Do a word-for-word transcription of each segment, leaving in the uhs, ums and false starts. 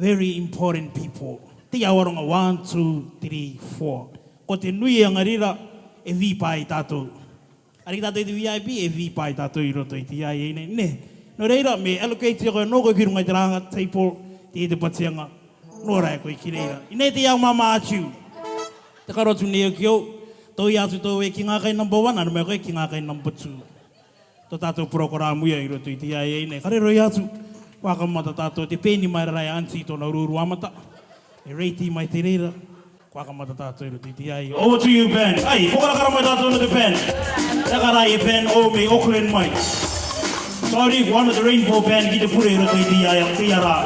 Very important people. Te awaronga one, two, three, four. Ko te nui angarira e vipa i tātou. Ariki tātou i te V I P, e vipa i tātou i roto i te I A nei, nē. Nō reira, me allocate koe nō koe ki runga i te rānga table, te te patianga. Nō rai koe ki reira. I nei te ao māmā atu. Te karo atu nei au ki au. Tō i atu tō e ki ngā kai number one, ana mai koe ki ngā kai number two. Tō tātou porokoramu ia i roto i te I A nei. Ka riro i atu. Kua kamata tātou te peni mai rara e anti tōna ururu amata. E reiti mai te reira. Kua kamata tātou i roto i te I A. Over to you, Ben. Ai, ko kara kara mai tātou nō te Ben. Te kara e Ben o me Auckland mai. Sorry, one of the Rainbow Band ki te pure i roto i te I A, te I A rā.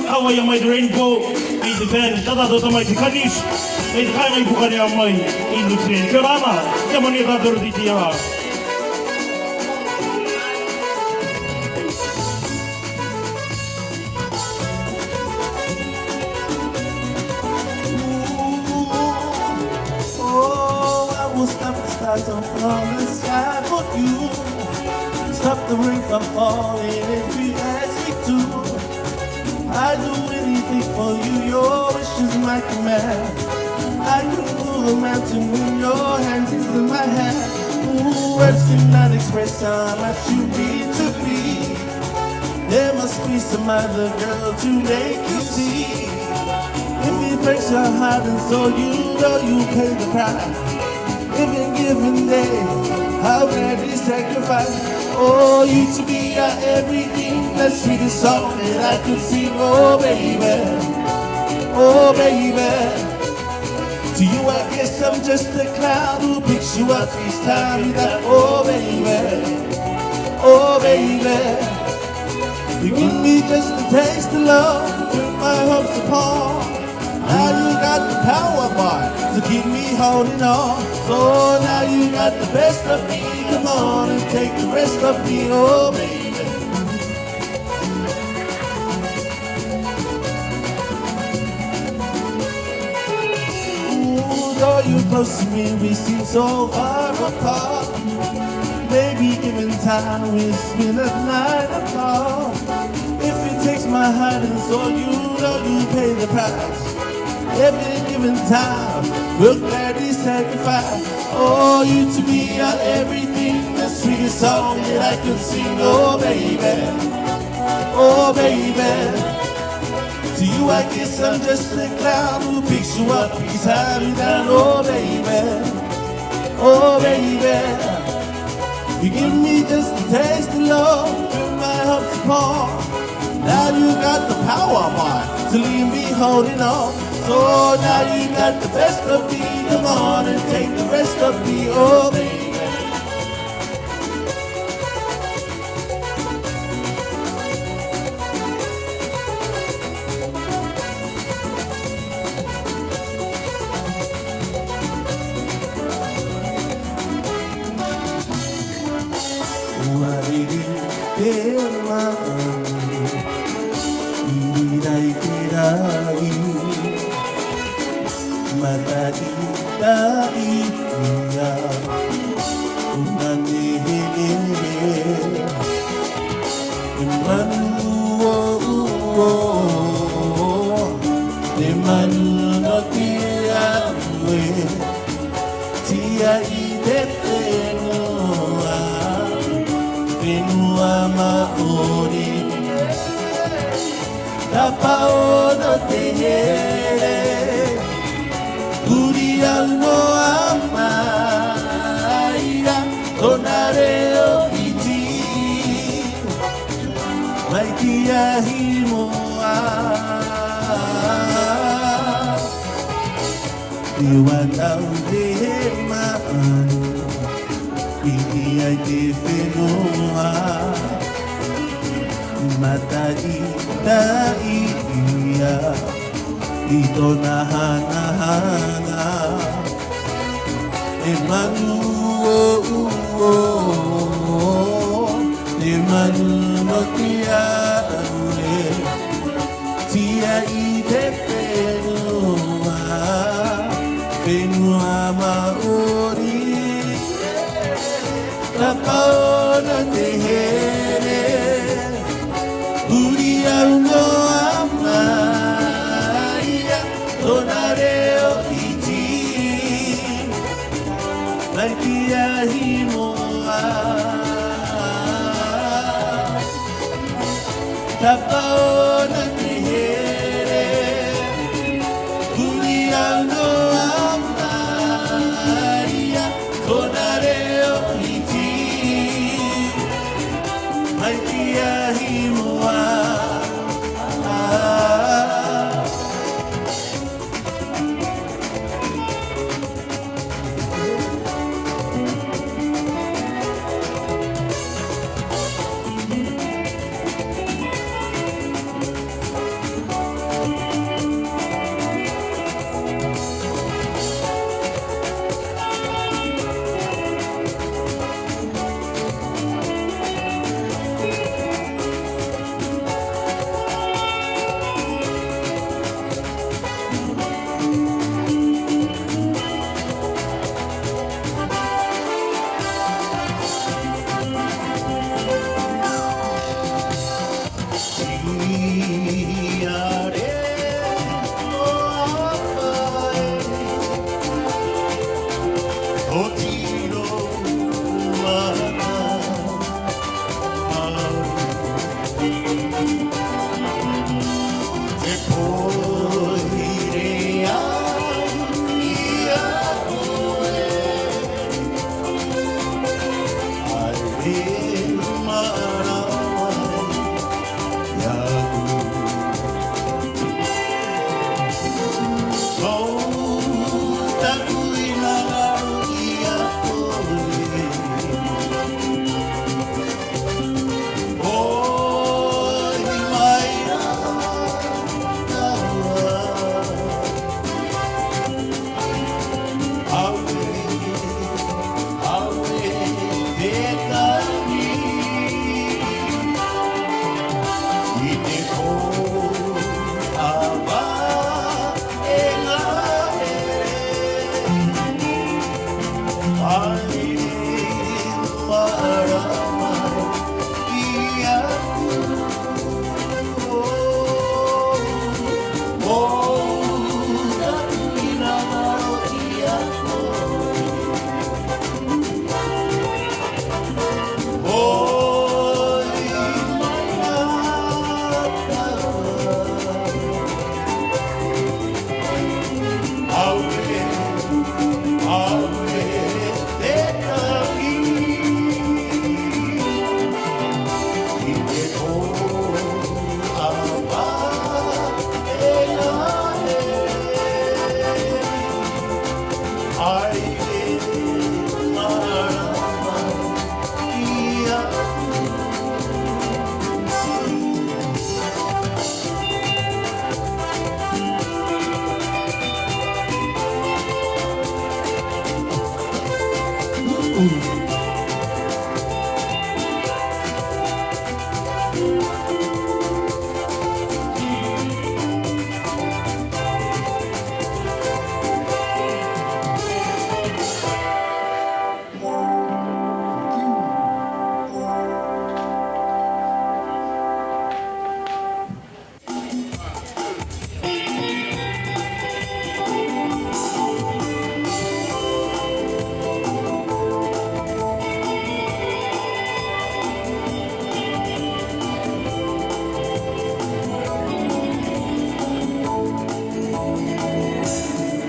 Hawaii mai te Rainbow, mai te Ben, tā tātou tamai te Kanis, mai te kāinga i Pukanea mai, i Nutren. Kia ora ana, kia mania tātou roto i te I A rā. Oh, I will stop the stars and fall in sky for you. Stop the rain from falling if you ask me to. I do anything for you, your wish is my command. I can move a mountain when your hands is in my hand. Ooh, words cannot express how much you mean to me. There must be some other girl to make you see. If you place your heart and soul, you know you pay the price. Even given day, how can you sacrifice? Oh, you to me are everything, the sweetest song that I could sing. Oh, baby, oh, baby. To you, I guess I'm just a clown who picks you up each time you got. Oh, baby, oh, baby. You give me just a taste of love, put my hopes upon. Now you got the power, boy, to keep me holding on. So now you got the best of me. Come on and take the rest of me, oh, baby. Ooh, though you close to me, we seem so far apart. Maybe given time, we spend a night apart. If it takes my heart and soul, you know you pay the price. Every given time, we'll gladly sacrifice. Oh, you to me are everything, the sweetest song that I could sing. Oh, baby, oh, baby. To you, I guess I'm just a clown who picks you up each time you down. Oh, baby, oh, baby. You give me just a taste of love, turn my hopes upon. Now you got the power, boy, to leave me holding on. So now you got the best of me. Come on and take the rest of me, oh, baby. Ua riri te manu, i rira i te rari, mataʻi taʻi ia, una nehere. E manu o, o, o, e manu nō te aue, tia i te fenua, fenua maori. Tapa o nō te here, uri au mo ama, ira tōna reo iti. Mai ki a himoa, te watau te manu, piti ai te fenua, mataʻi taʻi ia, i tōna hanahana. E manu o, o, o, e manu nō te aure, tia i te fenua, fenua maori. Tapa o nō te here, uri au mo ama, Tapa ona te here, puri au noa Maria, ko na reo iti, mai te ahi moa.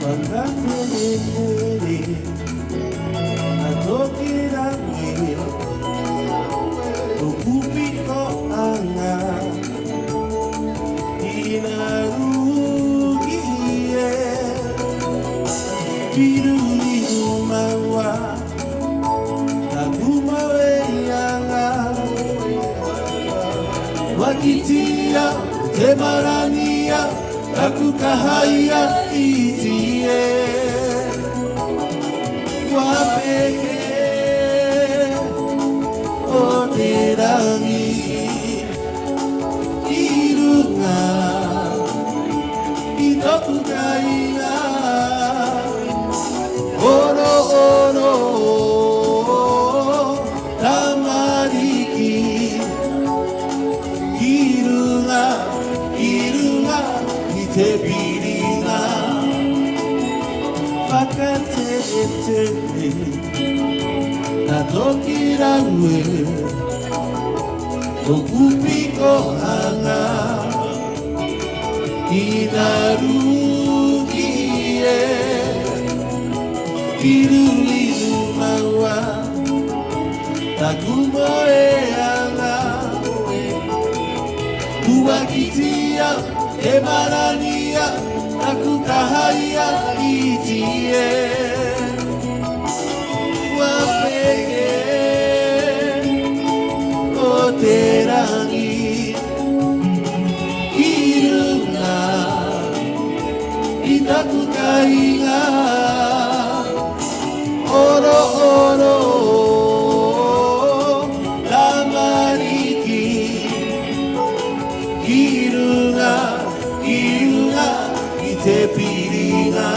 Fakatene-tene, a toki rawe, o kupi ko anga, i na rugi e, piru i rumaua, taku maweianga. Wakitia, te marania, taku kahaia iti e. Kua peke o te rangi ki runga i toku kainga. Oro, oro, tamariki, ki runga, ki runga i te piringa. Fakatene-tene, na toki rawe, o kupi Haŋa i naru ki e, i ru i ru maua taku moe haŋa. Ua kitia e marania taku kahaia i tie. Ua peke o te rangi i ruŋa i taku kāiŋa. Oro, oro, tamariki i ruŋa, i ruŋa i te piriŋa.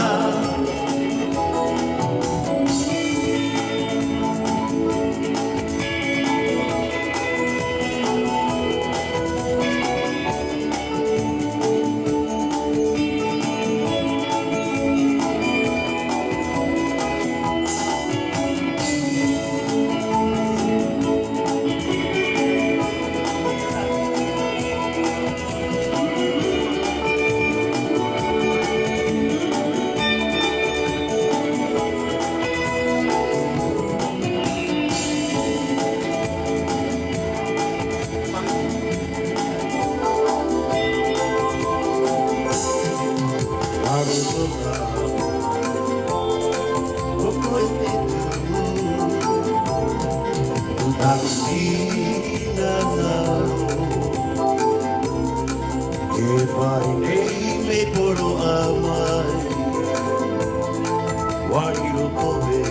E fai nei me poro a mai, wai ro koe,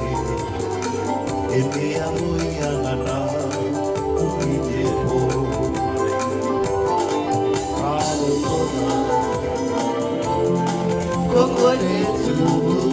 e te amo i a nana, ui te poro. Aro tona, ko koe te tumu,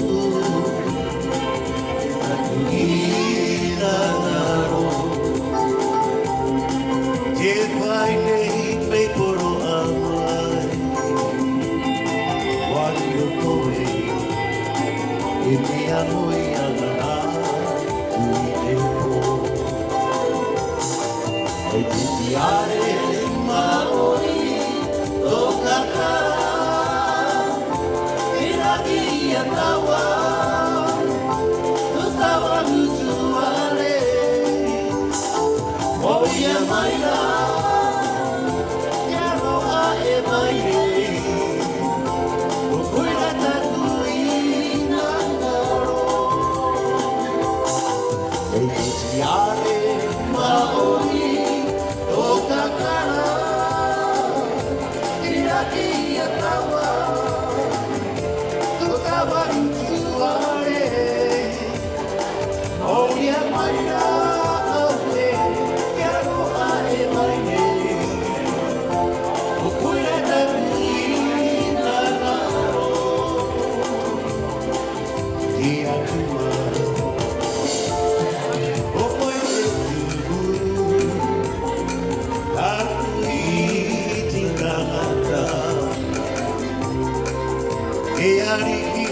E Ariki,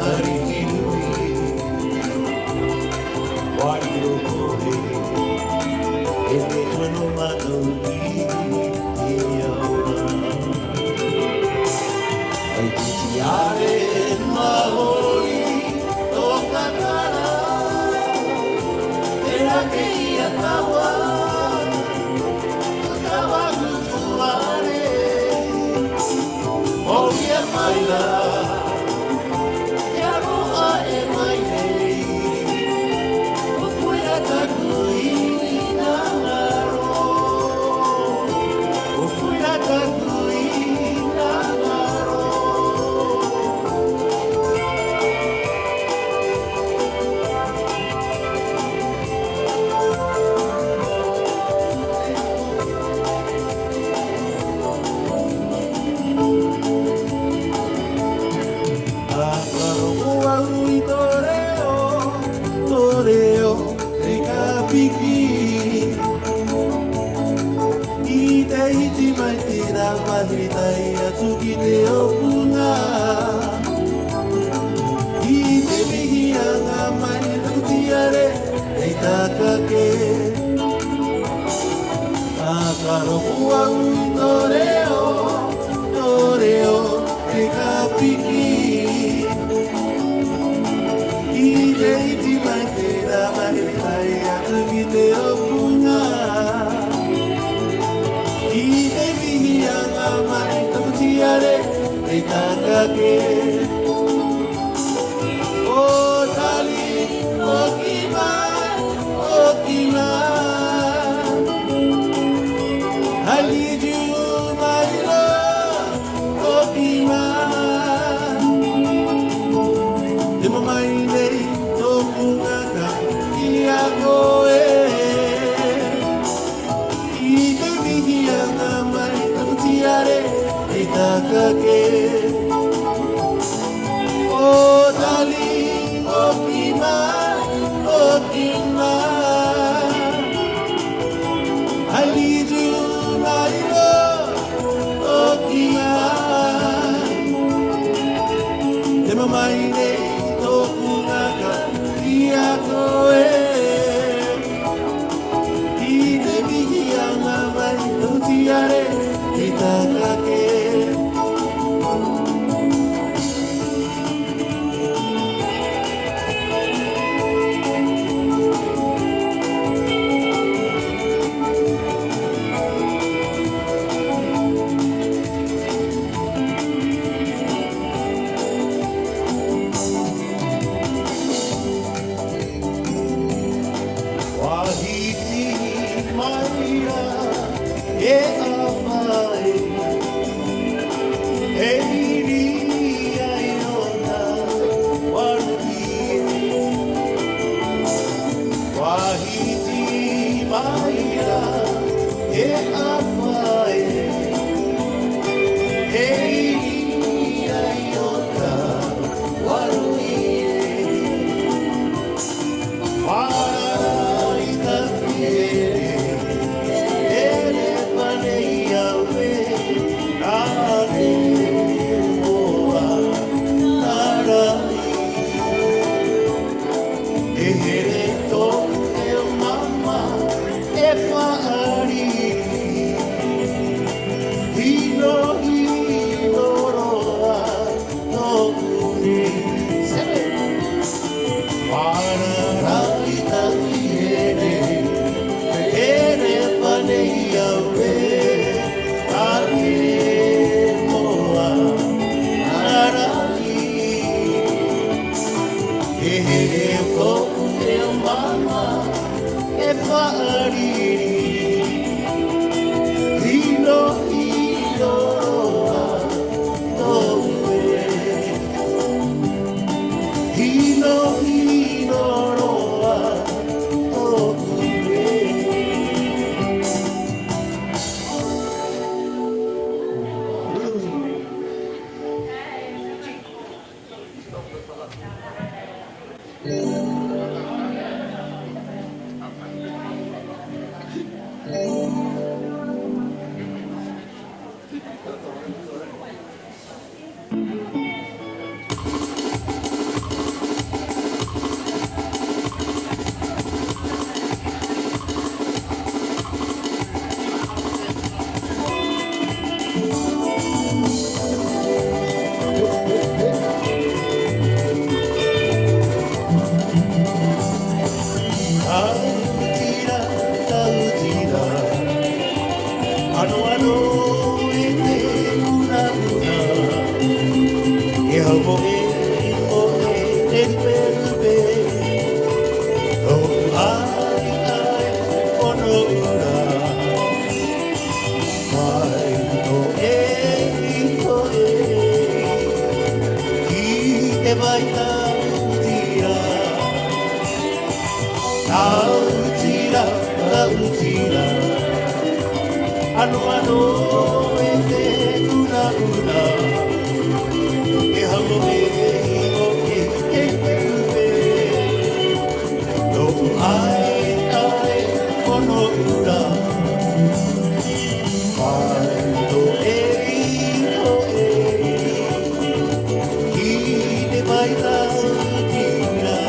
Ariki nui, wai ro koe, e te tono matou i te ao ra. E te tiare maori, toka kara, te rake i a tawa, tawa mutuare. Oria mai ra, te aroha e mai nei. O koe ra taku inanaro. O koe ra taku inanaro. A farogo au i to reo, to reo, te ka piki. I te iti mai tira mahiri tai atu ki te opuna. I te mihi anga mai te tiare, te takake. A Ka ropu au i tō re'o, tō re'o te ka piki. I te iti mai te rā mai, e tae atu ki te opunga. I te vihiaga mai taku tiare, e takake. O tali, o kima, o kima. I need you, my love, o kima. Te mamae nei tōku ngaka ki a koe. I te vihiaga mai taku tiare, e takake. O tali, o kima, o kima. I need you, my love, o kima. Te mamae nei tōku ngaka ki a koe. I te vihiaga mai taku tiare, e takake. Vahiti mai ra, e apa e, e iri ai o ta waru e. Vahiti mai ra, e apa e, e iri ai o ta waru e. Para i taku ere, ere pa nei au e, are moa, ara i. E here tō e mama, e fa'ari. Hino, hino roa, tōku nei. Seven. Para rai tau here, here pa nei au e, are moa, ara i. E here tō e mama, e fa'ari. Hino, hino roa, tōku e. Hino, hino roa, tōku e. Tautira, tautira. Ano, ano, e te kuna, kuna. E hau mo e, mo e, te rupe, rupe. Tō ai, ai, ono ura. Mai tō e, tō e. Ki te vai tautira. Tautira, tautira. Ano, ano, e te kuna, kuna. E hau mo e, mo e, e te rupe. Tō ai, ai, ono ura. Mai tō e, tō e. Ki te vai tautira.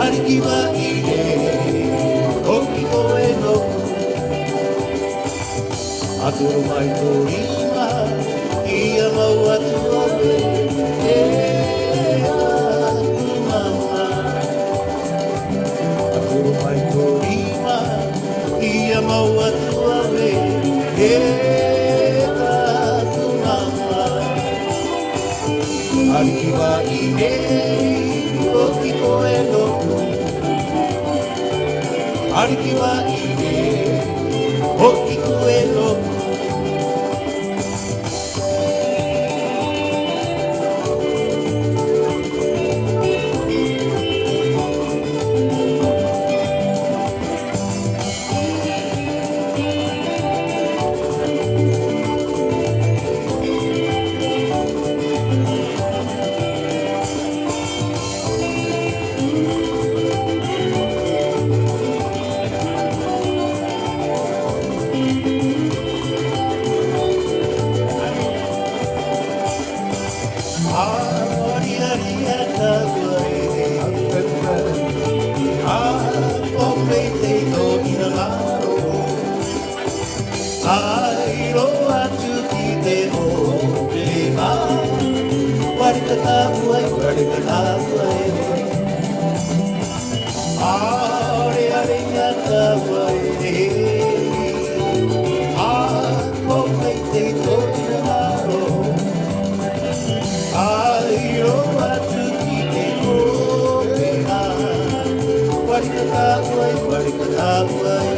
Ariki Vaʻine, oti koe nō. A toro mai to rima, ia mau atu au e, e aku mama. A toro mai to rima, ia mau atu au e, e aku mama. Ariki Vaʻine, oti koe nō. Ariki Vaʻine, oti koe nō. Ai roa atu ki te ope mā. Wareka tapuae, wareka tapuae. Are, are ngā tapuae. A, ko mai te tō ina maro. Ai roa atu ki te ope mā. Wareka tapuae, wareka tapuae.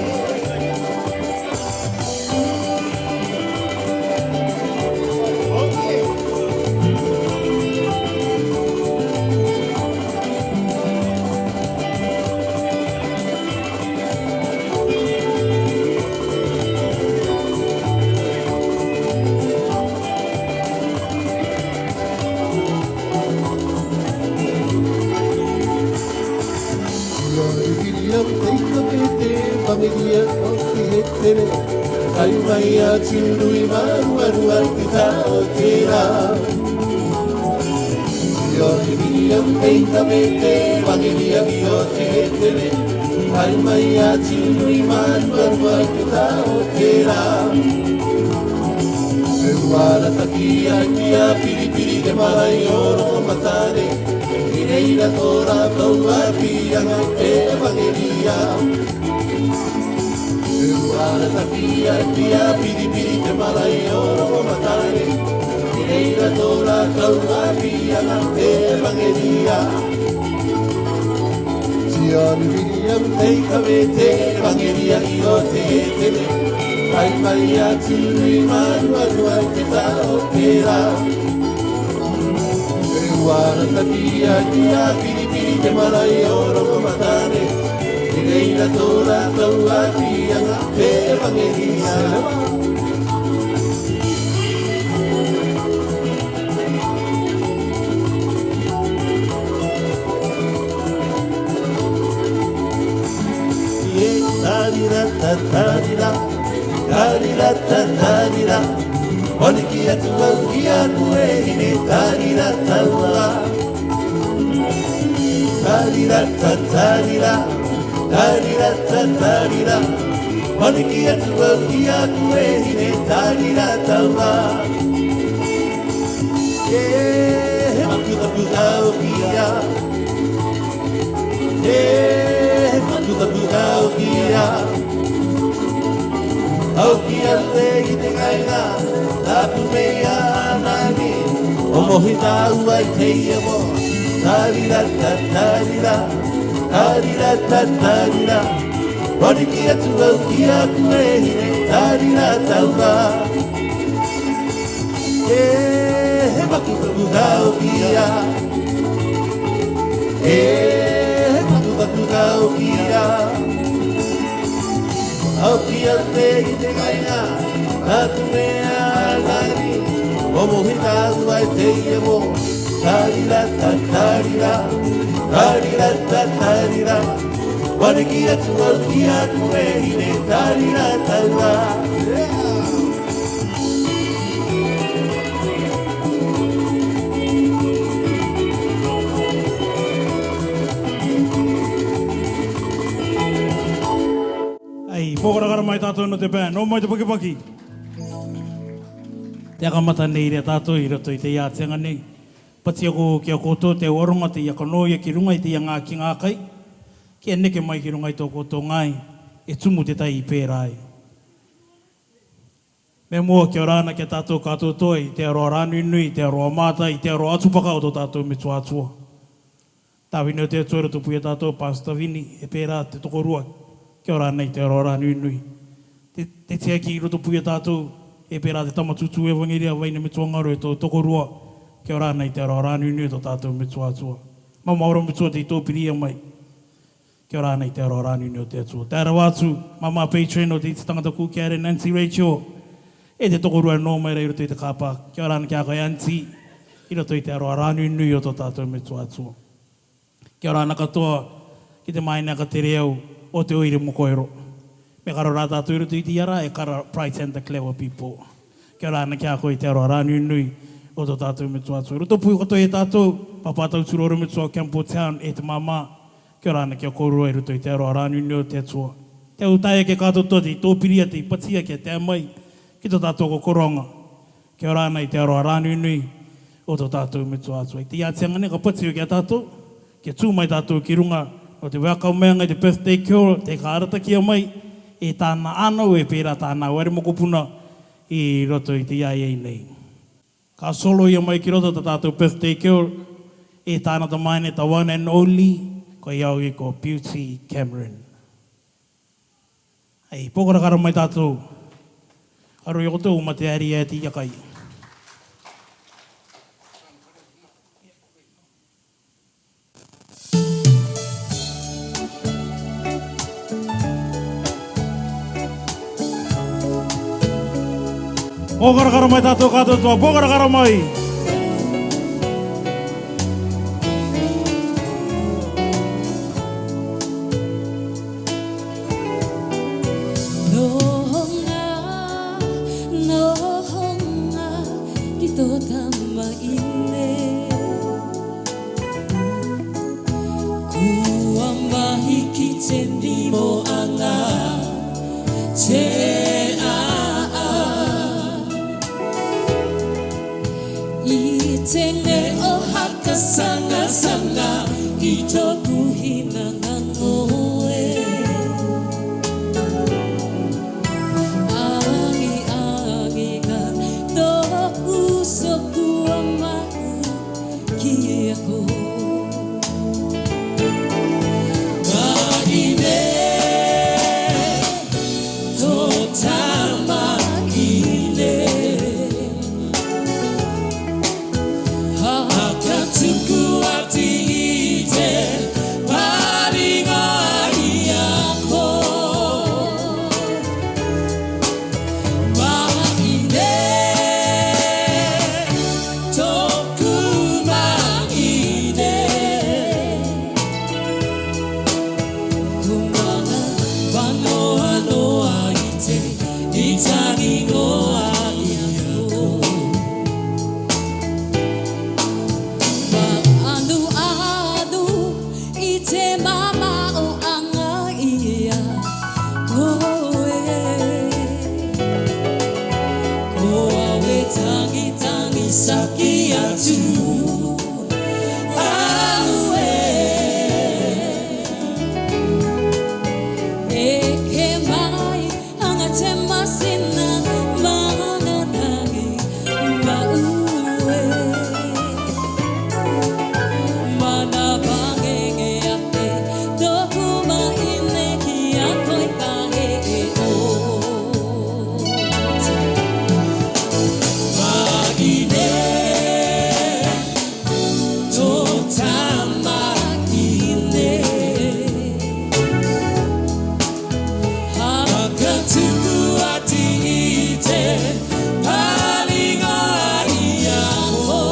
Ia riri au tei ka pete, familia o te hetere. Kai mai a turu i maru aru ai te tao tera. Ia riri au tei ka pete, familia ki o te hetere. Kai mai a turu i maru aru ai te tao tera. E uara taki ai ki a piripiri te marae o Rokomatare. I reira tō rātou āpiaga te evangeria. E uara taki ai ki a piripiri te marae o Rokomatare. I reira tō rātou āpiaga te evangeria. Tia ni viri au tei ka vete evangeria i o te hetere. Ai mai a turu i maru aru ai te tao tera. E uara taki ai ki a piripiri te marae o Rokomatare. I reira tō rātou āpiaga te evangeria. Ie, tarira, ta, tarira, tarira, ta, tarira. Hōniki atu au ki a koe hine, tarira, taua. Tarira, ta, tarira, tarira, ta, tarira. Hōniki atu au ki a koe hine, tarira, taua. E, he makuta puta au ki a. E, he makuta puta au ki a. Au ki a te i te kainga, tapu mea nani, o mohi tāua i te ia mo. Tarira, ta, tarira, tarira, ta, tarira. Hōniki atu au ki a koe hine, tarira, taua. E, he makuta puta au ki a. E, he makuta puta au ki a. Au ki a te i te kainga, tapu mea nani, o mohi tāua i te ia mo. Tarira, ta, tarira, tarira, ta, tarira. Hōniki atu au ki a koe hine, tarira, taua. Pōkarakara mai tātou nō te band, nō mai te pakipaki. Te aka mata nei rā tātou i roto i te iātenga nei. Pātia ko kia koutou te uaronga te ia kanoia ki runga i te ia ngā ki ngā kai. Kia neke mai ki runga i tō koutou ngāi, e tumu te tai i pērā ai. Me moa kia ora ana ki a tātou kātoatoa i te aroha rānuinui, i te aroha mātai, i te aroha atupaka o tō tātou metua Atua. Tāvini o te Atua i roto pū i a tātou, Pastor Vini, e pērā te tokorua, kia ora ana i te aroha rānuinui. Te, te tiaki i roto pū i a tātou, e pērā te tama tūtū evangeria, Vaine Metua Ngaro, e tō tokorua, kia ora ana i te aroha rānuinui o tō tātou metua Atua. Māmā Ora Metua tei tōpiri mai. Kia ora ana i te aroha rānuinui o te Atua. Te arava atu, māmā patron o te iti tangata kū ki a Eren, Aunty Rachel. E te tokorua nō mai rā i roto i te car park. Kia ora ana ki a koe Aunty, i roto i te aroha rānuinui o tō tātou metua Atua. Kia ora ana katoa, ki te māina ka tere au, o te oire mo koero. Me karo rā tātou i roto i te ia rā, e kara bright and the clever people. Kia ora ana ki a koe i te aroha rānuinui o tō tātou metua Atua. I roto pū katoa i a tātou, Pāpā Tauturu Orometua Campbelltown, e te māmā. Kia ora ana ki a kōrua i roto i te aroha rānuinui o te Atua. Te au tae ake kātoatoa tei tōpiria, tei pātia kia tae mai ki tō tātou kokoroanga. Kia ora ana i te aroha rānuinui o tō tātou metua Atua. I te iātenga nei ka pātia ki a tātou, kia tū mai tātou ki runga, nō te welcome mai i te birthday girl, tei ka aratakia mai, e tāna ānau, e pērā tāna ware mokopuna, i roto i te ia nei. Ka solo ia mai ki roto tā tātou birthday girl, e tāna tamāhine, the one and only, ko ia au i ko Beauty Cameron. Ei, pōkarakara mai tātou. Ka roi o koutou ma te ari e te ia kai. Pōkarakara mai tātou kātoatoa, pōkarakara mai. Nohonga, nohonga, ki tō tamaine. Kua mahi ki te nimoʻaga te ʻāʻau. I te neʻo haka sagasaga i tōʻu hinengaro ē. Agiagi ka tōʻu uso kua maʻu ki a koe. Vahine, tō tamaine. Haka tuku atu i te pāringa i a koe. Vahine, tōʻu vahine. Kua mana vānoanoa i te, i tangi noa i a koe. Vānanuanu i te mamaʻoaga i a koe. Ko au e tangitangitaki atu au ē. Eke mai, haga te masina, maga tangi maʻu ē. Mana vagege ake tōʻu vahine ki a koe ka heʻe ʻo. Vahine, tō tamaine. Haka tuku atu i te pāringa i a koe.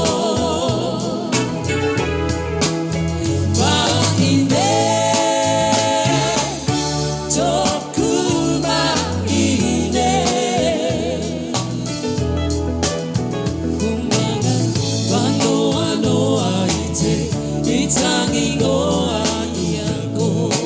Vahine, tōʻu vahine. Kua mana vānoanoa i te, i tangi noa i a koe.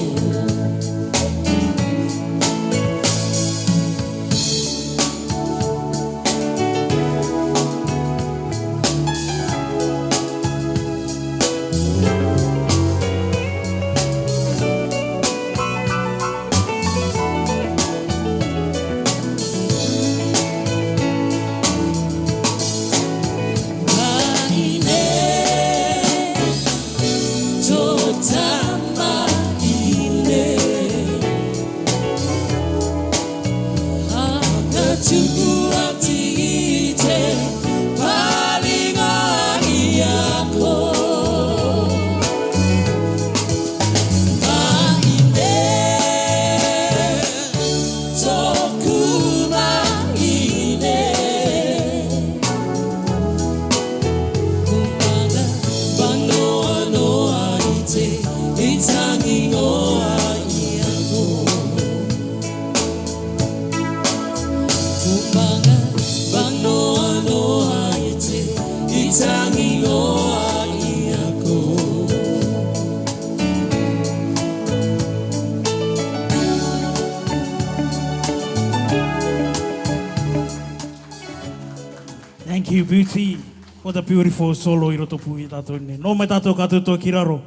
T, what a beautiful solo i roto pū ia tātou nei. Nō mai tātou kātoatoa ki raro.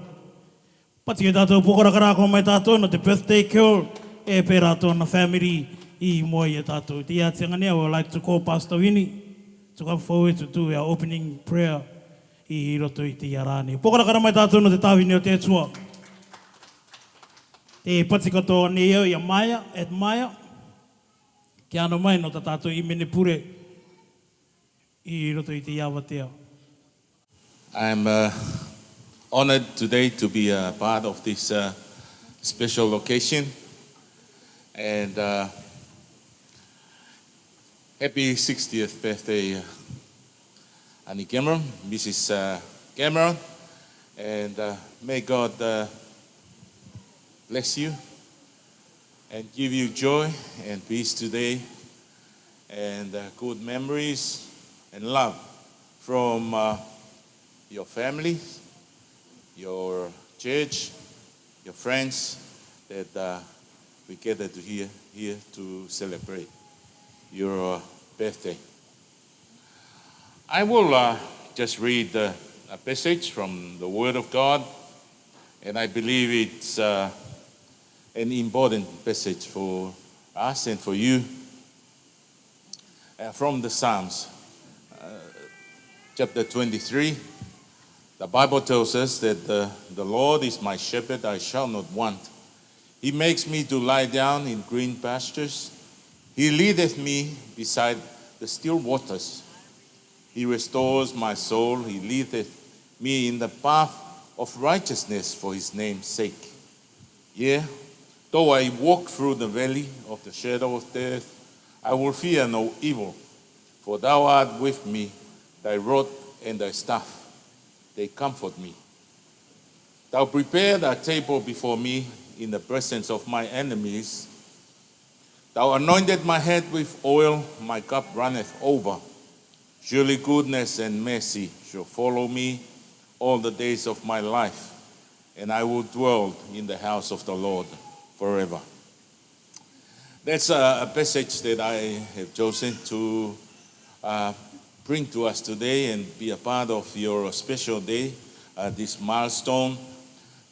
Pati e tātou pōkora karako mai tātou nō te birthday girl, e pērā tōna family i moe ia tātou. Te ia te anga nei, I would like to call Pastor Winnie to come forward to do our opening prayer i roto i te ia rā nei. Pōkora kara mai tātou nō te tāvini o te Atua. Te pati katoa nei au ia Maya, admire. Kia ano mai nō tā tātou hīmene pure i roto i te ia avatea. I'm uh, honored today to be a part of this uh, special occasion. And uh, happy sixtieth birthday, uh, Annie Cameron, Missus Uh, Cameron. And uh, may God uh, bless you and give you joy and peace today and uh, good memories and love from uh, your family, your church, your friends that uh, we gathered here, here to celebrate your uh, birthday. I will uh, just read uh, a passage from the Word of God, and I believe it's uh, an important passage for us and for you. Uh, from the Psalms, uh, chapter twenty-three, the Bible tells us that the, the Lord is my shepherd, I shall not want. He makes me to lie down in green pastures. He leadeth me beside the still waters. He restores my soul. He leadeth me in the path of righteousness for his name's sake. Yea, though I walk through the valley of the shadow of death, I will fear no evil, for thou art with me, thy rod and thy staff, they comfort me. Thou prepared a table before me in the presence of my enemies. Thou anointed my head with oil, my cup runneth over. Surely goodness and mercy shall follow me all the days of my life, and I will dwell in the house of the Lord forever. That's a, a passage that I have chosen to uh, bring to us today and be a part of your special day, uh, this milestone,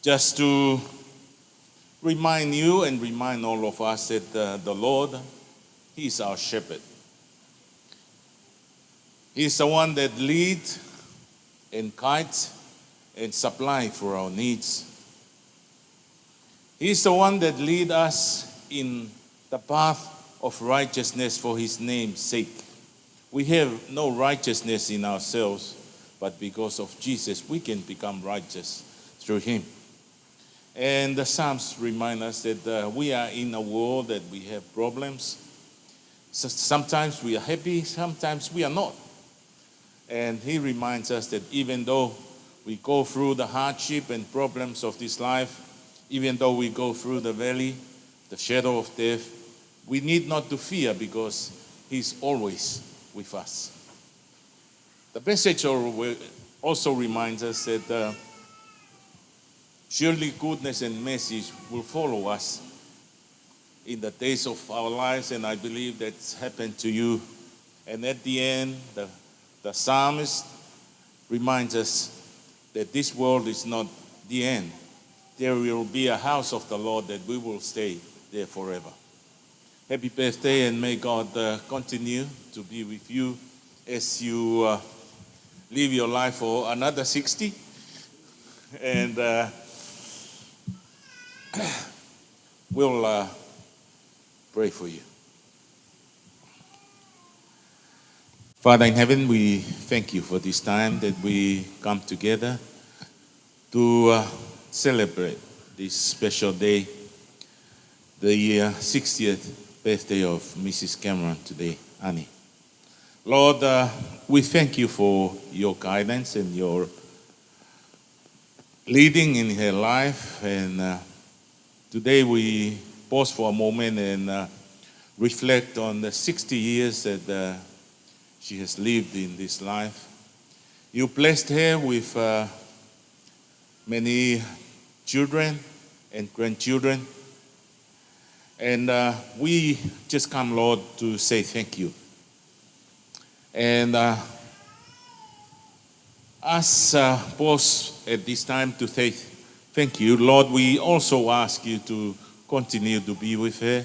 just to remind you and remind all of us that uh, the Lord, He is our shepherd. He is the one that leads and guides and supplies for our needs. He is the one that leads us in the path of righteousness for his name's sake. We have no righteousness in ourselves, but because of Jesus, we can become righteous through him. And the Psalms remind us that uh, we are in a world that we have problems. So sometimes we are happy, sometimes we are not. And he reminds us that even though we go through the hardship and problems of this life, even though we go through the valley, the shadow of death, we need not to fear because he's always with us. The passage al- also reminds us that uh, surely goodness and mercy will follow us in the days of our lives, and I believe that's happened to you. And at the end, the, the psalmist reminds us that this world is not the end. There will be a house of the Lord that we will stay there forever. Happy birthday, and may God uh, continue to be with you as you uh, live your life for another sixty. And uh, we'll uh, pray for you. Father in heaven, we thank you for this time that we come together to uh, celebrate this special day, the uh, sixtieth birthday of Missus Cameron today, Annie. Lord, uh, we thank you for your guidance and your leading in her life. And uh, today we pause for a moment and uh, reflect on the sixty years that uh, she has lived in this life. You blessed her with uh, many children and grandchildren. And uh, we just come, Lord, to say thank you. And uh, As uh, pause at this time to say thank you, Lord, we also ask you to continue to be with her.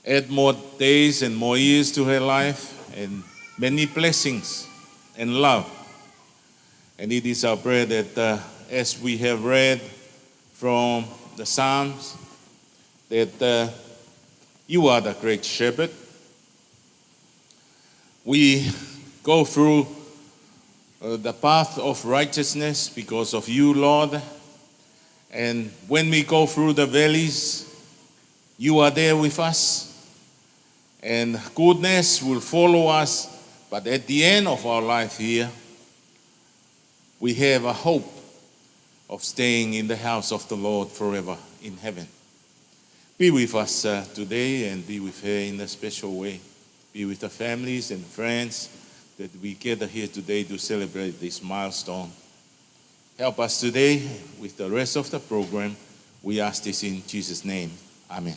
Add more days and more years to her life and many blessings and love. And it is our prayer that uh, as we have read from the Psalms, that uh, you are the great shepherd. We go through uh, the path of righteousness because of you, Lord. And when we go through the valleys, you are there with us. And goodness will follow us. But at the end of our life here, we have a hope of staying in the house of the Lord forever in heaven. Be with us uh, today and be with her in a special way. Be with the families and friends that we gather here today to celebrate this milestone. Help us today with the rest of the program. We ask this in Jesus' name. Amen.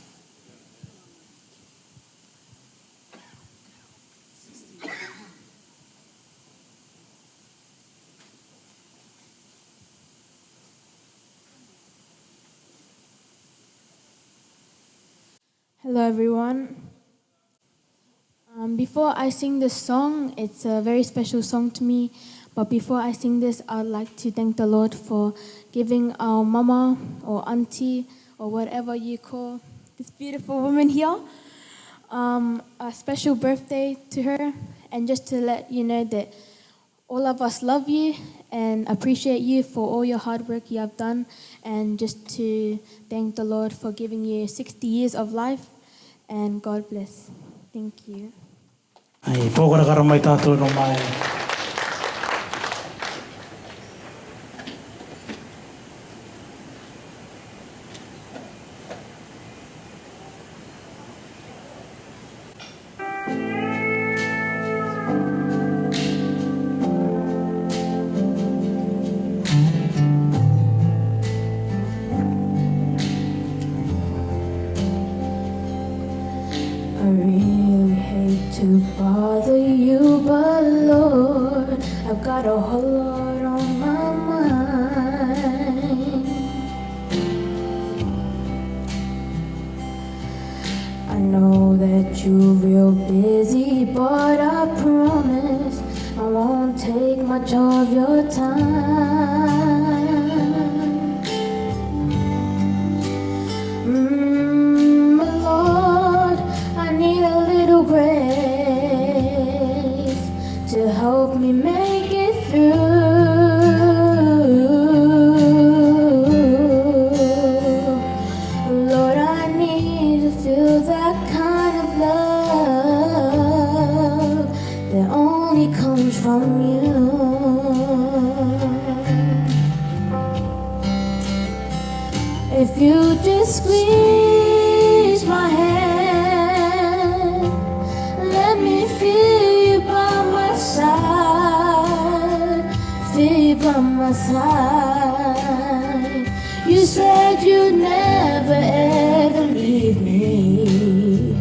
Hello, everyone. Um, before I sing this song, it's a very special song to me. But before I sing this, I'd like to thank the Lord for giving our mama or auntie or whatever you call this beautiful woman here um, a special birthday to her. And just to let you know that all of us love you and appreciate you for all your hard work you have done, and just to thank the Lord for giving you sixty years of life, and God bless. Thank you. Ai, pōkarakara mai tātou nō mai. I really hate to bother you, but Lord, I've got a whole lot on my mind. I know that you're real busy, but I promise I won't take much of your time. Mm, but Lord, I need a little grace to help me make it through. Lord, I need to feel that kind of love that only comes from you. If you just squeeze my hand, let me feel you by my side, feel you by my side. You said you'd never ever leave me.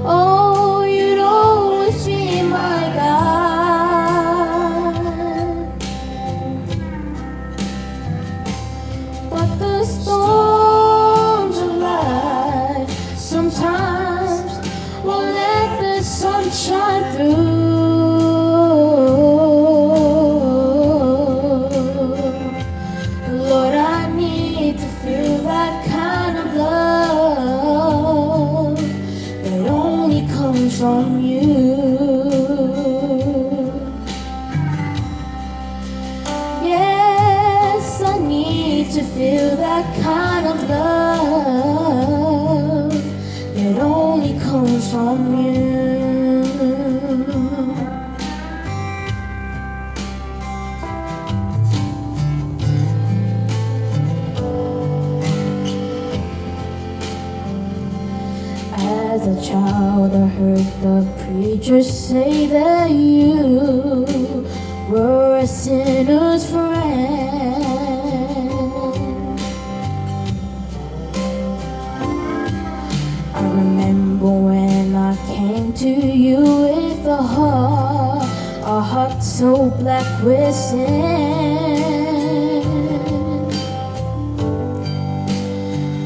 Oh, you'd always be my God. But the storms of life sometimes won't let the sun shine through. Lord, I need to feel that kind of love that only comes from you. Yes, I need to feel that kind of love that only comes from you. As a child, I heard the preacher say that you were a sinner's friend. I remember when I came to you with a heart, a heart So black with sin.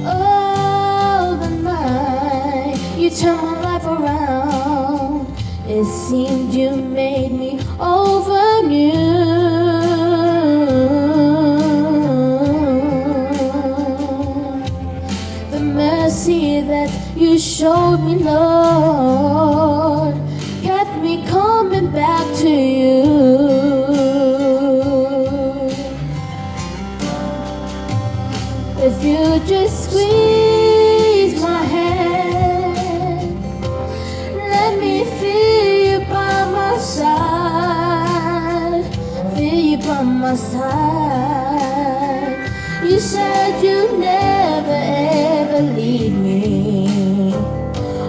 Oh, the night you turned my life around. It seemed you made me over new. The mercy that you showed me, Lord, kept me coming back to you. If you just squeeze my hand, let me feel you by my side, feel you by my side. You said you never ever leave me.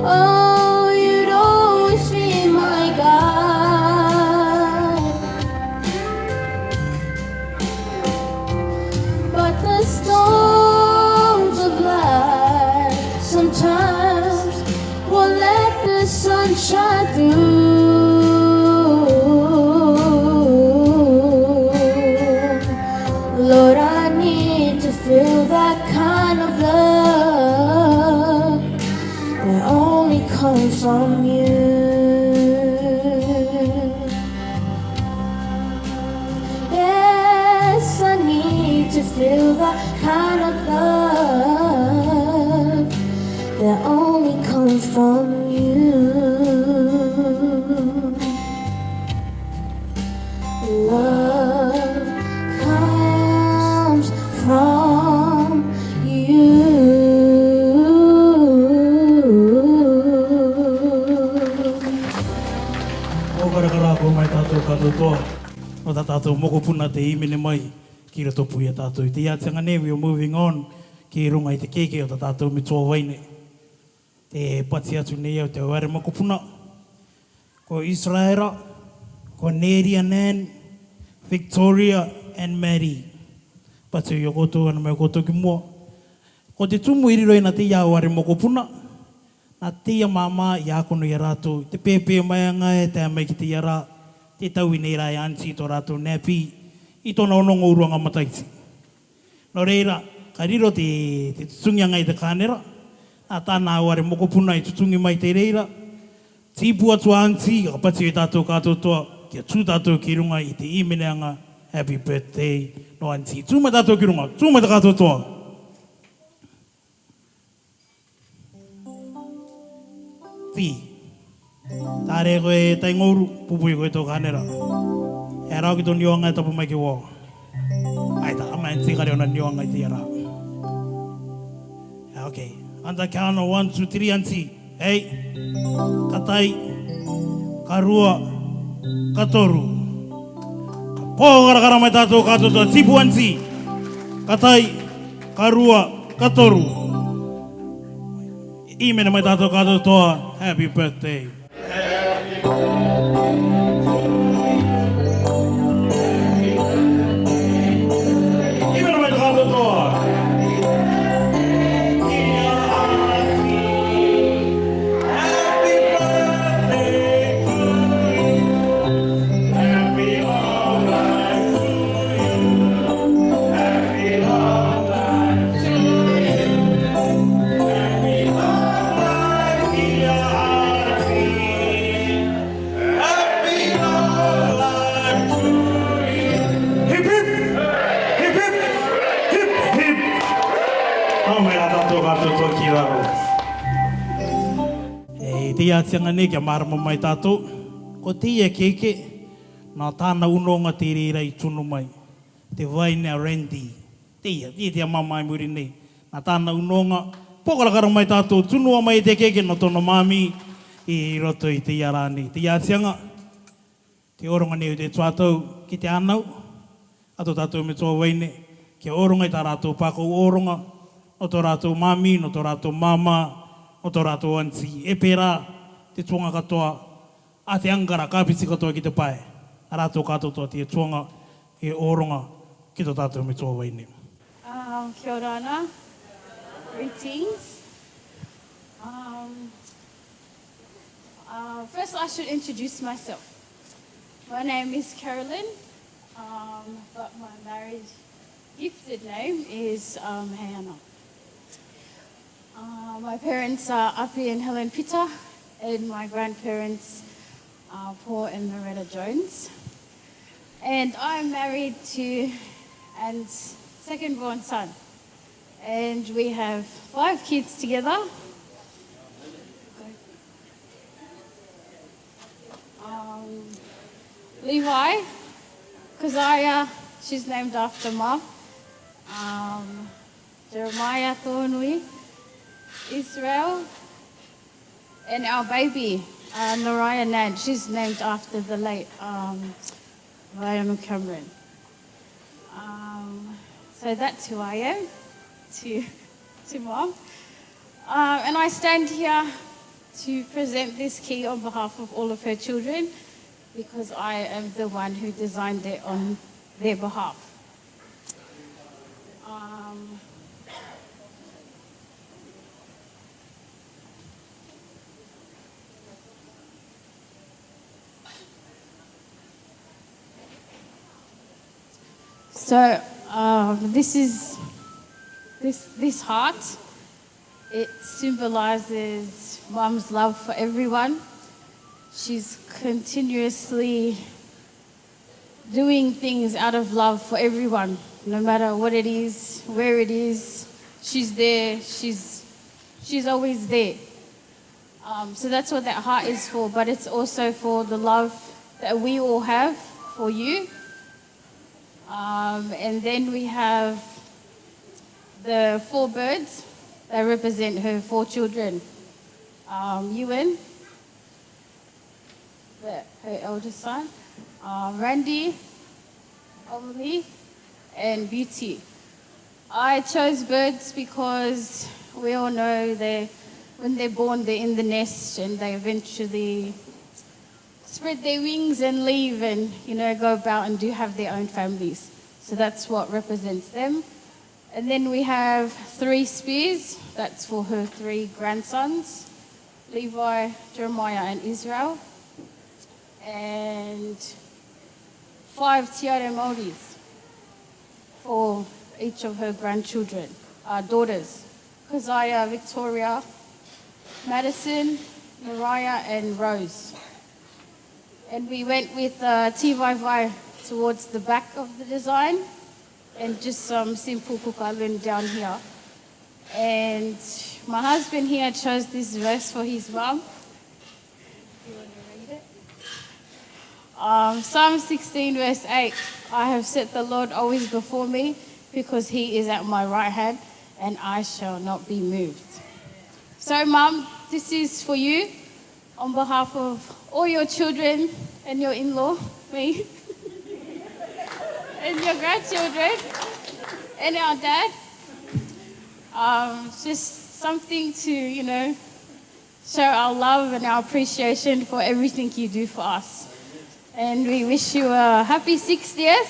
Oh, you'd always be my God. But the storms of life sometimes won't let the sun shine through. Lord, I need to feel that kind of love that only comes from you. Yes, I need to feel that kind of love that only comes from you. Love comes from you. Ko karaka rā mai tātou kātoatoa, nō tā tātou mokopuna te hīmene mai ki roto pū ia tātou. I te ia te anga nei, we are moving on ki ruŋa i te keke o tā tātou metua vaine. Te pati atu nei au te ware mokopuna. Ko Israela, ko Neria Nan, Victoria and Maddie. Pati ia koutou, anamai koutou ki mua. Ko te tumu i riro i nā te ia ware mokopuna, nā te ia māmā i ākono ia rātou, te pēpē mai anga e tae mai ki te ia rā, te tau i nei rā e aunty tō rātou nappy, i tōna onongo uruaga matahiti. Nō reira, ka riro te, te tutuŋi anga i te kānera, nā tāna ware mokopuna i tutuŋi mai te reira, tīpū atu aunty, ka pati e tātou kātoatoa, kia tū tātou ki ruŋa i te hīmene anga, happy birthday, nō aunty. Tū mai tātou ki ruŋa, tū mai tā kātoatoa. Tī. Tare koe Taingouru, pupui koe tō kānera. E rau ki tō nioaga e tapu mai ki wō. Ai tā, ama aunty kare ona nioaga i te ia rā. Okay. Anta kia ana, one, two, three, aunty. Ei. Ka tai. Ka rua. Ka toru. Ka pō karakara mai tātou kātoatoa, tīpū aunty. Ka tai. Ka rua. Ka toru. Hīmene mai tātou kātoatoa, happy birthday. Hīmene mai tātou kātoatoa. Happy birthday to you. Happy long life to you. Happy long life to you. Happy long life, dear aunty. Happy long life to you. Hip, hip. Hip, hip. Hip, hip. Ā, mai rā tātou kātoatoa ki raro. E, i te ia te anga nei kia mārama mai tātou. Ko te ia keke, nā tāna unoaga te reira i tunu mai. Te vaine a Randy. Te ia, te ia te ia māmā i muri nei. Nā tāna unoaga, pō karakara mai tātou, tunua mai te keke nō tōna māmī, i roto i te ia rā nei. Te ia te anga, te ōroŋa nei o te tuatau ki te anau, a tō tātou metua vaine, kia ōroŋa i tā rātou pākau ōroŋa, nō tō rātou māmī, nō tō rātou māmā, nō tō rātou aunty, e pērā, te tuaga katoa, a te anga ra ka piti katoa ki te pae, a rātou kātoatoa te tuaga, e ōroŋa, ki tō tātou metua vaine. Um, kia ora ana. Greetings. Um, uh, first, I should introduce myself. My name is Carolyn, um, but my married gifted name is um, Hannah. Uh, my parents are Api and Helen Pitta, and my grandparents are Paul and Loretta Jones. And I'm married to and second born son. And we have five kids together. Um, Levi, Keziah, she's named after Mum. Um, Jeremiah Thornley, Israel, and our baby, uh, Nariah Nan. She's named after the late um, William Cameron. Um, so that's who I am to, to Mom. Um, and I stand here to present this key on behalf of all of her children because I am the one who designed it on their behalf. Um, So um, this is this this heart. It symbolizes Mum's love for everyone. She's continuously doing things out of love for everyone, no matter what it is, where it is. She's there. She's she's always there. Um, so that's what that heart is for. But it's also for the love that we all have for you. Um, and then we have the four birds that represent her four children. Um, Ewan, the, her eldest son, uh, Randy, Omni, and Beauty. I chose birds because we all know they, when they're born, they're in the nest and they eventually spread their wings and leave and, you know, go about and do have their own families. So that's what represents them. And then we have three spears. That's for her three grandsons, Levi, Jeremiah, and Israel. And five tiare maoris for each of her grandchildren, uh, daughters, Keziah, Victoria, Madison, Mariah, and Rose. And we went with uh, T Y Y towards the back of the design and just some simple kukalun down here. And my husband here chose this verse for his mum. Um, Psalm sixteen, verse eight. I have set the Lord always before me, because he is at my right hand, and I shall not be moved. So, Mum, this is for you on behalf of all your children and your in-law, me, and your grandchildren, and our dad. Um, just something to, you know, show our love and our appreciation for everything you do for us. And we wish you a happy sixtieth.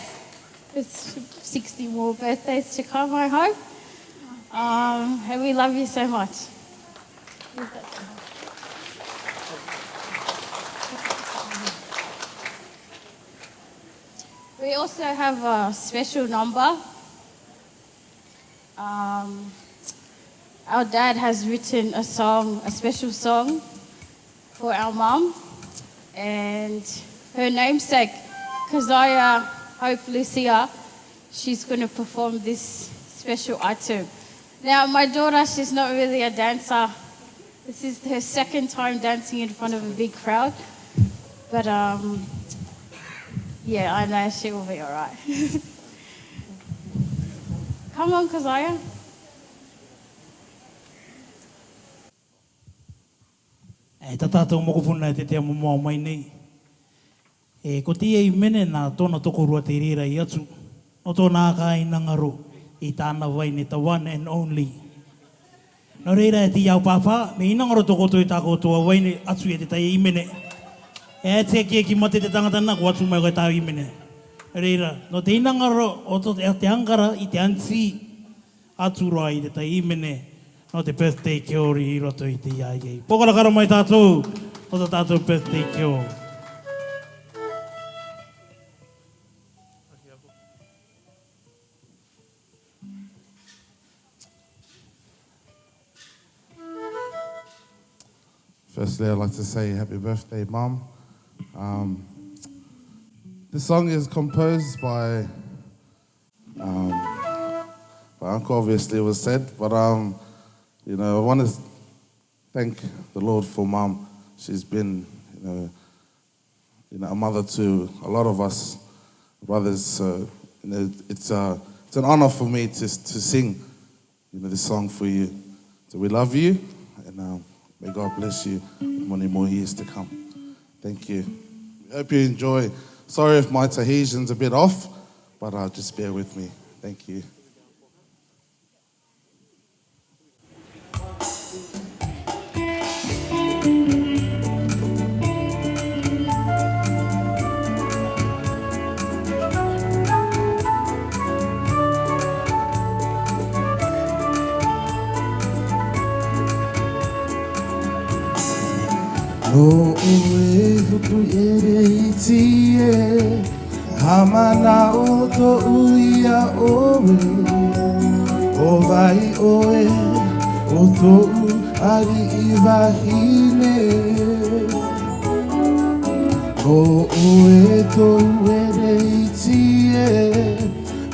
It's sixty more birthdays to come, I hope. Um, and we love you so much. We also have a special number. Um, our dad has written a song, a special song for our mum, and her namesake, Keziah Hope Lucia, she's going to perform this special item. Now, my daughter, she's not really a dancer. This is her second time dancing in front of a big crowd, but um, yeah, I know she will be all right. Come on, Keziah. E ta tātou mokopuna e te tea momoa mai nei. E ko te hīmene nā tōna tokorua te reira i atu, nō tōna ākainangaro i tāna vaine, the one and only. Nō reira e te ao pāpā, me hinangaro tō koutou i tā koutou vaine atu e te tai hīmene. E te ke ki mate te tangata nā, ko atu mai ko e tā hīmene. Nō reira, nō te hinangaro o tō te, te ankara i te aunty, atu roa i te tai hīmene, nō te birthday carol i roto i te iāiai. Pōkarakara mai tātou, nō tā tātou birthday carol. Firstly, I'd like to say happy birthday, Mum. Um, this song is composed by, um, by Uncle, obviously, it was said, but, um, you know, I want to thank the Lord for Mum. She's been, you know, you know, a mother to a lot of us brothers. So, you know, it's, uh, it's an honor for me to, to sing, you know, this song for you. So we love you, and, um, may God bless you with many more years to come. Thank you. We hope you enjoy. Sorry if my Tahitian's a bit off, but, uh, just bear with me. Thank you. Nō ʻoe hoku ʻereiti ē, ha manaʻo toʻu ia ʻoe. ʻO vai ʻoe, ʻo toʻu aliʻi vahine. Nō ʻoe toʻu ʻereiti ē,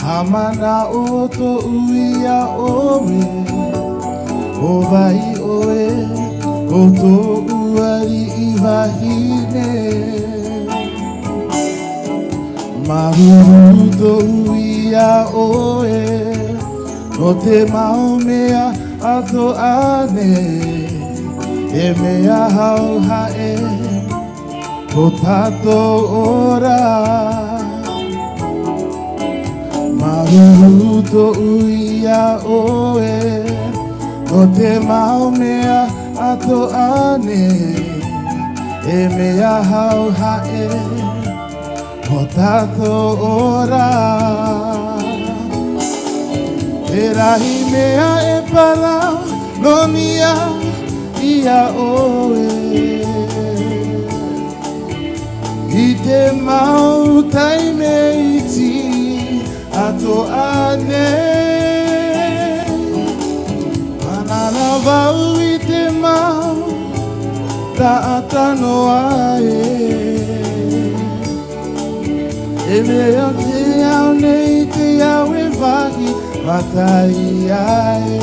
ha manaʻo toʻu ia ʻoe. ʻO vai ʻoe, ʻo toʻu aliʻi vahine. Māuruuru toʻu ia ʻoe, nō te mau mea atoʻa nei, e mea hauhaʻe tō tātou ora. Māuruuru toʻu ia ʻoe, nō te mau mea atoʻa nei, e mea hauhaʻe tō tātou ora. E rahi mea e parau nō niʻa ia ʻoe i te mau taime iti atoʻa nei. Ananā vau i te mau taʻata noa ē. E mea te ao nei te ao e vahi mataia ē.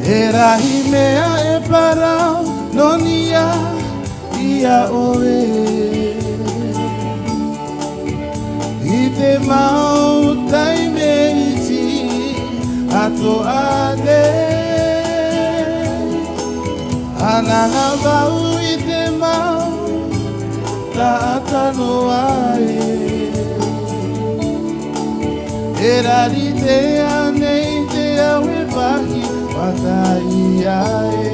E rahi mea e parau nō niʻa ia ʻoe i te mau taime iti atoʻa nei. Ananā vau i te mau taʻata noa ē. E rari te ao nei te ao e vahi mataia ē.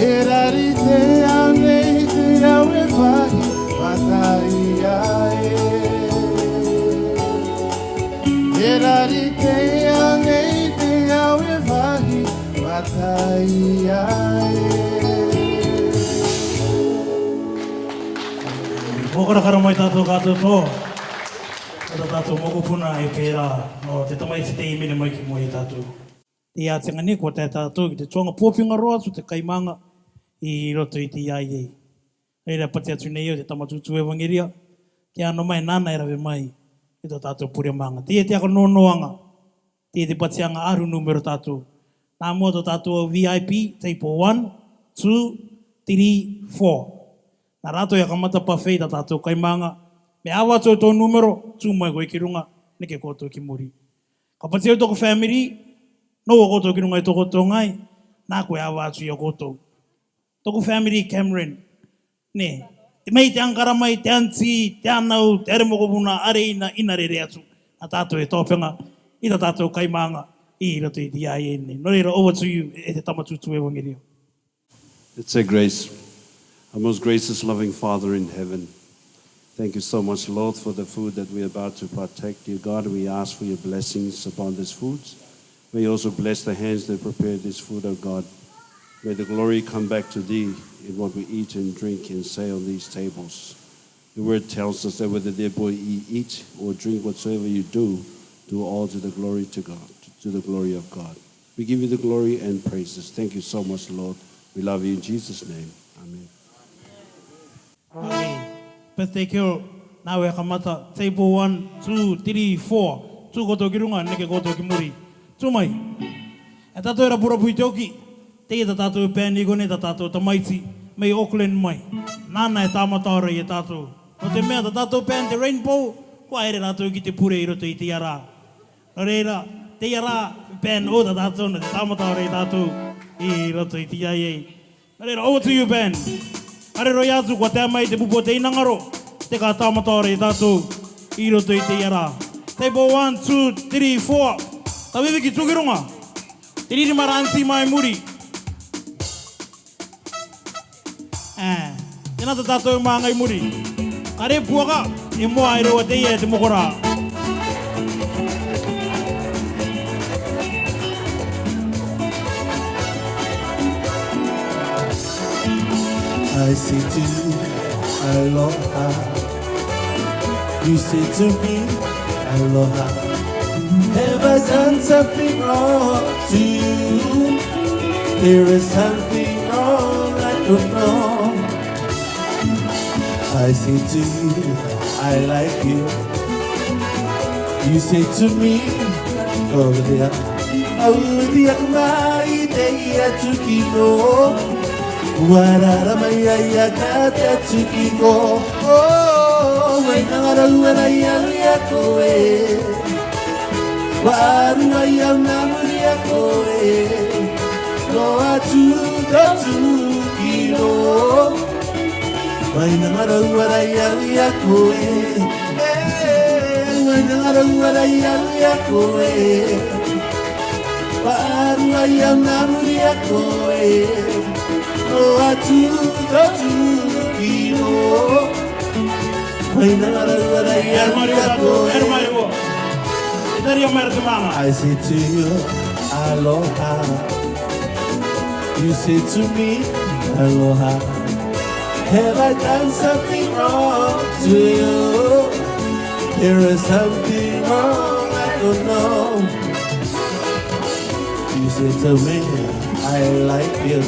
E rari te ao nei te ao e vahi mataia ē. E rari te ao nei te ao e vahi mataia ē. Mo karakara mai tātou kātoa. Ko tā tātou mokopuna e pērā nō te tamaiti te hīmene mai ki mua ia tātou. Te ātenga nei kua tae tātou ki te tuaga pōpinga roa atu te kai māga i roto i te I I A. Reira pati atu nei au te tama tūtū evangeria, kia ano mai nāna e rave mai i tō tātou pure māga. Teie te ako nōnōaga, teie te patiaga aru numero tātou. Nā mua tō tātou V I P, table one, two, three, four. Nā rātou e kamata buffet i tā tātou kai māga, mea ava atu tō numero, tū mai koe ki runga, neke koutou ki muri. Ka pati au tōku family, nō ua koutou ki runga i tō koutou gai, nāku e ava atu ia koutou. Tōku family Cameron, nē, te mei, te ankara mai, te aunty, te anau, te are mokopuna, are ina, ina rere atu. Nā tātou e tōpenga i tā tātou kai māga i roto i te I I A nei. Nō reira, over to you, e te tama tūtū evangeria. Let's say grace. Our most gracious, loving Father in heaven, thank you so much, Lord, for the food that we're about to partake. Dear God, we ask for your blessings upon this food. May you also bless the hands that prepared this food, O God. May the glory come back to thee in what we eat and drink and say on these tables. Your word tells us that whether thereby ye eat or drink, whatsoever you do, do all to the glory to God, to the glory of God. We give you the glory and praises. Thank you so much, Lord. We love you in Jesus' name. Amen. Amen. Birthday girl, nāue kamata, table one, two, three, four. Tū koutou ki ruŋa, neke koutou ki muri. Tū mai. E tātou era purapu i te oki. Teie tā tātou band i konei, tā tātou tamaiti mei Auckland mai. Nāna e tāmata ora ia tātou. Nō te mea tā tātou band te Rainbow, kua ere rātou ki te pure i roto i teie rā. Nō reira, teie rā, band o tā tātou, nō te tāmata ora ia tātou i roto i teie. Nō reira, over to you, band. Arero ia atu, kua tae mai te pupu o te inangaro, te kā tāmata ora ia tātou i roto i teie rā. Table one, two, three, four. Taviviki, tū ki ruŋa. Te riri mā rā aunty mai muri. Ē, tēnā tā tātou māngai muri. Kare puaka, e moa ai rewa teie te moko rā. I say to you, aloha. You say to me, aloha. Have I done something wrong to you? There is something wrong, I don't know. I say to you, I like you. You say to me, over there. Au e tiaku mai te ia tukino. Ua rara mai ai a ka te tukino. Oh, mai nanga rau ara ia ui a koe. Ua rua ia na muri a koe. Noa tu to tukino. Mai nanga rau ara ia ui a koe. Eh, mai nanga rau ara ia ui a koe. Ua rua ia na muri a koe. Noa tu to tukino. Mai nanga rau ara ia ui a koe. Era mai rua. Itaria mai te mama. I say to you, aloha. You say to me, aloha. Have I done something wrong to you? There is something wrong, I don't know. You say to me, I like you.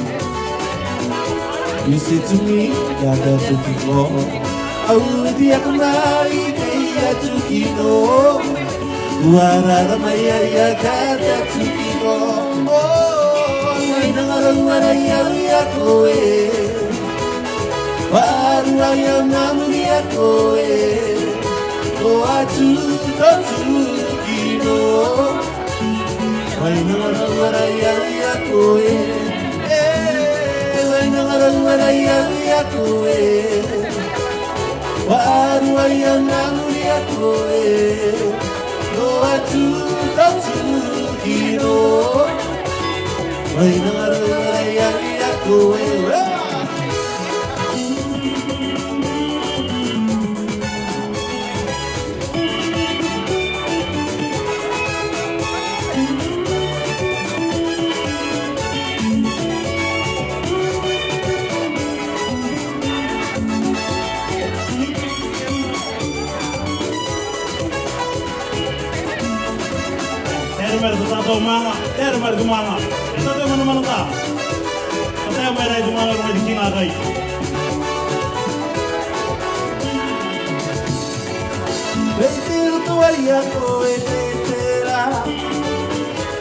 You say to me, that that's what you want. Au e tiaku mai te ia tukino. Ua rara mai ai a ka te tukino. Oh, mai nanga rau ara ia ui a koe. Ua rua ia na muri a koe. Noa tu to tukino. Mai nanga rau ara ia ui a koe. Eh, mai nanga rau ara ia ui a koe. Ua rua ia na muri a koe. Noa tu to tukino. Mai nanga rau ara ia ui a koe. Tere mare tu tātou manga, tere mare tu manga. E tātou manga manga tā. Tātou manga rai tu manga, manga ki ngā kai. Pētero, tō ai a koe Pētera.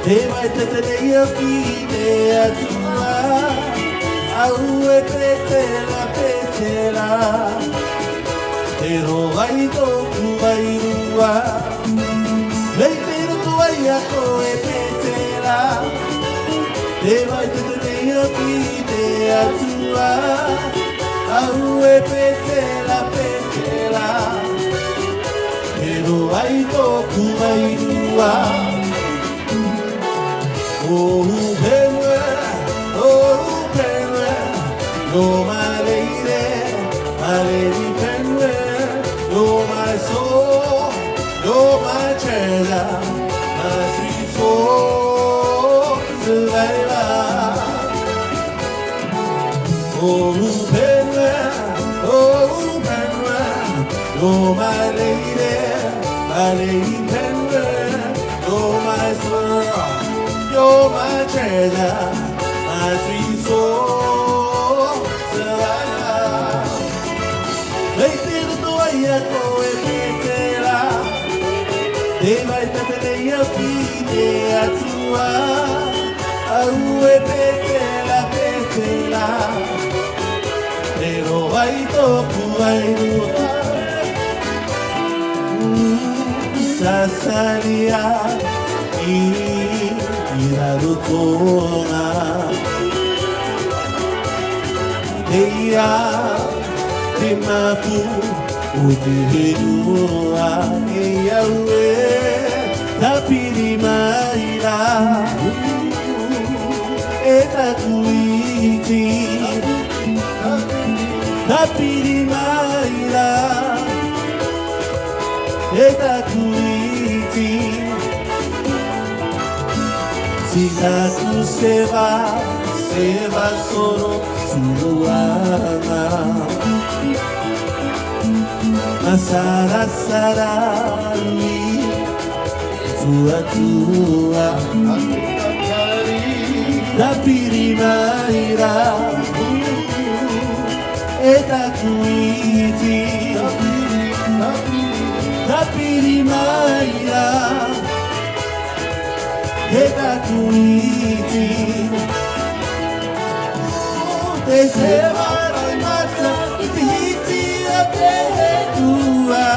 Te vai te te nei o ki te Atua. Au e Pētera, Pētera. Te roa i tōku vairua. Pētero, tō ai a koe Pētera. Te vai te te nei o ki te Atua. Au e Pētera, Pētera. Te roa i tōku vairua. Oh, Penguin, oh, Penguin, you're my lady, my lady Penguin, you're my soul, you're my treasure, my sweet soul survivor. Oh, Penguin, oh, Penguin, you're my lady, my lady Penguin, you're my soul. Oh, my treasure, my sweet soul, Savannah. Lei te roto ai a koe Petera. Te vai ta te nei au ki te Atua. Aue Petera, Petera. Te roa i tō'oku ai rua. Sasaria i, i raro tō'ona. Te ia, te mapu o te henua, e aue, tāpiri mai rā. E taku iti, tāpiri mai rā. E taku iti, tinaku seva, seva soro, soro ana. A sarasara i, tua tua. Tāpiri mai rā. E taku iti. Tāpiri mai rā. E taku iti. Te seva roimata i te hiti a te henua.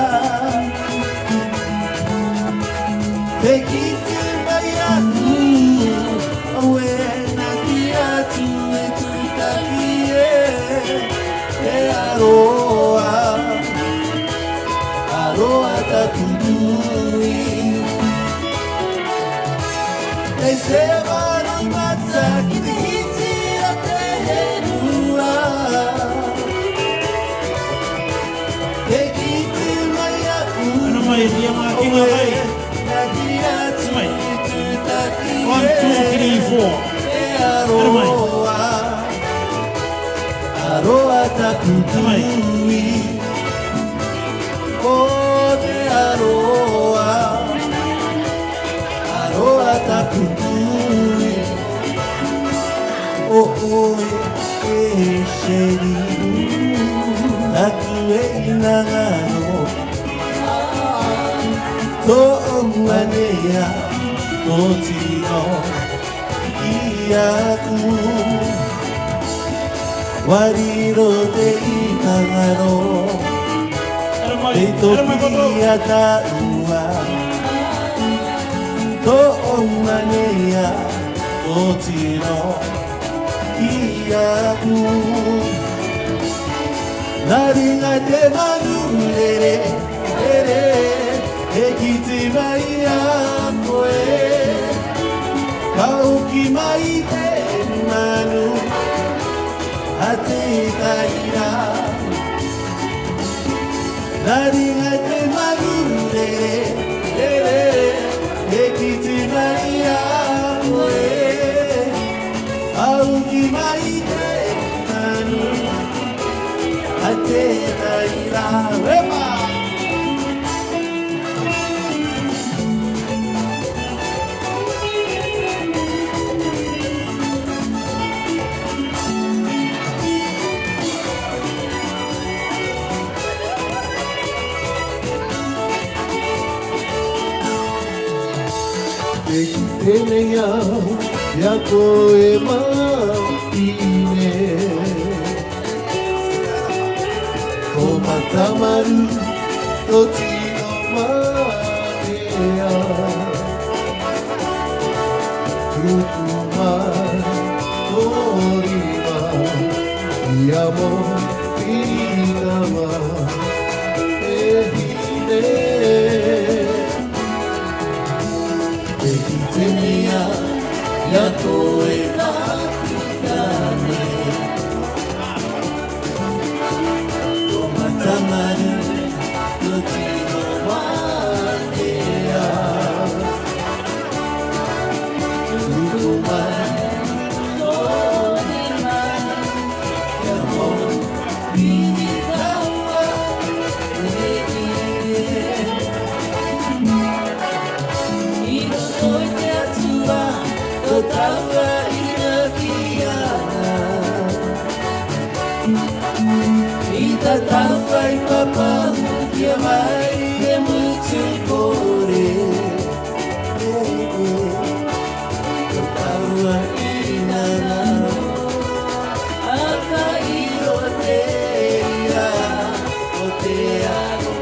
Te kite mai aku, aue nā ki atu e tūtaki e, e aroa, aroa taku tui. Te seva roimata ki te hiti a te henua. Te kite mai aku. Ana mai, ia mā, ki ngā vai. Mai. One, two, three, four. Ana mai. Aroa taku tui. O te aroa. Aroa taku tui. O oe e Sheri, taku e inangaro. Tō'u manea, tō tino, i aku. Wariro te inangaro. Te toki a tāua. Tō'u manea, tō tino, i aku. Nā ringa te manu rere, rere, e kite mai a koe. Ka oki mai te manu, a te taira. Nā ringa te manu rere, rere, e kite mai a koe. Ka oki mai te manu, a te taira. Ema! Te kite nei au, i a koe Mapine. Tō matamaru, tō tino matea. Tuku mai tō rima, i a mō pītama, e hine. Te kite nei au, i a koe Mapine. Tō matamaru, tō tino matea. Tuku mai tō rima, i a mō pītama, e hine. I roto i te Atua, tō Tava ira ki a, i tatau ai papa'u ki a mai e mutu kore. Tava ina na, a ka iro te ia, o te aro.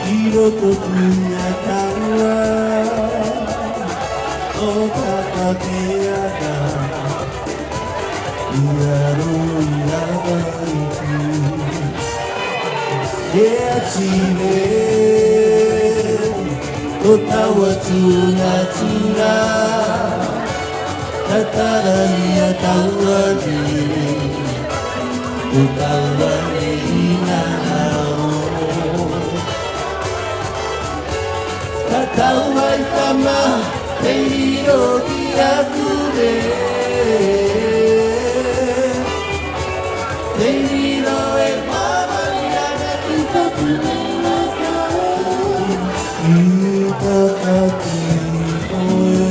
I roto pū i a tāua, o tapa te ata, i raro i a vai pū. E a tire, o tāua tū natura, tatara i a tāua tire, o tāua e ina o. Tatau ai tama, te riro ki a kure. Te riro e pava i a na ki ta kure na ka. I ta ka ki oe.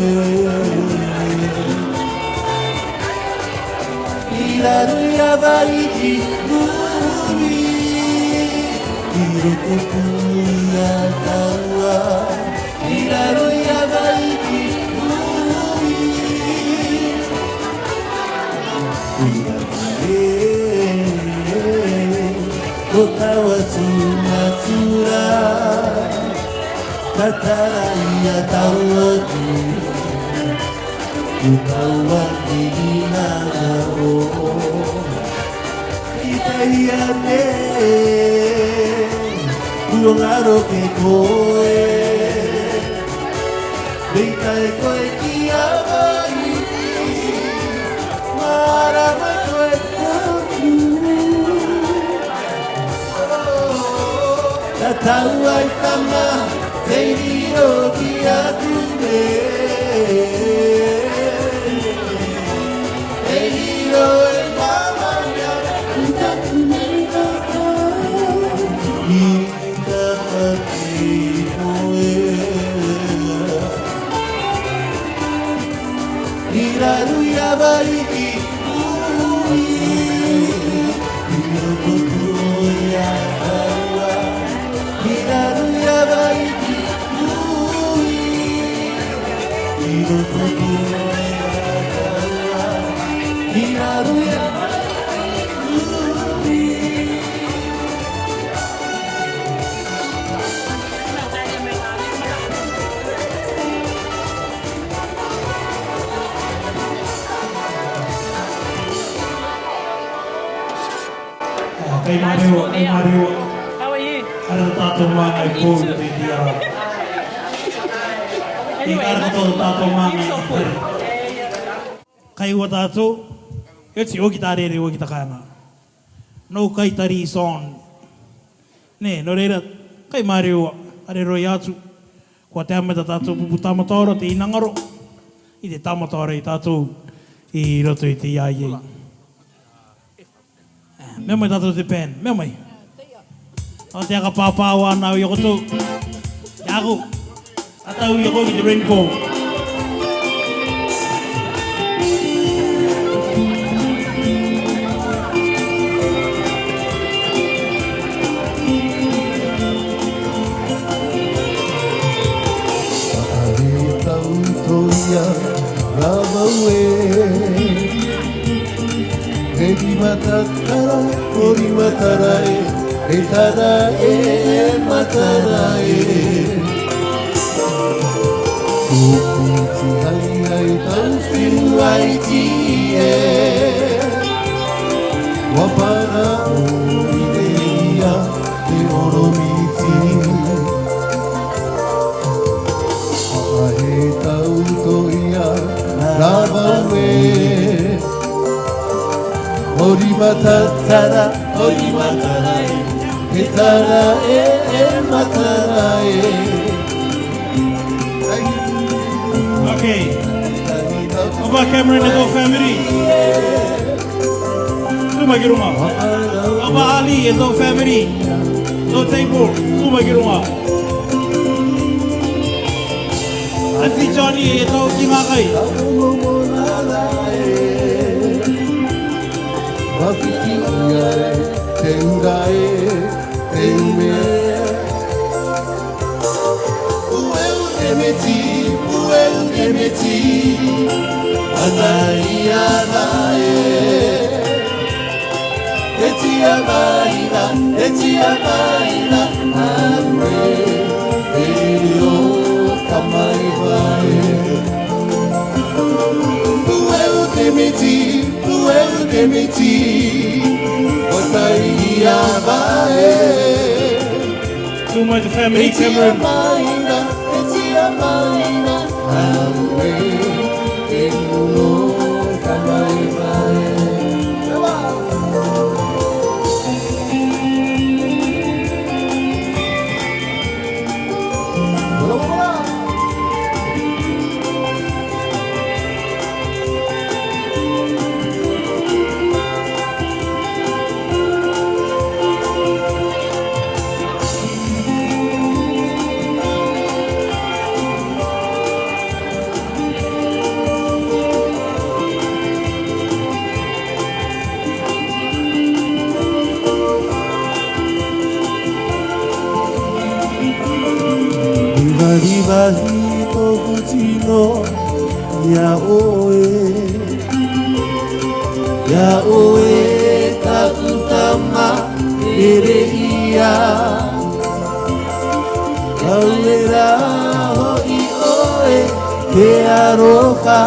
I raro i a vai ki ui, i roto pū i a tāua, i raro i a vai ki ui. I raro e, o tāua tū natura, tatara i a tāua tū. I tāua te ina o. I te ia te, ua ngaro ke koe. Vei tai koe ki a vai, mara mai koe ki a kure. Tatau ai tama, te riro ki a kure. Te riro e pava i a na ki ta kure na ka. I ta ka ki oe. I raro i a vai ki ui, i roto pū i a tāua. I raro i a vai ki ui, i roto pū i a tāua. I raro i a vai ki ui. Kai mare ua, kai mare ua. How are you? Ara tātou māngai pou te tiara. I kara katoa tātou māngai. Kai ua tātou, e ti oki ta rere, oki ta kāinga. Nō kai tari son. Nē, nō reira, kai mare ua, areroi atu. Kua te ameta tātou pupu tamataora te inangaro. I te tamataora i tātou i roto i te iaiai. Mea mai tātou te band, mea mai. O te aka pāpā o ana au i a koutou. Te ako. Ata au i a koutou ki te rainbow. Are tau toia, rava ue. Te rima takara, ko Matara ē, e tara ē, e matara ē. Tō piti haihai tau fiu aiti ē. Ua para o i te ia te oromiti. Ahe tau to ia rāvau ē. Ori matatara, ori matara ē, e tara ē, e matara ē. Okay. Oba Cameron e tō family. Tū mai ki ruŋa. Oba Ali e tō family. Tō table. Tū mai ki ruŋa. Aunty Johnny e tō ki ŋā kai. Te ura ē, te ume. Pueu te miti, pueu te miti. Ana ia na ē. E tia mai ra, e tia mai ra. Aue, e o ka mai vai. Pueu te miti, pueu te miti. Ua tai ia vai. Tū mai te family, Cameron. Riva-riva hito hutino ia oe. Ia oe tau tama ere ia. Au era hoʻi oe te aroha.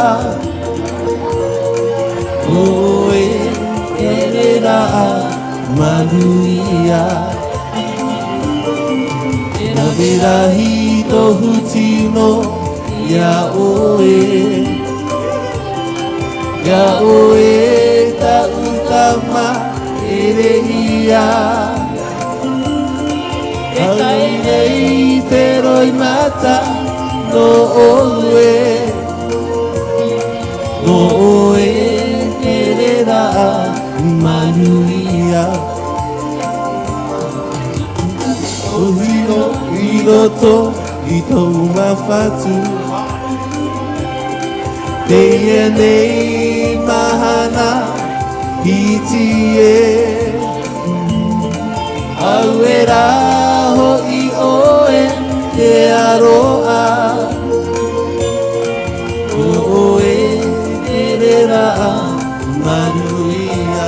Oe te reraʻa manuia. Te rave rahi tohu tino ia oe. Ia oe tau tama ere ia. E tai nei te roimata nō ʻoe. Nō ʻoe te reraʻa manuia. ʻO hiro i roto i tou mafatu. Teie nei mahana hiti ē. Au era hoʻi oe te aroha. ʻO ʻoe te reraʻa manuia.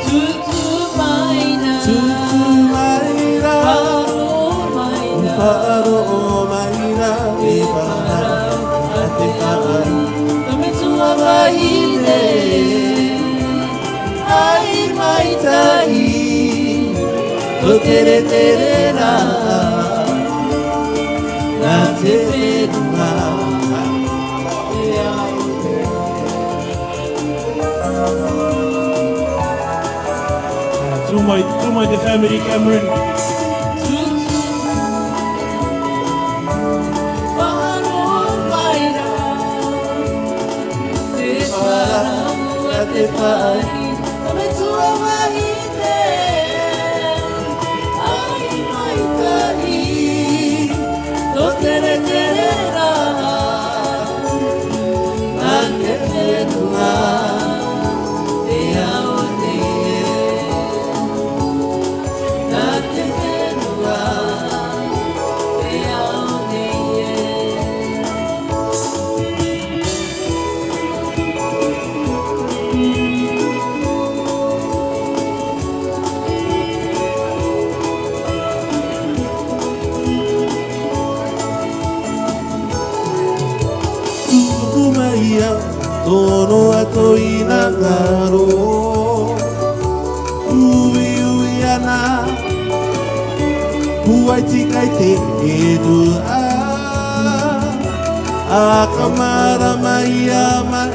Tutu mai ra. Tutu mai ra. Faʻaroʻo mai ra. Faʻaroʻo mai ra. E parau a te faʻahi. Tō metua vahine. Ai mai tahi. Tō teretere ra. Nā te fenua. Tū mai, tū mai te family, Cameron. Tō noa tō ina ngaro, uiui ana, uaiti kai te erua, a ka marama ia mai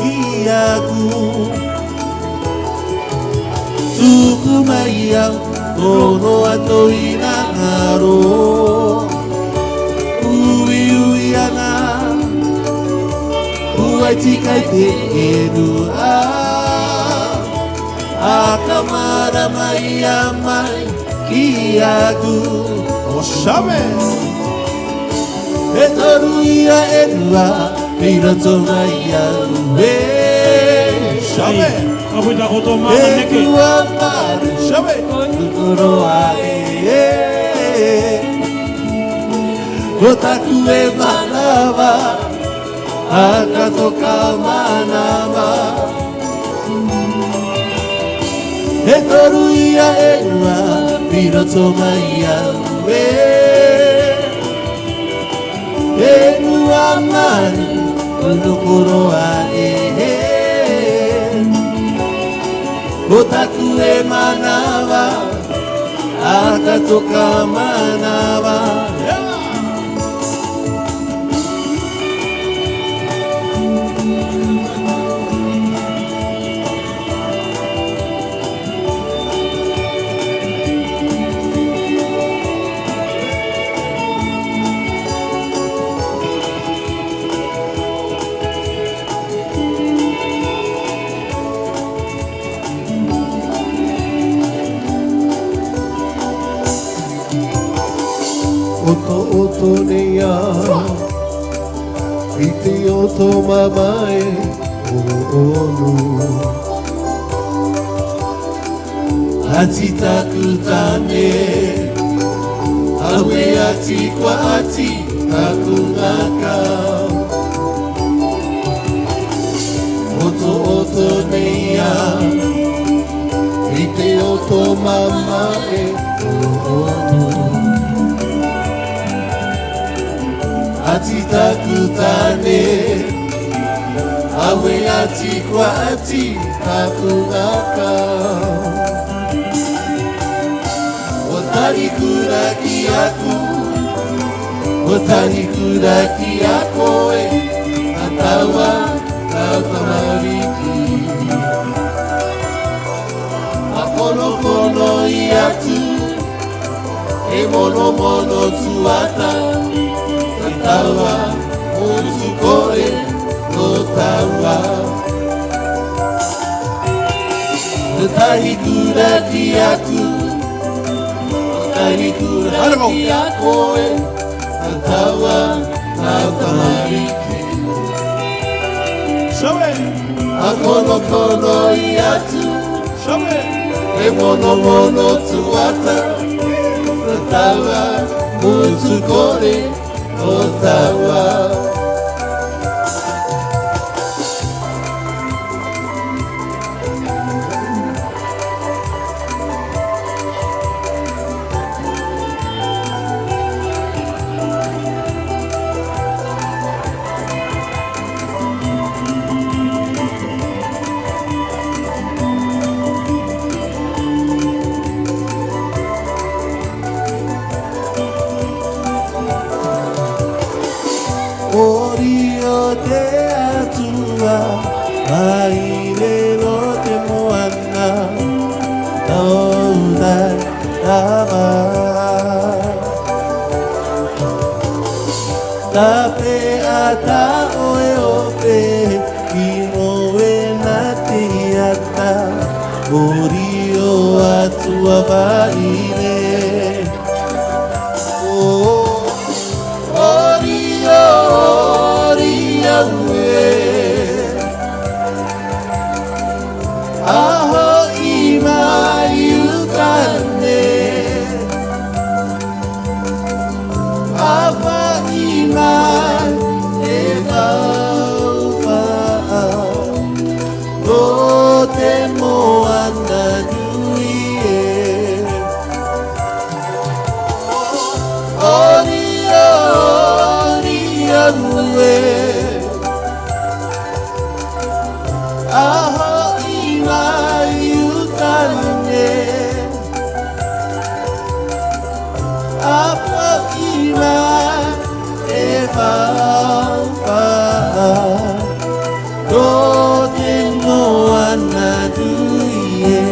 ki aku. Tuku mai au, tō noa tō ina ngaro, uiui ana, uaiti kai te erua, a ka marama ia mai ki aku. O Shame. E toru ia e rua, i roto mai au e. Shame. Ka puta koto mama neke. E rua maru. Shame. Ko nukuro a e. Ko taku e manava, a ka toka manava. E toru ia e rua, i roto mai au e. E rua maru, ko nukuro a e. Ko taku e manava, a ka toka manava. Oto oto nei a, i te oto mamae o onu. Ati taku tane, aue ati kua ati taku ngaka. Oto oto nei a, i te oto mamae o onu. Ati taku tane, aue ati kua ati taku ngaka. O tari kura ki aku, o tari kura ki a koe, a taua, tau tamariki. A kono kono i atu, e mono mono tuata, a taua, o tu kore, o taua. Tahi kura ki aku, tahi kura ki a koe, a taua, a tamariki. Shame. A kono kono i atu. Shame. E mono mono tuata, a taua, o tu kore, o taua. Ori o te Atua, mai rero te moana, tau tai tava. Tape ata oe ope, i moe na te ata, ori o Atua vaire. O, ori o, ori aue. Aho i mai uta ne. Afa i mai e tau fa. Nō te moana nui e. A ho'i mai uta nei, a ho'i mai e faufa'a, ko te noa na tui e.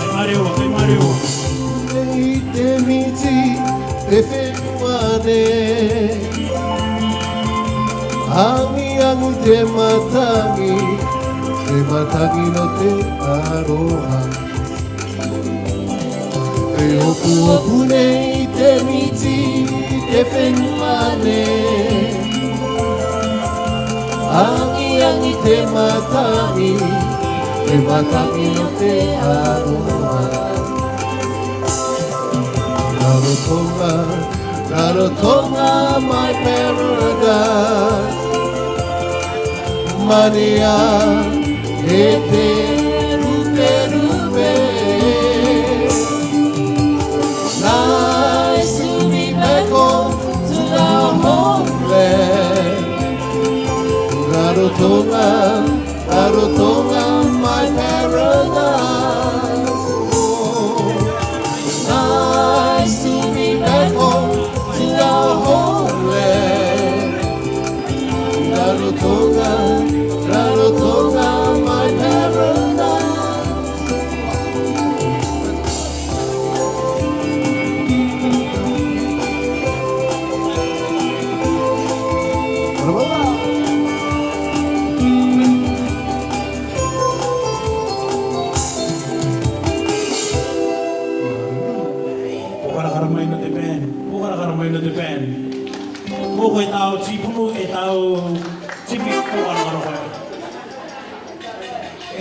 Kai mare ua, kai mare ua. Nei te miti te fenua nei, agiagi te matangi, te matangi nō te aroha. E opuopu nei te miti te fenua nei, agiagi te matangi, te matangi nō te aroha. Rarotonga, Rarotonga, my paradise. Mania e te ruperupe. Nice to be back home to our homeland. Rarotonga, Rarotonga, my paradise. Oh, nice to be back home to our homeland. Rarotonga, Rarotonga, my paradise. Pokarakara mai nō te band, pokarakara mai nō te band. Ko koe e tau tipunu, e tau tipi, pokarakara koe.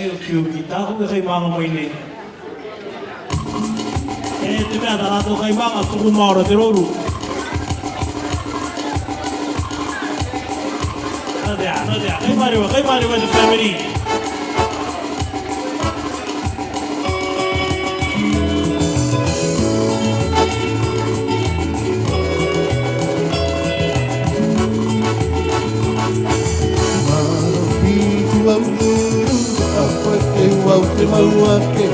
E ukiuki, tā koe e kai maga mai nei. E te mea tā rātou kai maga, tuku maoro te rouru. Nō te aha, nō te aha, kai mare ua, kai mare ua te family. Mapitu au ruru, a koe te uau te mau ake,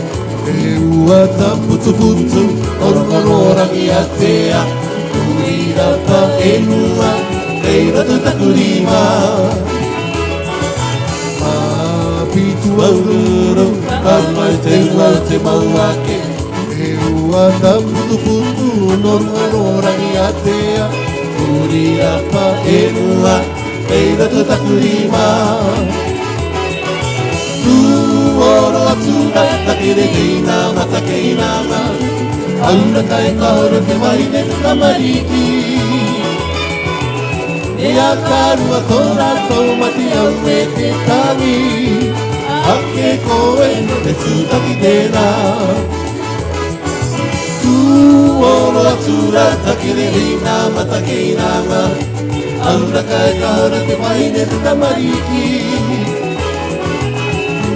e ua taputuputu, orongorō rangi a te ā, uri rapa e nua, kei roto taku rima. Mapitu au ruru, a koe te uau te mau ake, e ua taputuputu, orongorō rangi a te ā, uri rapa e nua, kei roto taku rima. Tū oro atu ra, takere kei nā mata kei nā mā, aura kai ka horo te vahine te tamariki. E a karua tō rātou mate, aue te tangi, ake koe te tūtaki tērā. Tū oro atu ra, takere kei nā mata kei nā mā, aura kai ka horo te vahine te tamariki.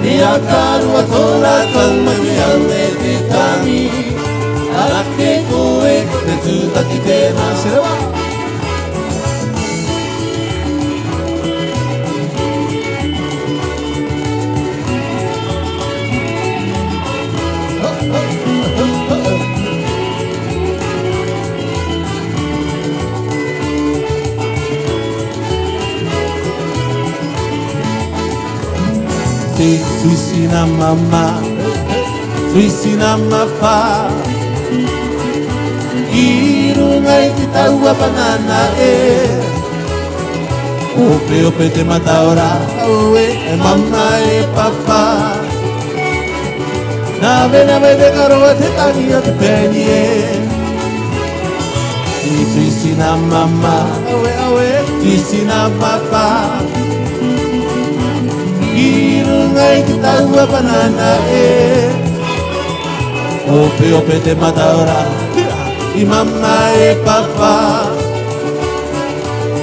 E a karua tō rātou mate, aue te tangi, ake koe te tūtaki tērā. Sereva. Te tuisi nā māmā, tuisi nā māpā, i ruŋa i te taua banana ē. Ope, ope te mataora, aue, e māmā, e pāpā. Nā vena vai te karoa te tangi o te peni ē. I tuisi nā māmā, aue, aue. Sisi na papa. I ruŋa i te taua banana ē. Ope ope te mata ora. I mama e papa.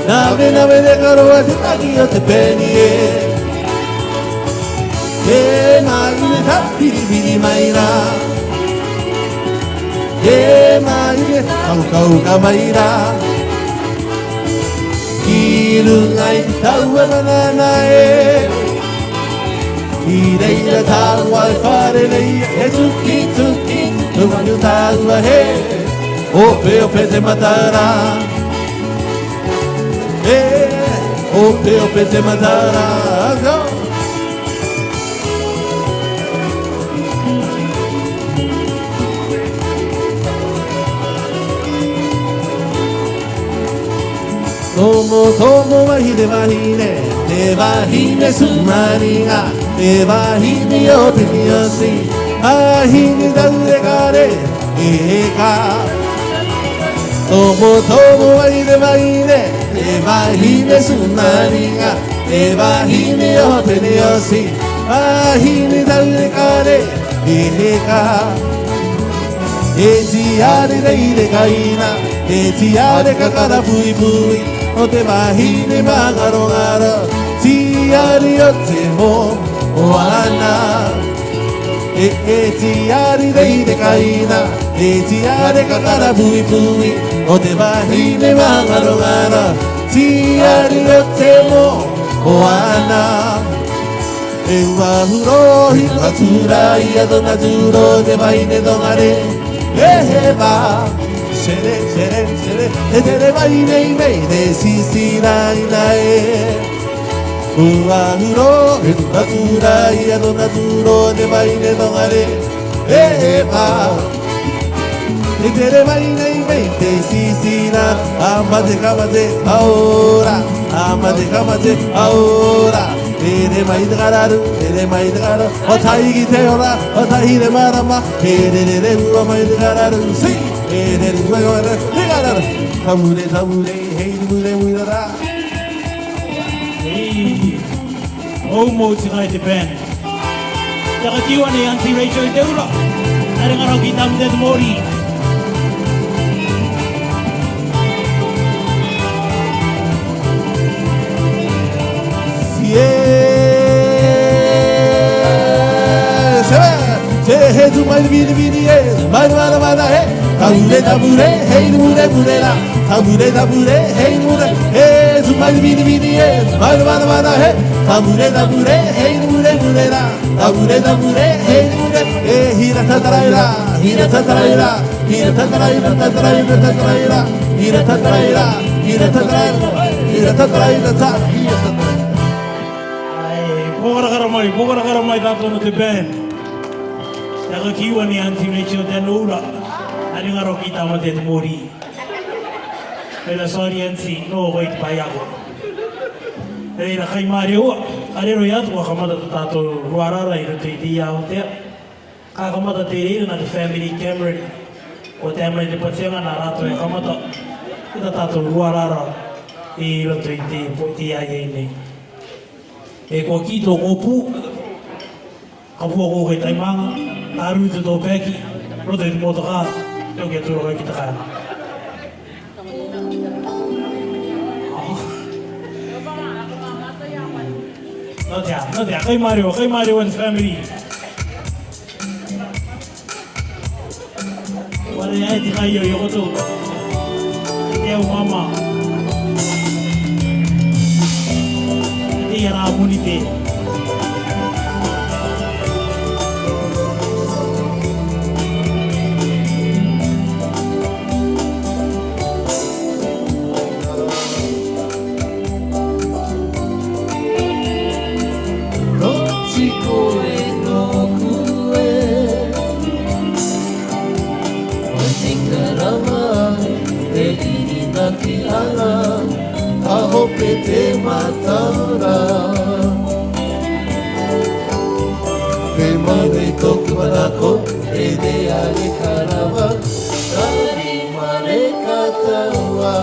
Nave nave te karoa te taki o te peni ē. E mai te tapiripiri mai ra. E mai te kaukauka mai ra. I ruŋa i te taua banana ē. I reira tāua e fare nei e tuki tuki. Tuki tāua hē. Ope ope te mata ora. E, ope ope te mata ora. Go. Tomo tomo vahine vahine, te vahine sumariŋa, te vahine o piniasi, vahine taure kare, e ka. Tomo tomo vahine vahine, te vahine sumariŋa, te vahine o piniasi, vahine taure kare, e ka. E tiare reire kaina, e tiare kakara puipui, o te vahine maŋaroŋaro, tiare o te moana. E, e tiare reire kaina, e tiare kakara puipui, o te vahine maŋaroŋaro, tiare o te moana. E ua huro hi atu ra, i a dona turo te vahine doŋare. E he va. Sere sere sere. E te re vahine i mei te sisi ra i ra e. Ua huro hi atu ra, i a dona turo te vahine doŋare. E he va. E te re vahine i mei te sisi ra. Amate kamate aora. Amate kamate aora. E re mai te kararu, e re mai te kararu. O tai ki te ora, o tai te marama. E re re re ua mai te kararu. Si, e re re ua mai te kararu. Tamure tamure, hei mure mure ra. Ei, o mo te kai te band. Te ka kiwa nei Aunty Rachel Teura. Are ŋaro ki Tāmate te Mōrī. Yes. Seven. Te he tu mai vini vini e. Mai vana vana e. Tamure tamure, hei mure mure ra. Tamure tamure, hei mure. E tu mai vini vini e. Mai vana vana e. Tamure tamure, hei mure mure ra. Tamure tamure, hei mure. E hira tataraira, hira tataraira. Hira tataraira, tataraira, tataraira. Hira tataraira, hira tataraira. Hira tataraira, ta, hira tataraira. Ai, pokara kara mai, pokara kara mai tātou nō te band. Te ka kiwa nei Aunty Rachel Teura. Are ŋaro ki Tāmate te Mōrī. Pera sorry Aunty, nō hoi te pai ako. Reira kai mare ua, are ro i atu kua kamata tā tātou ruarara i roto i te ia o te. Ka kamata te reira nā te family Cameron. Ko te mai te patianga nā rātou e kamata. Ki tā tātou ruarara i roto i te, i te ia nei. E kua kī tō ngō pū. Ka pua ko ke taimanga, taru te tō peki, roto i te mōtoka, tō ke tūranga ki te kāna. Nō te ā, nō te ā, kai mare ua, kai mare ua te family. Ware ai te kai o i o koutou. Te au mama. Te ia rā muni te. Roti koe nōku e. Roti karama e, e iri taki ana, a hope te mataura. Te mane tōku manako, e te are karama, tari mare kataua.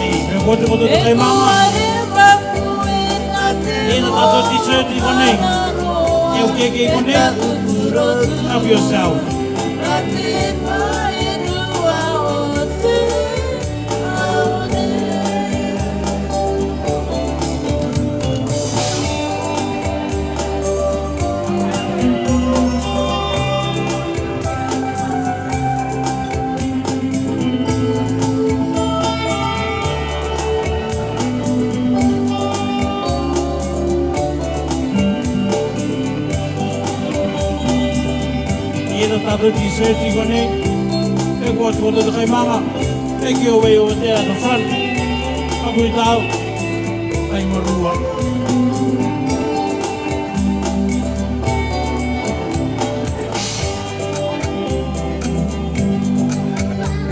Ei, e kua te kua te takai mama. Ē, nā tātou T-shirt i konei. E o kē kē i konei. Help yourself. Ē, nā tātou T-shirt i konei. E kua te kua te takai mama. Make your way over there at the front. Ka pui tau. Ai marua.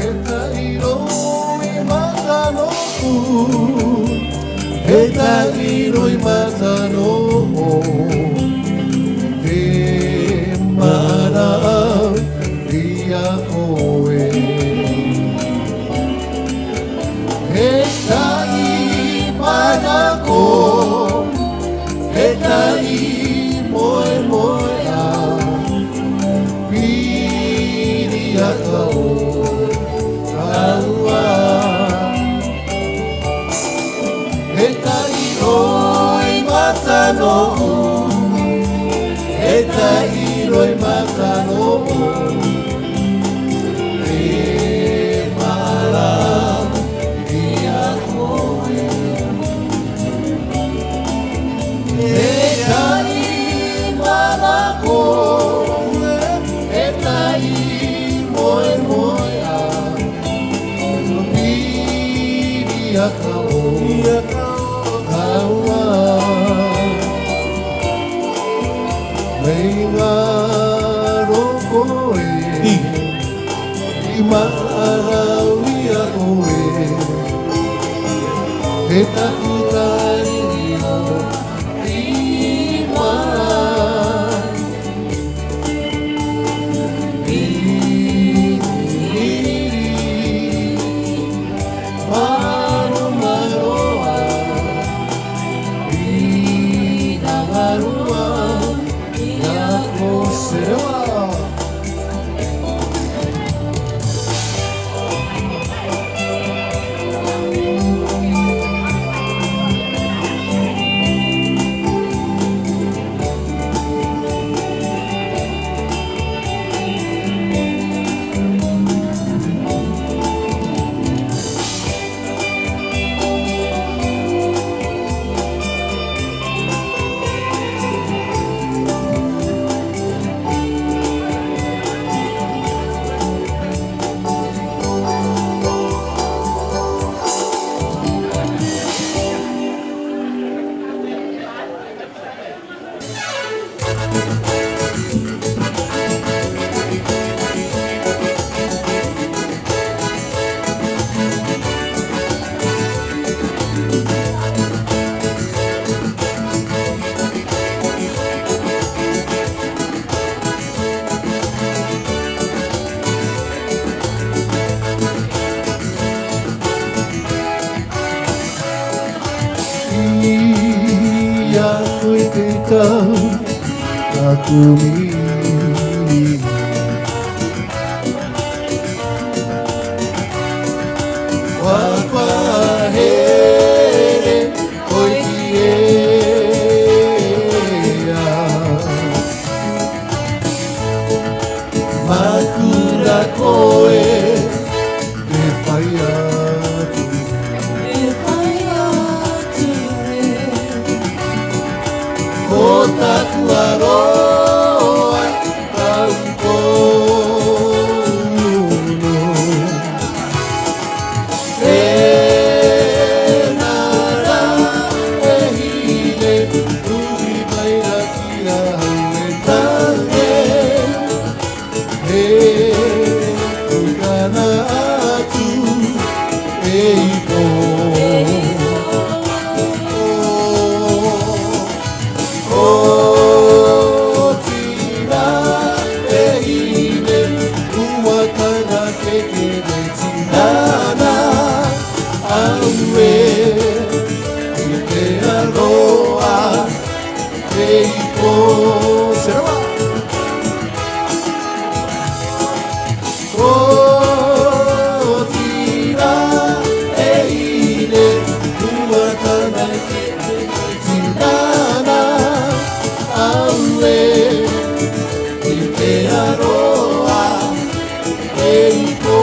He ta'i ro'i matano'u, he ta'i ro'i matano'u, te mara'i a koe. He ta'i manako, he ta'i moemoe'a, piri aka 'oe, ta'ua. He ta'i ro'i matano'u, he ta'i ro'i matano'u, te mara'i a koe. He ta'i manako, he ta'i moemoe'a, piri aka 'oe, ta'ua. Me'e ngaro koe, i mara'i a koe, he taku tari o i mara'i. Aromaroa, Vinagaroa, Iakosewa. Ia koe te tau a ko mimi. Ua fahere koe ki ei. Makura koe te fai atu. Te fai atu e. Ko taku aroa tau pono. E nara e hine, uri mai ra ki a au e tane. E tukana atu e ipo. Ko tira e hine, ua tana keke me tinana. Aue, i te aroa, e ipo. Serawa. Ko tira e hine, ua tana keke me tinana. Aue, i te aroa, e ipo.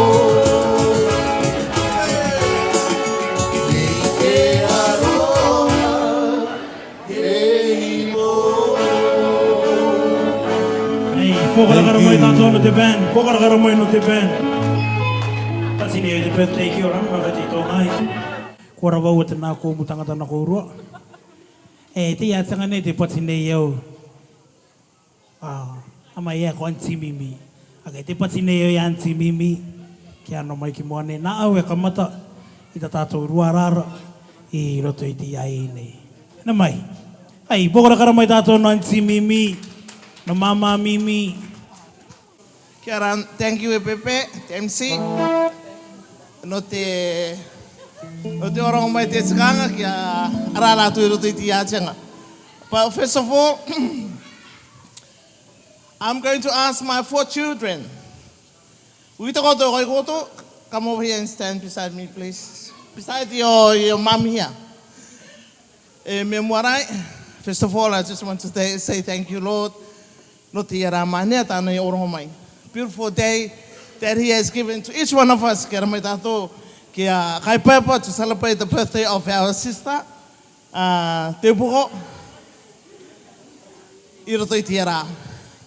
I te aroa, e ipo. Ei, kōkarakaraka mai tātou nō te band, kōkarakaraka mai nō te band. Pati nei te birthday, kia ora, mā kati tō ngai. Ko rava ua te nā kōmu tangata nā kōrua. E, te ia tanga nei te pati nei au. A, a mai e ko Aunty Mimi. A, kei te pati nei au ia Aunty Mimi. Kia nō mai ki mua nei. Nā au e kamata i tā tātou rua rara i roto i te ia nei. Nā mai. Ai, kōkarakaraka mai tātou nō Aunty Mimi. Nō Māmā Mimi. Kia ora, thank you e Pepe, te M C. Nō te, nō te ora mai te tikanga kia ara rātou i roto i te ia tanga. But first of all, I'm going to ask my four children. Uite koutou, koutou, come over here and stand beside me, please. Beside your, your mom here. E, Mea Muarai, first of all, I just want to say, say thank you, Lord. Nō te ia rā māhina tāna i ōrogo mai. Beautiful day that he has given to each one of us. Kia ora mai tātou, kia Kaipepa, to celebrate the birthday of our sister, uh, Te Upuko. I roto i te ia rā.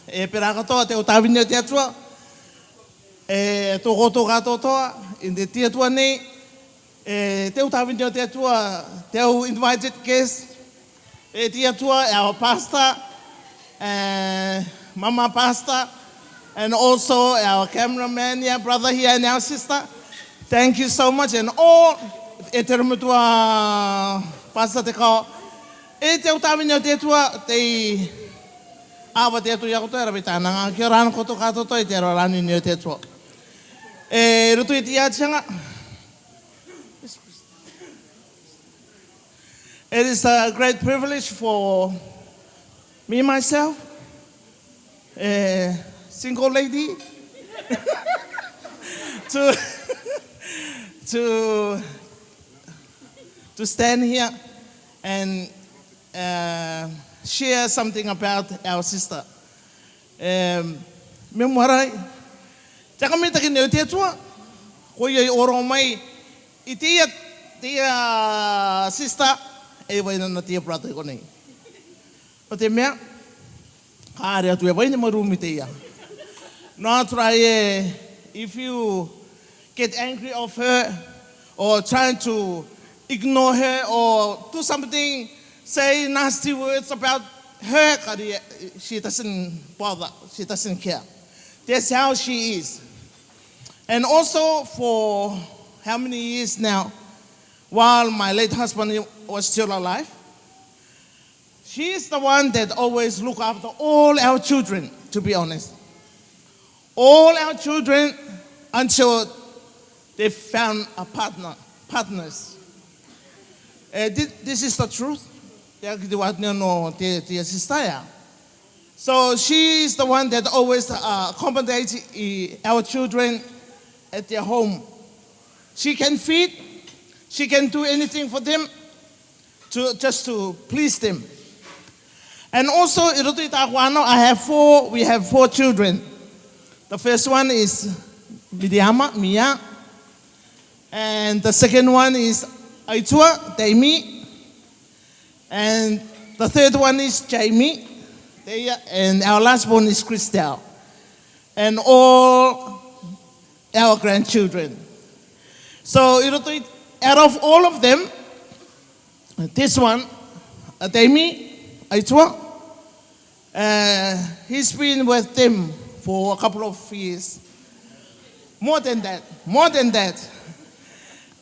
E pera katoa, te u tāvini o te Atua. E tō koutou katoatoa, i te tiatua nei, e te u tāvini o te Atua, te u invited guest, e tiatua, our pastor, e, Mama pastor, and also our cameraman, yeah, brother here and our sister. Thank you so much, and all, e te ramatua pastor te kao, e te u tāvini o te Atua, te ava te Atua ia koutou, e rave tāna ngā, kia ora koutou katoatoa, i te aro rā ni o te Atua. E, roto i te ia tanga. It is a great privilege for me, myself, a single lady, to, to, to stand here and uh, share something about our sister. Um, Memorai, taka mi taki neu te tua, ko ia oro mai, i te ia, te ia sister, e vai na te brother ko nei. O te mea, ka are atu e vai ni marumi te ia. No try e, if you get angry of her or trying to ignore her or do something, say nasty words about her, ka ri-, she doesn't bother, she doesn't care. That's how she is. And also for how many years now, while my late husband was still alive, she is the one that always look after all our children, to be honest. All our children until they found a partner, partners. Uh, thi-, this is the truth. Te aki te wat no, no, te, te sister ia. So she is the one that always uh, accommodate uh, our children at their home. She can feed, she can do anything for them to, just to please them. And also, i roto i tāku ano, I have four, we have four children. The first one is Miriama, Mia. And the second one is Aitua, Taimi. And the third one is Jamie. They, and our last born is Christelle. And all our grandchildren. So, i roto i, out of all of them, this one, uh, Taimi, Aitua, uh, he's been with them for a couple of years. More than that, more than that.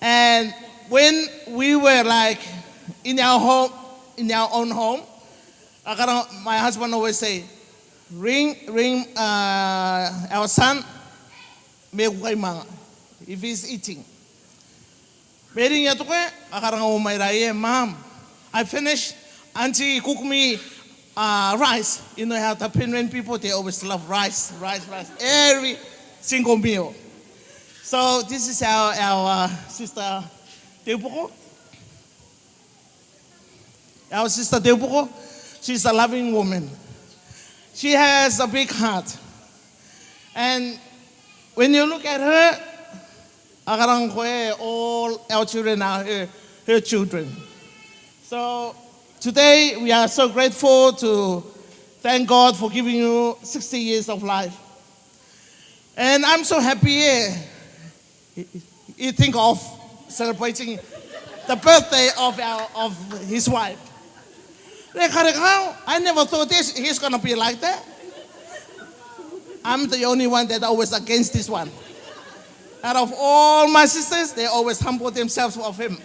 And when we were, like, in our home, in our own home, I got, my husband always say, "Ring, ring, uh, our son, me kukai manga, if he's eating." Me ring ia tuke, a karanga o mai ra ia, "Mom, I finished. Auntie cook me uh, rice." You know how the Penryn people, they always love rice, rice, rice, every single meal. So this is our, our uh, sister Teupoko. Our sister Teupoko, she's a loving woman. She has a big heart. And when you look at her, a karanga ko e, all our children are her, her children. So today we are so grateful to thank God for giving you sixty years of life. And I'm so happy, eh, he, he think of celebrating the birthday of our, of his wife. Reka, reka, I never thought this, he's gonna be like that. I'm the only one that always against this one. Out of all my sisters, they always humble themselves of him.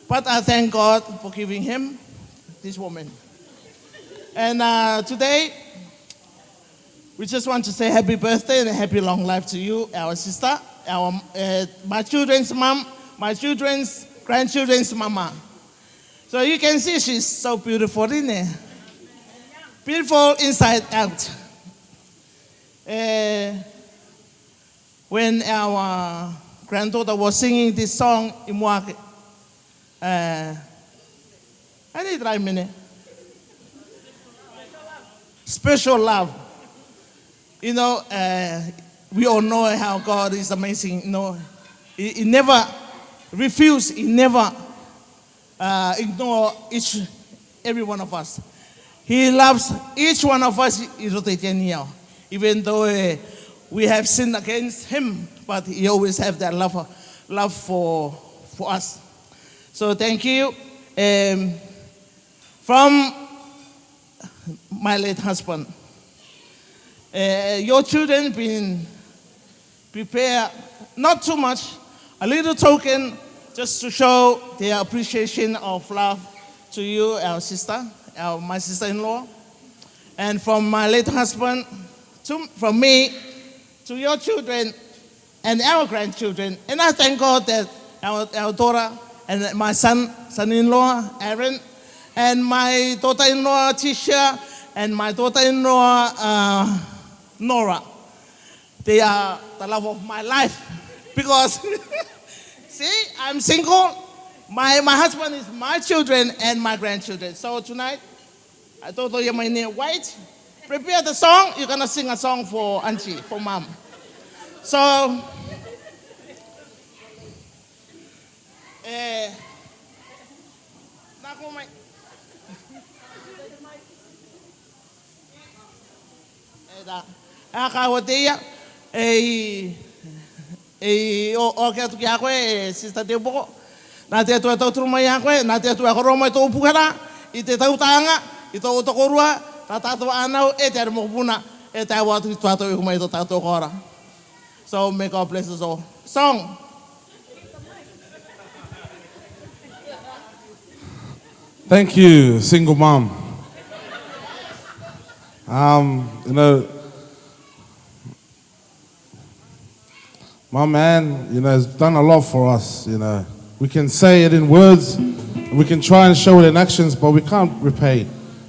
But I thank God for giving him this woman. And uh, today, we just want to say happy birthday and a happy long life to you, our sister, our, uh, my children's mom, my children's grandchildren's mama. So you can see she's so beautiful, isn't it? Beautiful inside out. Uh, when our granddaughter was singing this song, i Moake, uh, I need dry minute. Special love. You know, uh, we all know how God is amazing. You know, he, he never refuse, he never uh, ignore each, every one of us. He loves each one of us, i roto i te nia. Even though uh, we have sinned against him, but he always have that love, love for, for us. So thank you. Um, from my late husband. Uh, your children been prepare, not too much, a little token just to show their appreciation of love to you, our sister, our, my sister-in-law. And from my late husband, to, from me, to your children and our grandchildren. And I thank God that Eldora, and my son, son-in-law, Aaron, and my daughter-in-law, Tisha, and my daughter-in-law, uh, Nora. They are the love of my life. Because, see, I'm single. My, my husband is my children and my grandchildren. So tonight, I told you my name, White. Prepare the song. You're gonna sing a song for auntie, for mom. So, eh, na ko mai. Eh, da. A ka o te ia. Ei, ei, o, o ke atu ki a koe, e, Sister Teupoko. Nā te Atua e tauturu mai a koe, nā te Atua e koroa mai tō puke ra, i te tautaanga, i tō, tō kōrua, tā tātou anau, e te are mokopuna, e tae atu ki tō tātou ikumai tō tātou kora. So may God bless us all. Song. Thank you, single mom. Um, you know, my man, you know, has done a lot for us, you know. We can say it in words, we can try and show it in actions, but we can't repay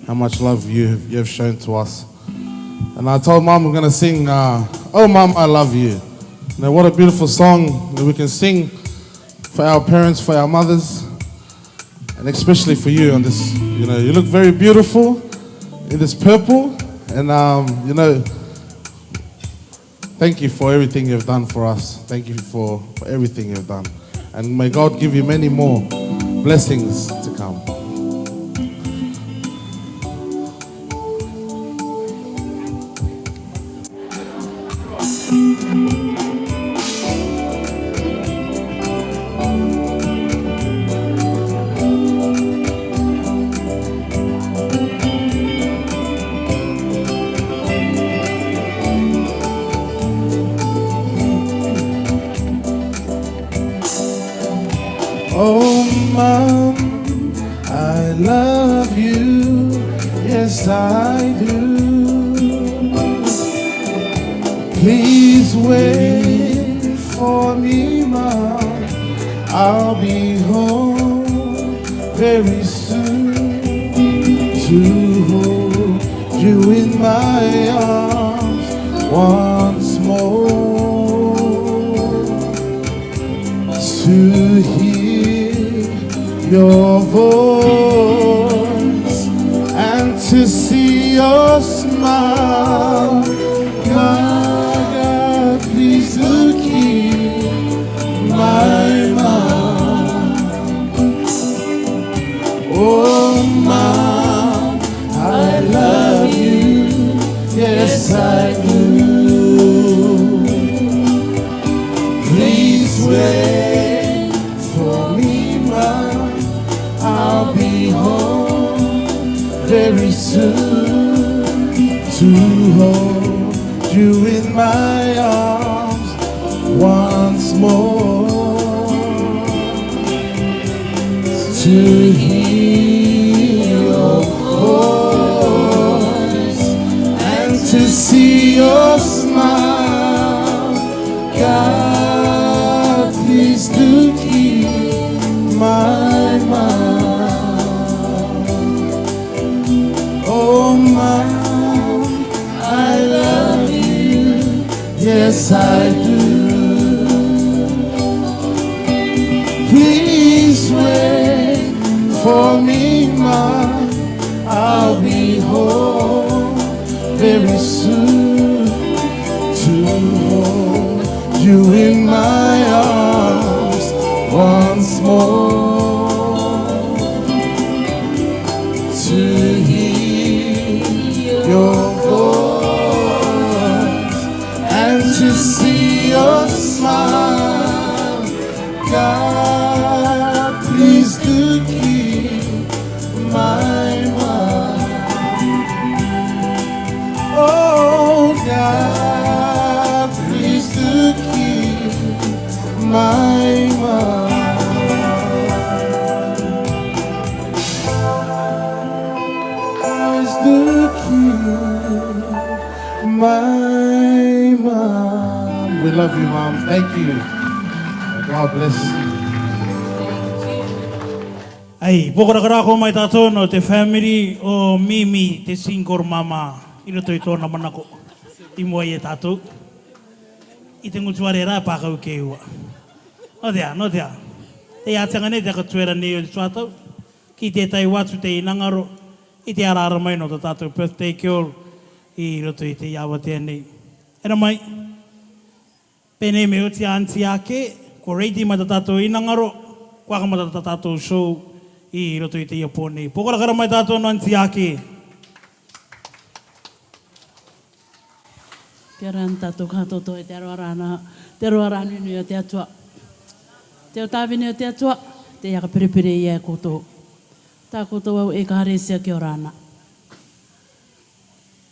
how much love you, you have shown to us. And I told Mom we're gonna sing, uh, "Oh Mom, I Love You." You know, what a beautiful song that we can sing for our parents, for our mothers, and especially for you on this. You know, you look very beautiful in this purple, and, um, you know, thank you for everything you've done for us. Thank you for, for everything you've done. And may God give you many more blessings to come. Oh, Mom, I love you, yes, I do. Please wait for me, Mom. I'll be home very soon to hold you in my arms once more. To hear your voice and to see your smile. God, God, please do keep my mom. Oh, Mom, I love you, yes, I do. Please wait for me, Mom. I'll be home very soon to hold you in my arms once more. To hear your voice and to see your smile. God, please do keep my mom. Oh, Mom, I love you, yes, I do. Please wait for me, Mom. I'll be home very soon to hold you in my arms once more. To hear your voice and to see your smile. God, please do keep my mom. Oh, God, please do keep my mom. Please do keep my mom. We love you, Mom. Thank you. God bless you. Ai, pōkorakora mai tātou nō te family o Mimi, te single mama, i roto i tōna manako i mua iā tātou. I te ngutuare rā pākau kē ua. Nō te aha, nō te aha. Te ātenga nei te katuera nei o te tuatau ki te tai watu te inangaro i te araara mai nō tō tātou birthday girl i roto i te Iāwatea nei. Era mai. Pēnei me oti a Aunty Ake, kua ready mai tā tātou inangaro, kua hakamata tā tātou show i roto i teie pō nei. Pōkorakora mai tātou nō Aunty Ake. Kia ora na tātou kātoatoa, e te aroha rā na, te aroha rā nui nui o te Atua. Te autavi nei o te Atua, te aka perepere ia e koutou. Tā koutou au ekaresia kia ora na.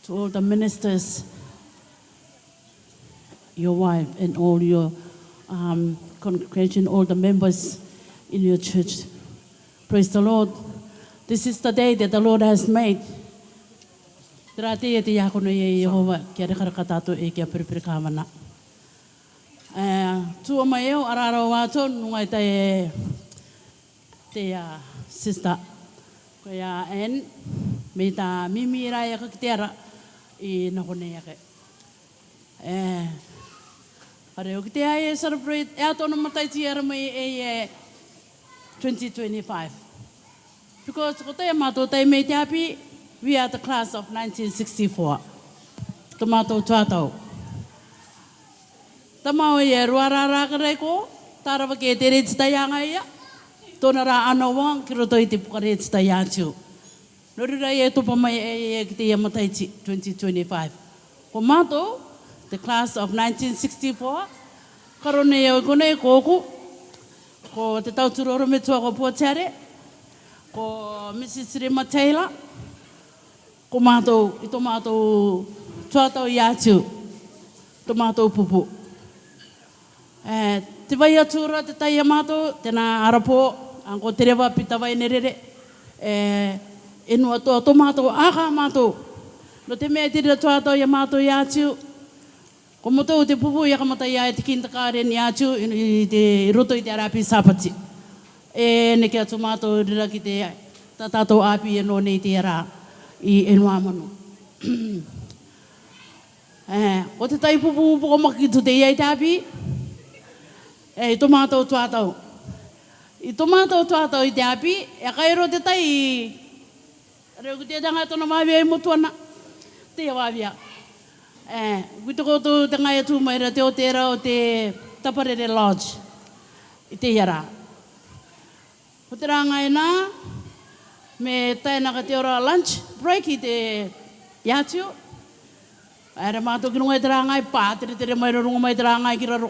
To all the ministers, your wife and all your um, congregation, all the members in your church. Praise the Lord. This is the day that the Lord has made. Terā te ia te iakono ia Iehova, kia rekareka tātou e kia perepere kāvana. E, tua mai eu, arara o ato, nunga i tai e te ia sister. Ko ia Anne, me tā Mimi rā ia ka ki te ara, i nako nei ake. E, are o ki te ai e celebrate, e ato na mataiti ara mai e e twenty twenty-five. Because ko tai mātou tai mai te api, we are the class of nineteen sixty-four. Tō mātou tuatau. Tamau ia rua rā rā ka rei ko, tārava ke te reti tai anga ia. Tōna rā ana wang ki roto i te puka reti tai atu. Nō reira e topa mai e e ki te ia mataiti twenty twenty-five. Ko mātou, the class of nineteen sixty-four, karo nei au konei ko oku, ko te tauturoro metua ko Puatiare, ko Missus Rima Taylor, ko mātou, i tō mātou tuatau i atu, tō mātou pupu. E, te vai atu ra te tai a mātou, tēnā arapō, anko te rewa pita vai ne rere, e, e nua tō, tō mātou, aka mātou. Nō te mea te rira tuatau i a mātou i atu, ko mātou te pupu i a kamata i a e te kindergarten i atu, i, i te, i roto i te arapi Sāpati. E, ne kia tō mātou rira ki te, tā tātou api e nō nei te ara, i e nua manu. E, ko te tai pupu puko maki tu te ia i te api. E, i tō mātou tuatau. I tō mātou tuatau i te api, e kairo te tai i. Reo ki te tanga tōna māvia i motu ana. Te ia māvia. E, kui te koutou te ngai atu mai ra te o te ra o te Taparere Lodge. I te ia rā. Ko te rāngai nā, me tae nā ka te ora lunch break i te i atu. Aera mātou ki runga i te rāngai, pā tere tere mai ra runga mai te rāngai ki raro,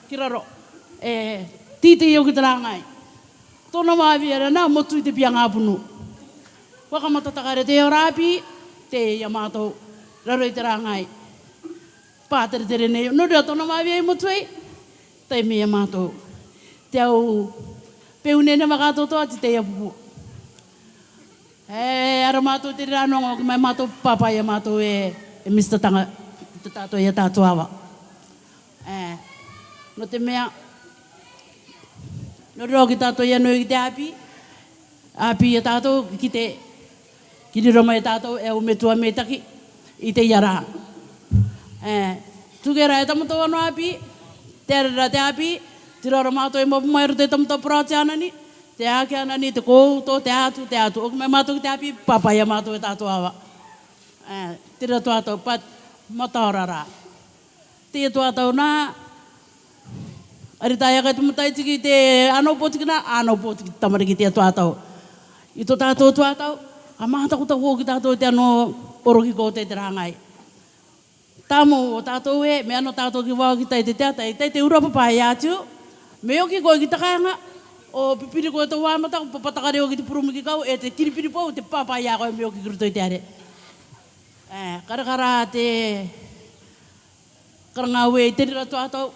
ki raro. E, titi o ki te rāngai. Tōna māvia ra nā, motu i te pia ngā punu. Kua kamata takare te ora api, te ia mātou, raro i te rāngai. Pā tere tere nei, nō reira tōna māvia i motu ai, tai me ia mātou. Te au, peu nei ne makatoto ati te ia pupu. E, ara mātou te rā nongo, ki mai mātou pāpā ia mātou e, e Mister Tanga, te tātou ia tātou awa. E, nō te mea, nō reira ki tātou ia nō i te api, api ia tātou, ki te, ki riro mai tātou, e au metua me taki, i te ia rā. E, tūkera e tamatou ano api, te arera te api, te roro mātou e mopu mai roto e tamatou parao te anani, te ake anani, te kouto, te atu, te atu. Oki mai mātou ki te api, pāpā ia mātou e tātou awa. E, te rira tuatau, pat, mataora rā. Te tuatau nā, ari taia kai te mataiti ki te ano pōtiki nā, ano pōtiki tamariki te tuatau. I tō tātou tuatau, a mātaku taku o ki tātou te ano oro ki kō te te rāngai. Tāmau o tātou e, me ano tātou ki vao ki tai te teata, i tai te ura papa e atu, me oki koe ki takaenga, o pipiri koe tō wā mataku, papa takare oki te purumu ki kau, e te kiripiri pou, te papa ia koe me oki ki roto i te are. E, karakara te, karanga ue i te rira tuatau,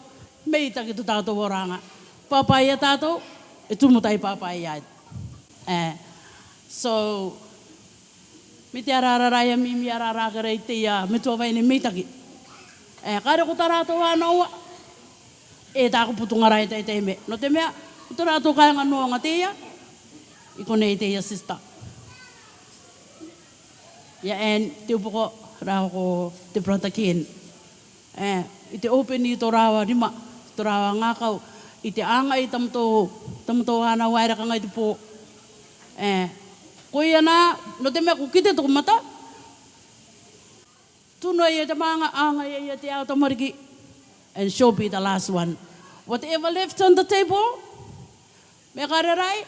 me i taki tō tātou oranga. Papa ia tātou, e tumutai papa ia. E, so, me te arara rā ia Mimi arara kere i te ia, me tua vai ne me i taki. E, kare ko tā rātou ana ua, e tāku putunga rā e tai tai me. Nō te mea, ko tō rātou kāinga nō nga te ia, I konei te ia sister. Ia Anne Teupoko, rā ko te brother Ken. E, i te open i tō rāua rima, tō rāua ngākau, i te anga i tamatou, tamatou ānau aera ka ngai te pō. E, ko ia nā, nō te mea ko kite tō mata. Tū noa ia te mānga, anga ia ia te au tamariki. And she'll be the last one. Whatever left on the table, me ka rerai,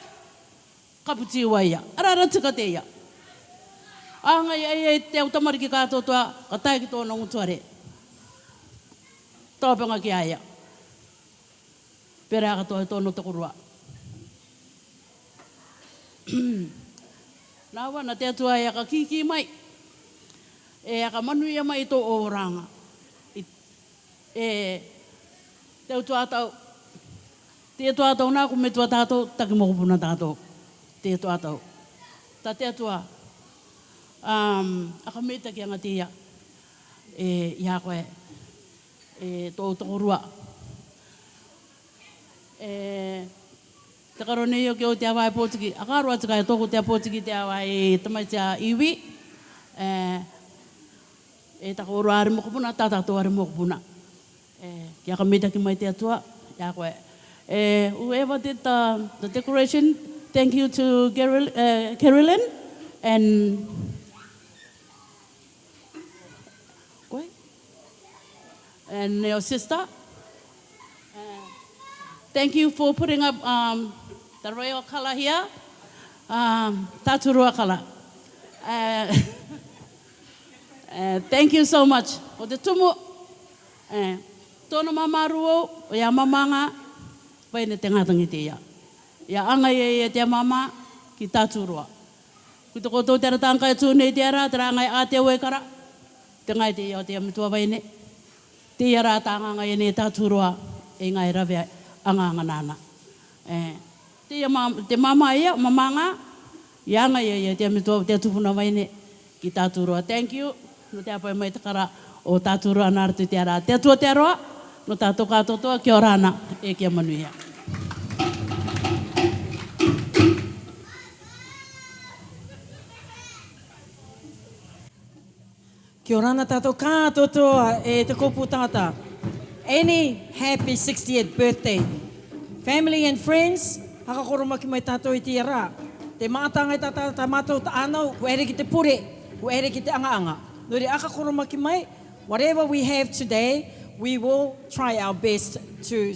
kaputi ua ia. Ara ara tika te ia. Anga ia ia te au tamariki kātoatoa, ka tae ki tōna ngutuare. Tōpenga ki a ia. Pera katoa tōna tokorua. Nā ua nā te Atua e aka kiki mai. E aka manuia mai tō oranga. I, e, te Atua tau. Te Atua tau nā ko metua tātou, taki mokopuna tātou. Te Atua tau. Tā te Atua. Um, aka meitaki anga te ia. E, ia koe. E, tō tokorua. E, te karo nei o ke o te ava e pōtiki. Aka roa tika e tōku te a pōtiki te ava e tamaiti a iwi. E, e, takorua are mokopuna, tā tātou are mokopuna. E, kia ka meitaki mai te Atua, ia koe. E, whoever did the, the decoration, thank you to Carol, e, Carolyn and Koe? And your sister? Uh, thank you for putting up, um, the royal colour here. Um, Taturua colour. Uh, uh, thank you so much. Ko te tumu, e, tōna māmā ruo, o ia māmā ngā, vaine te ngātangi te ia. Ia anga ia ia te māmā, ki Taturua. Ko te koutou te ara tānga e tū nei te ara, te rā ngai a te ue kara. Te ngai te ia o te ia metua vaine. Te ia rā tānga ngai nei Taturua, e ngai rave anga anga nāna. E, te ia mā, te māmā ia, māmā ngā, ia ngai ia, ia te ia metua, te ia tupuna vaine, ki Taturua. Thank you. Nō te apai mai te kara o Taturua nā ratu te ara. Te Atua te aroa, nō tātou kātoatoa, kia ora na, e kia manuia. Kia ora na tātou kātoatoa, e te kōpū tata. Any happy sixtieth birthday. Family and friends, haka koromaki mai tātou i te ia rā. Te mātānga i tata, tā mātou ta ānau, ko ere ki te pure, ko ere ki te anga anga. Nō reira haka koromaki mai, whatever we have today, we will try our best to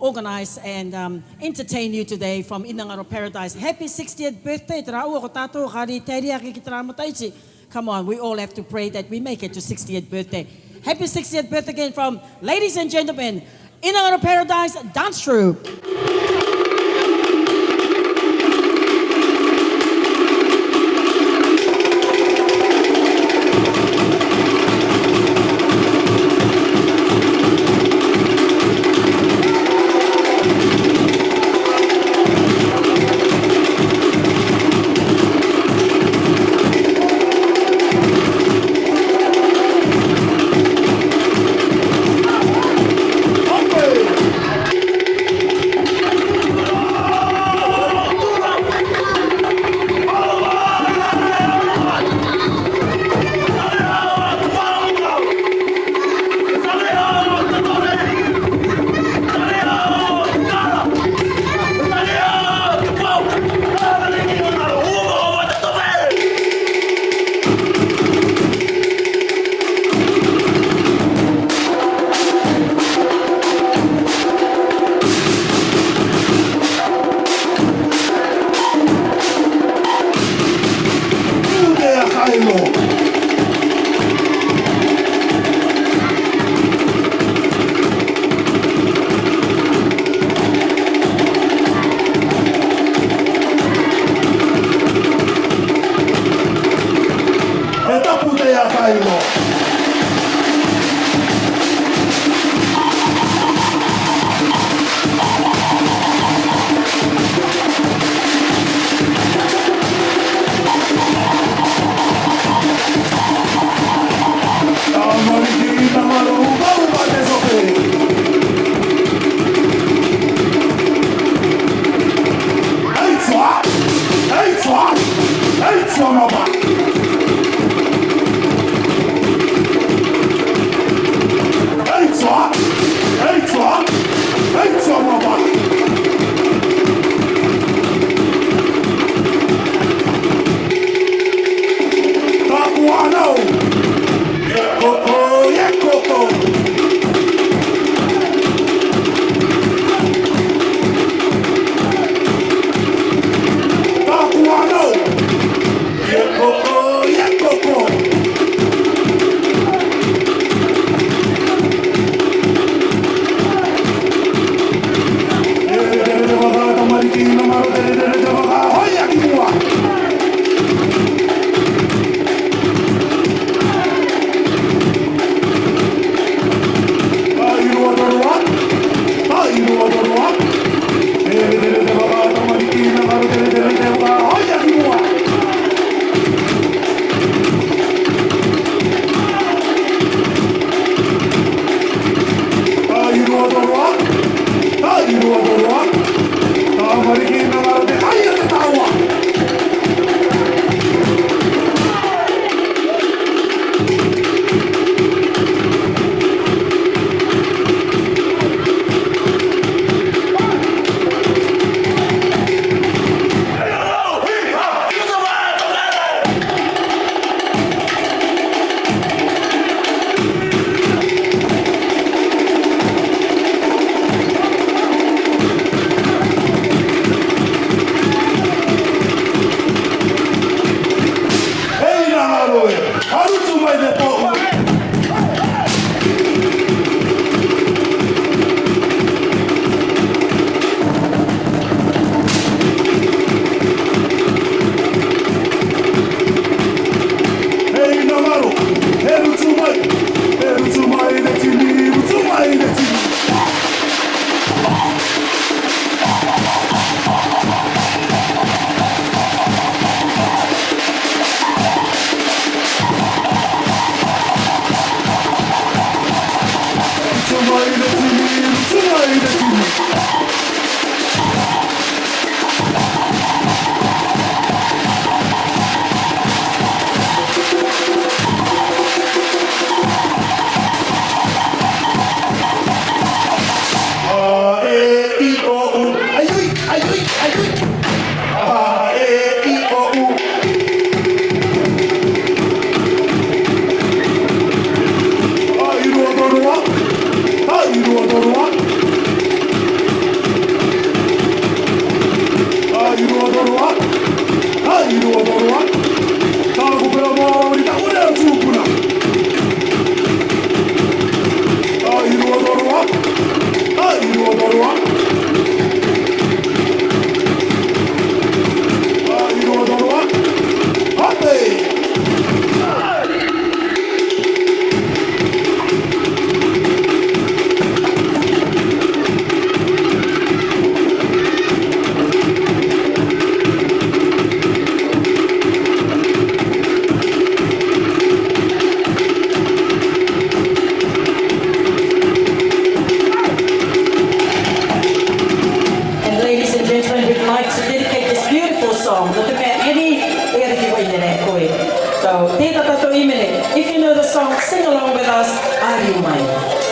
organise and, um, entertain you today from Inangaro Paradise. Happy sixtieth birthday, te rā ua ko tātou, ka rī tēri ake ki te rā mataiti. Come on, we all have to pray that we make it to sixtieth birthday. Happy sixtieth birthday again from, ladies and gentlemen, Inangaro Paradise Dance Troupe. to dedicate this beautiful song. Nō te mea eni e ara ki wai nere koe. So, tē tātou hīmene. If you know the song, sing along with us. Ari mai.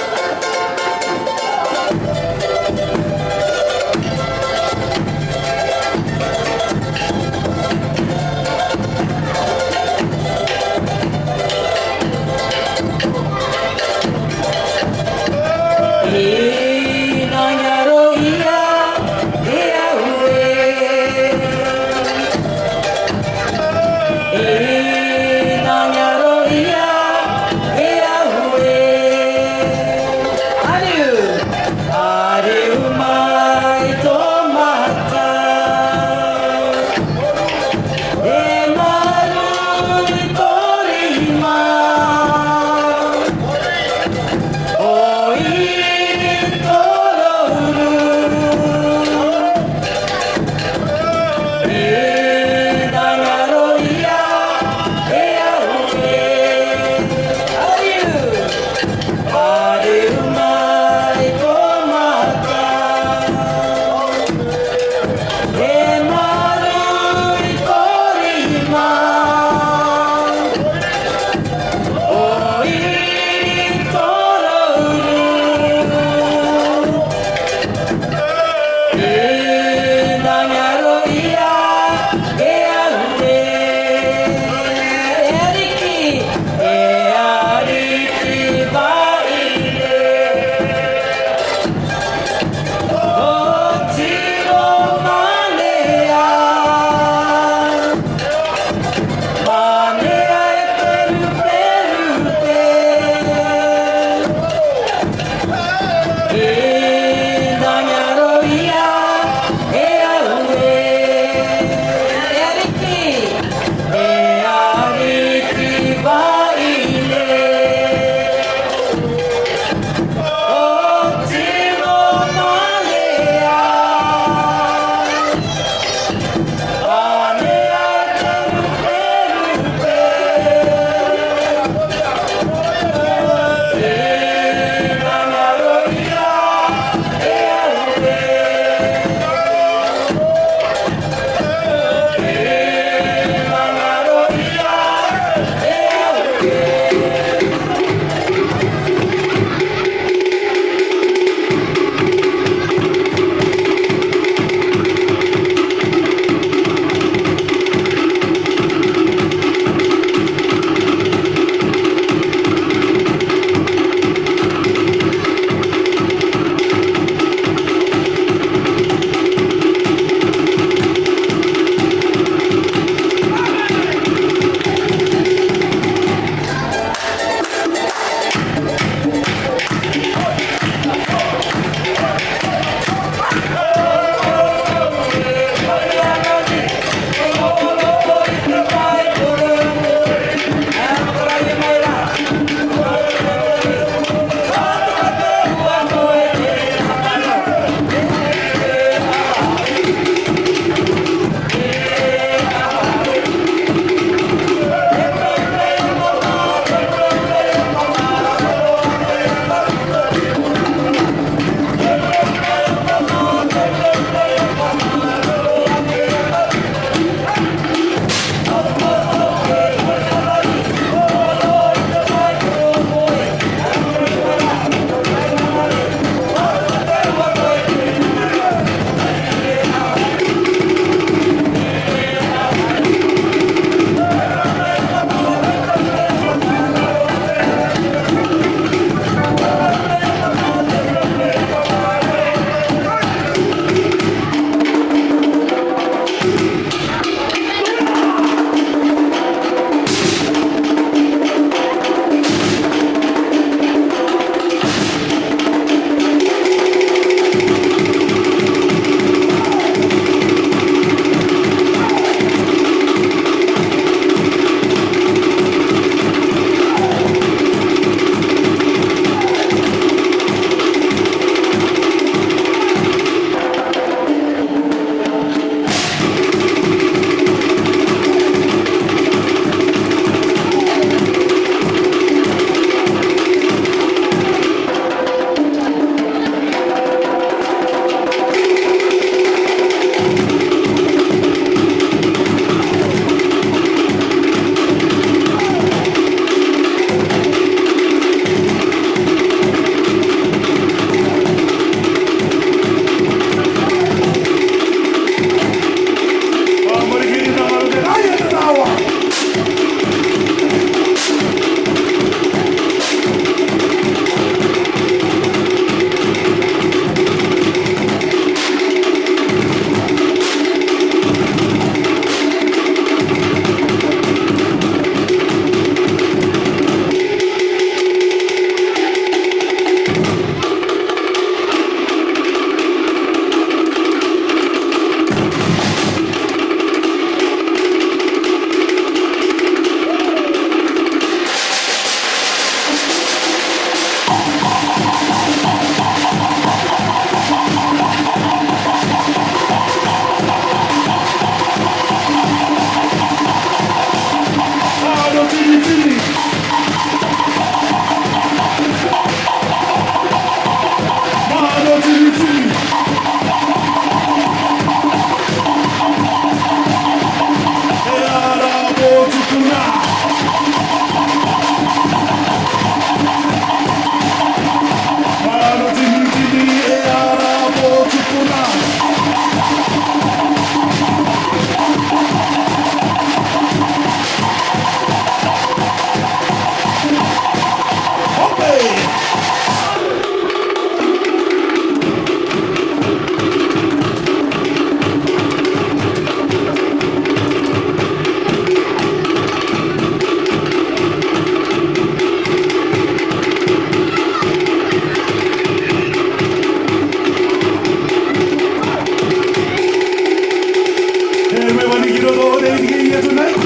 Tonight.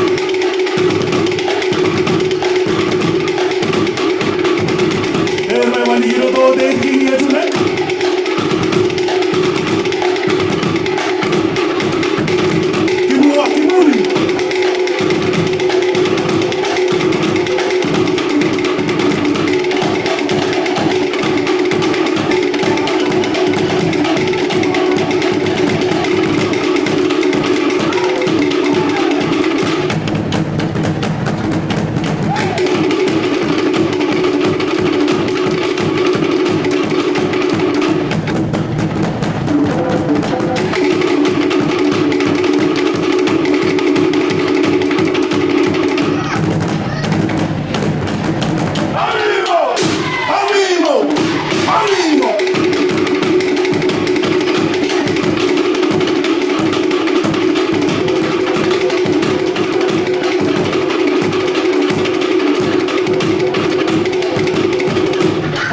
Everyone, you know, they think here tonight. Keep moving, keep moving.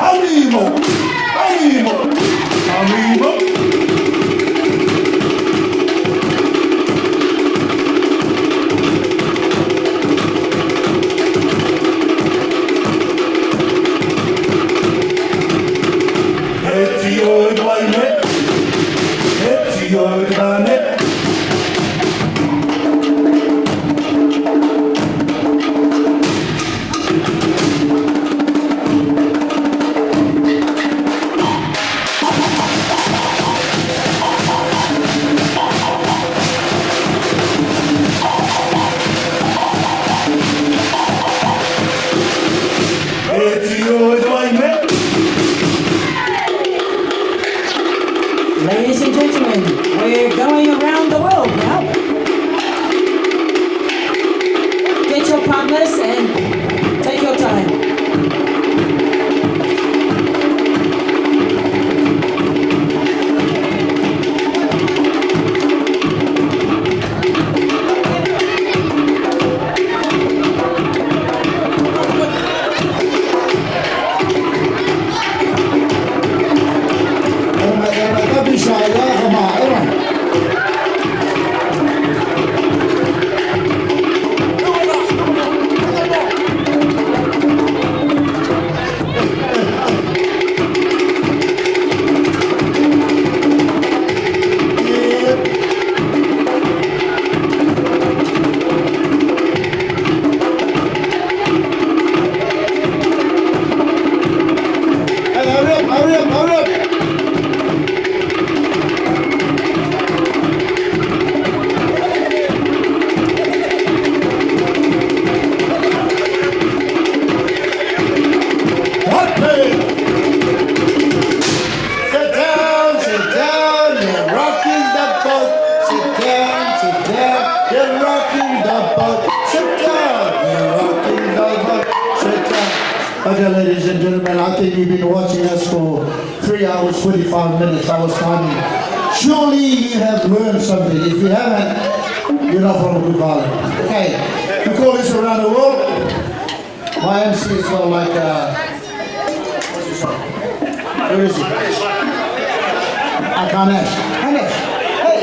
Animo! Animo! Animo! Etio Duane! Etio Duane! Ladies and gentlemen, we're going around the world now. Get your partners and take your time. Hey, hurry up, hurry up, hurry up. Sit down, sit down, you're rocking the boat. Sit down, sit down, you're rocking the boat. Sit down, you're rocking the boat. Sit down. Okay, ladies and gentlemen, I think you've been watching us for three hours, forty-five minutes. I was timing. Surely you have learned something. If you haven't, you're not from Cook Islands. Okay, we call this around the world. My M C is not like, uh, what's his name? Where is he? Akanesh. Akanesh. Hey.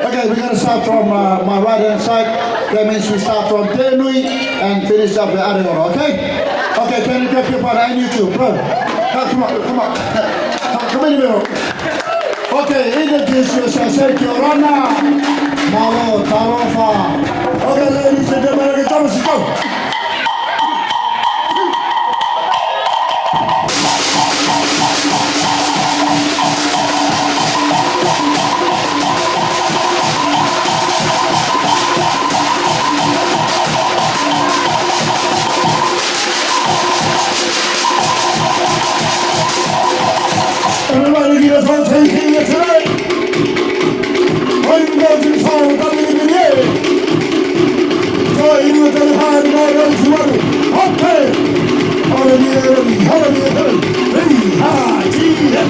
Okay, we're gonna start from, uh, my right hand side. That means we start from Te Nui and finish up the other one, okay? Okay, can you grab your partner and you too, bro? Come, come on, come on. Come, come in the middle. Okay, introduce yourself. Say kia ora na. Mālō, talofa. Okay, ladies and gentlemen, okay, come on, let's go. Everybody give us one take here tonight. Are you going to follow W N B A? Joy, you will tell you how to go around to work. Okay. Hallelujah, hallelujah, hallelujah. Hey, ha, G, yeah.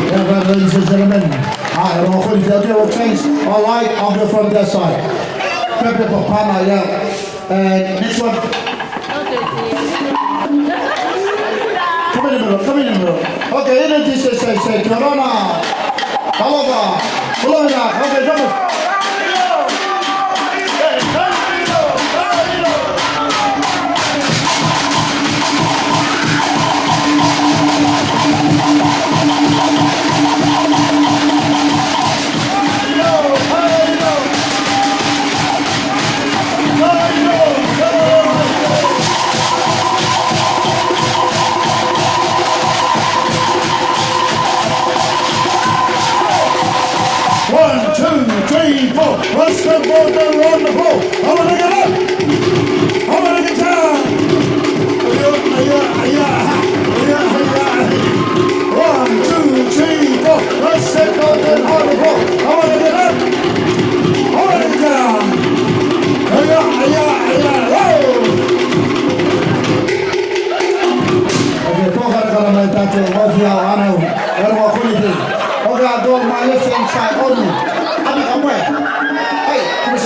Yeah, but ladies and gentlemen, I don't know if you will change. All right, I'll go from that side. Pepe Papana, yeah. And next one. Come in the middle, come in the middle. Okay, introduce yourself, say, kia ora na. Talofa. Talofa. Okay, come on. Three, four. Let's step on the round the floor. How about I get up? How about I get down? Aya, aya, aya. Aya, aya. One, two, three, four. Let's step on the round the floor. How about I get up? How about I get down? Aya, aya, aya. Whoa! Okay, tō karakara mai tātou, mau fiu ana, era mau kuni te. Okay, I go my left hand side only. Ami kamwe. Hey, come on.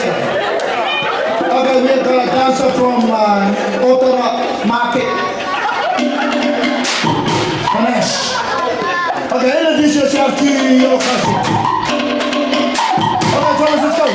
Okay, we got a dancer from uh, Otara Market. Come on. Okay, introduce yourself to your cousin. Okay, Thomas, let's go.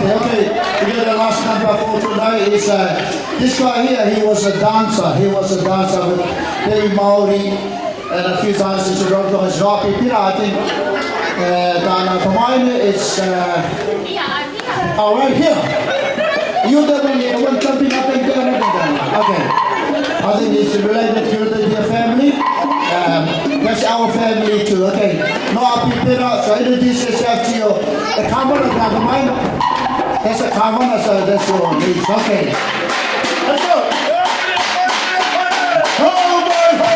Okay, we get the last number for tonight is uh, this guy here. He was a dancer. He was a dancer with Te Maori and a few dances around the Hawaii. Pira, I think. Uh, Dana Tomaine is uh, oh, right here. You the one, the one jumping up and down, up and down. Okay. I think it's related to the, your family. Um, that's our family too. Okay. No, I'll be better. So introduce yourself to your the camera, never mind. That's a camera, so that's your niece. Okay. Let's go. Oh my God.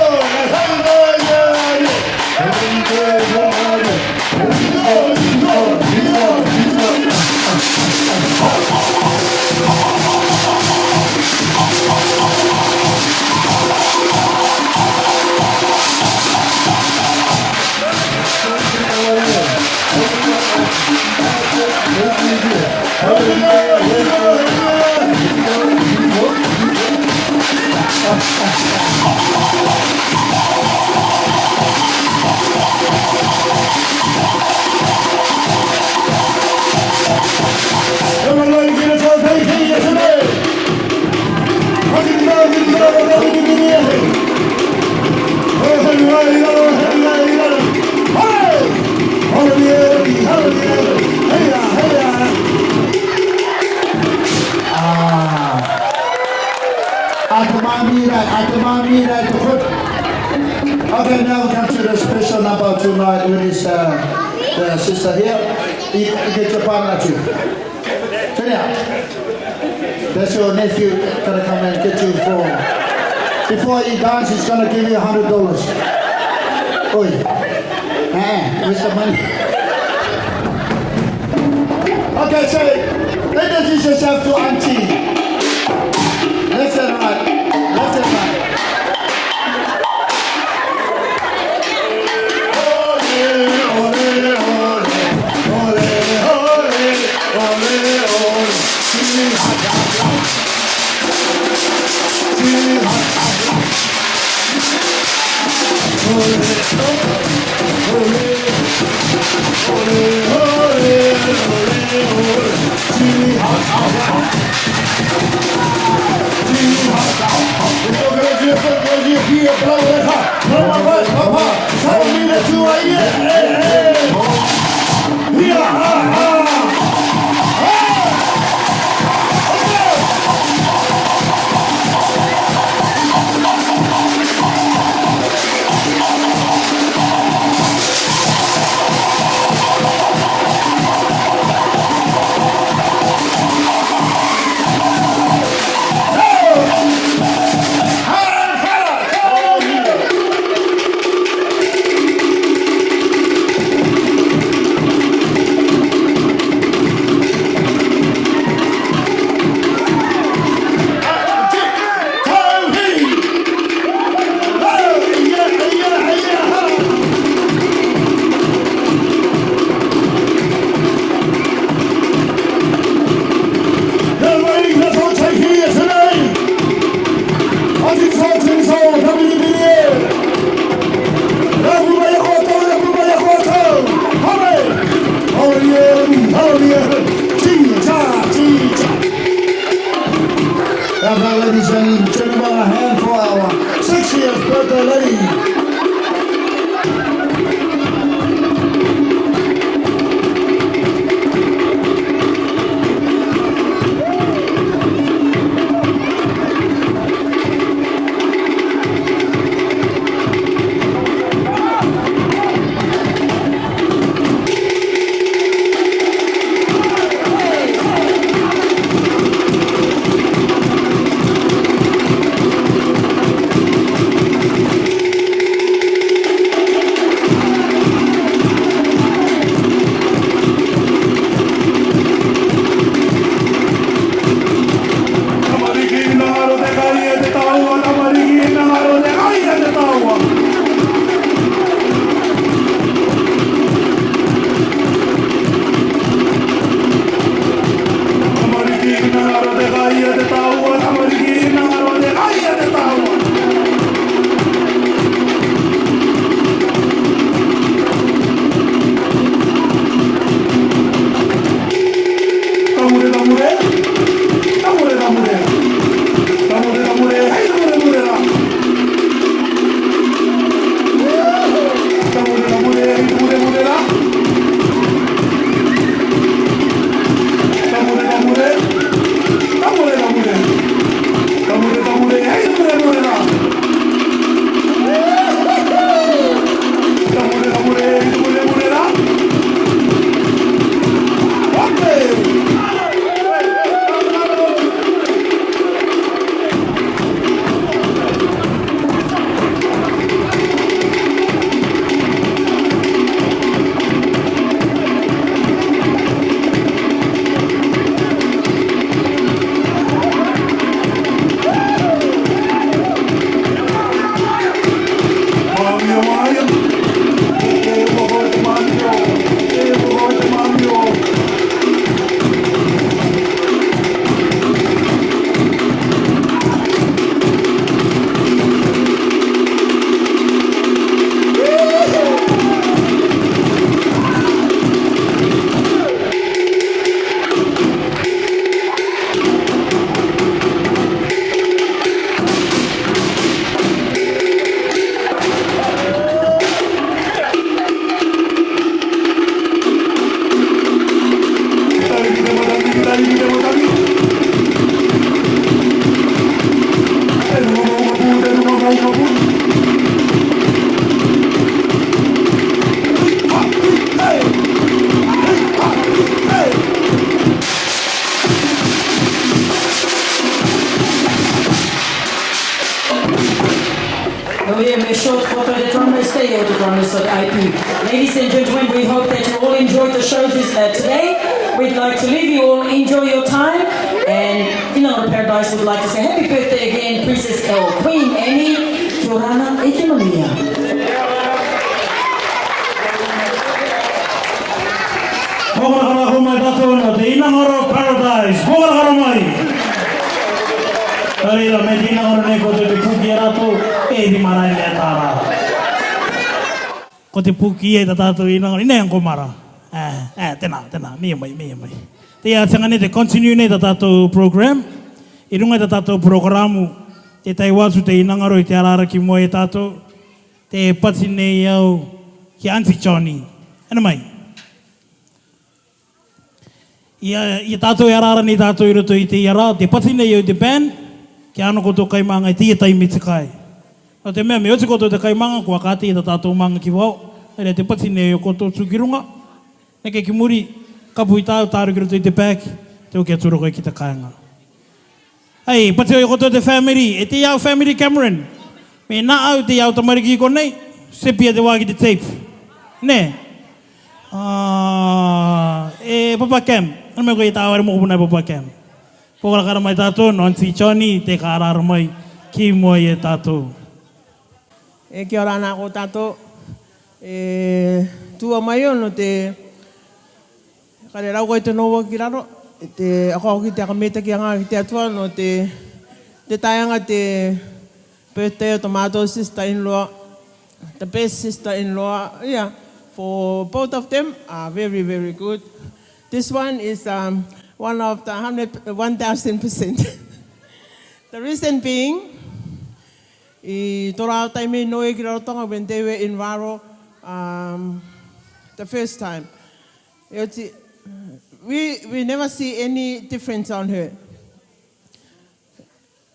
Atamamira, atamamira, tukut. Okay, now we come to the special number tonight, which is uh, the sister here. You, you get your partner too. Junior, that's your nephew gonna come and get you for. Before he dies, he's gonna give you a hundred dollars. Oi. Eh, where's the money? Okay, so introduce yourself to Auntie. Left and right. Left and right. Ladies and gentlemen, we hope that you all enjoyed the show this, uh, today. We'd like to leave you all, enjoy your time, and Inangaro Paradise would like to say happy birthday again, Princess L, Queen Anne, kia ora na, e te manuia. Fakaharamai tatou nao te Inangaro Paradise. Fakaharamai. Tari la me te Inangaro nei ko te puki a ratou, e rima rai me tara. Ko te puki e ta tatou Inangaro, ina yang ko mara. E, e, tena, tena, me mai, me mai. Te ia tanga nei te continue nei ta tatou program. I runga i ta tatou programa, te tai watu te Inangaro i te arara ki mua e tatou. Te pati nei au ki Aunty Johnny. Ana mai. Ia, ia tatou e arara nei tatou i roto i te ia ra, te pati nei au te band, ki ano koto kai manga i te ia taime te kai. Nao te mea me oti koto te kai manga, kua ka te ia ta tatou manga ki vao, era te pati nei au koto tu ki runga, neke ki muri, kapu i tau, taro ki roto i te bag, te o kia turo kai ki te kaenga. Ai, pati o koto te family, e te iau family Cameron. Me na au te iau tamariki ko nei, se pia te wa ki te tape. Ne? A, e Papa Cam, ana mai ko i tau are mo ko puna Papa Cam. Fakaharamai tatou, nao Aunty Johnny, te ka arara mai, ki mua e tatou. E, kia ora na ko tatou. E, tua mai o no te, kare rau ko i te noa ki raro, te, ako ki te akamita ki anga ki te atua, no te, te taenga te birthday o tamatou sister-in-law, the best sister-in-law, yeah, for both of them are very, very good. This one is, um, one of the hundred, one thousand percent. The reason being, I tō rāua taime i nō i ki Rarotonga when they were in Varo, um, the first time. E oti, we, we never see any difference on her.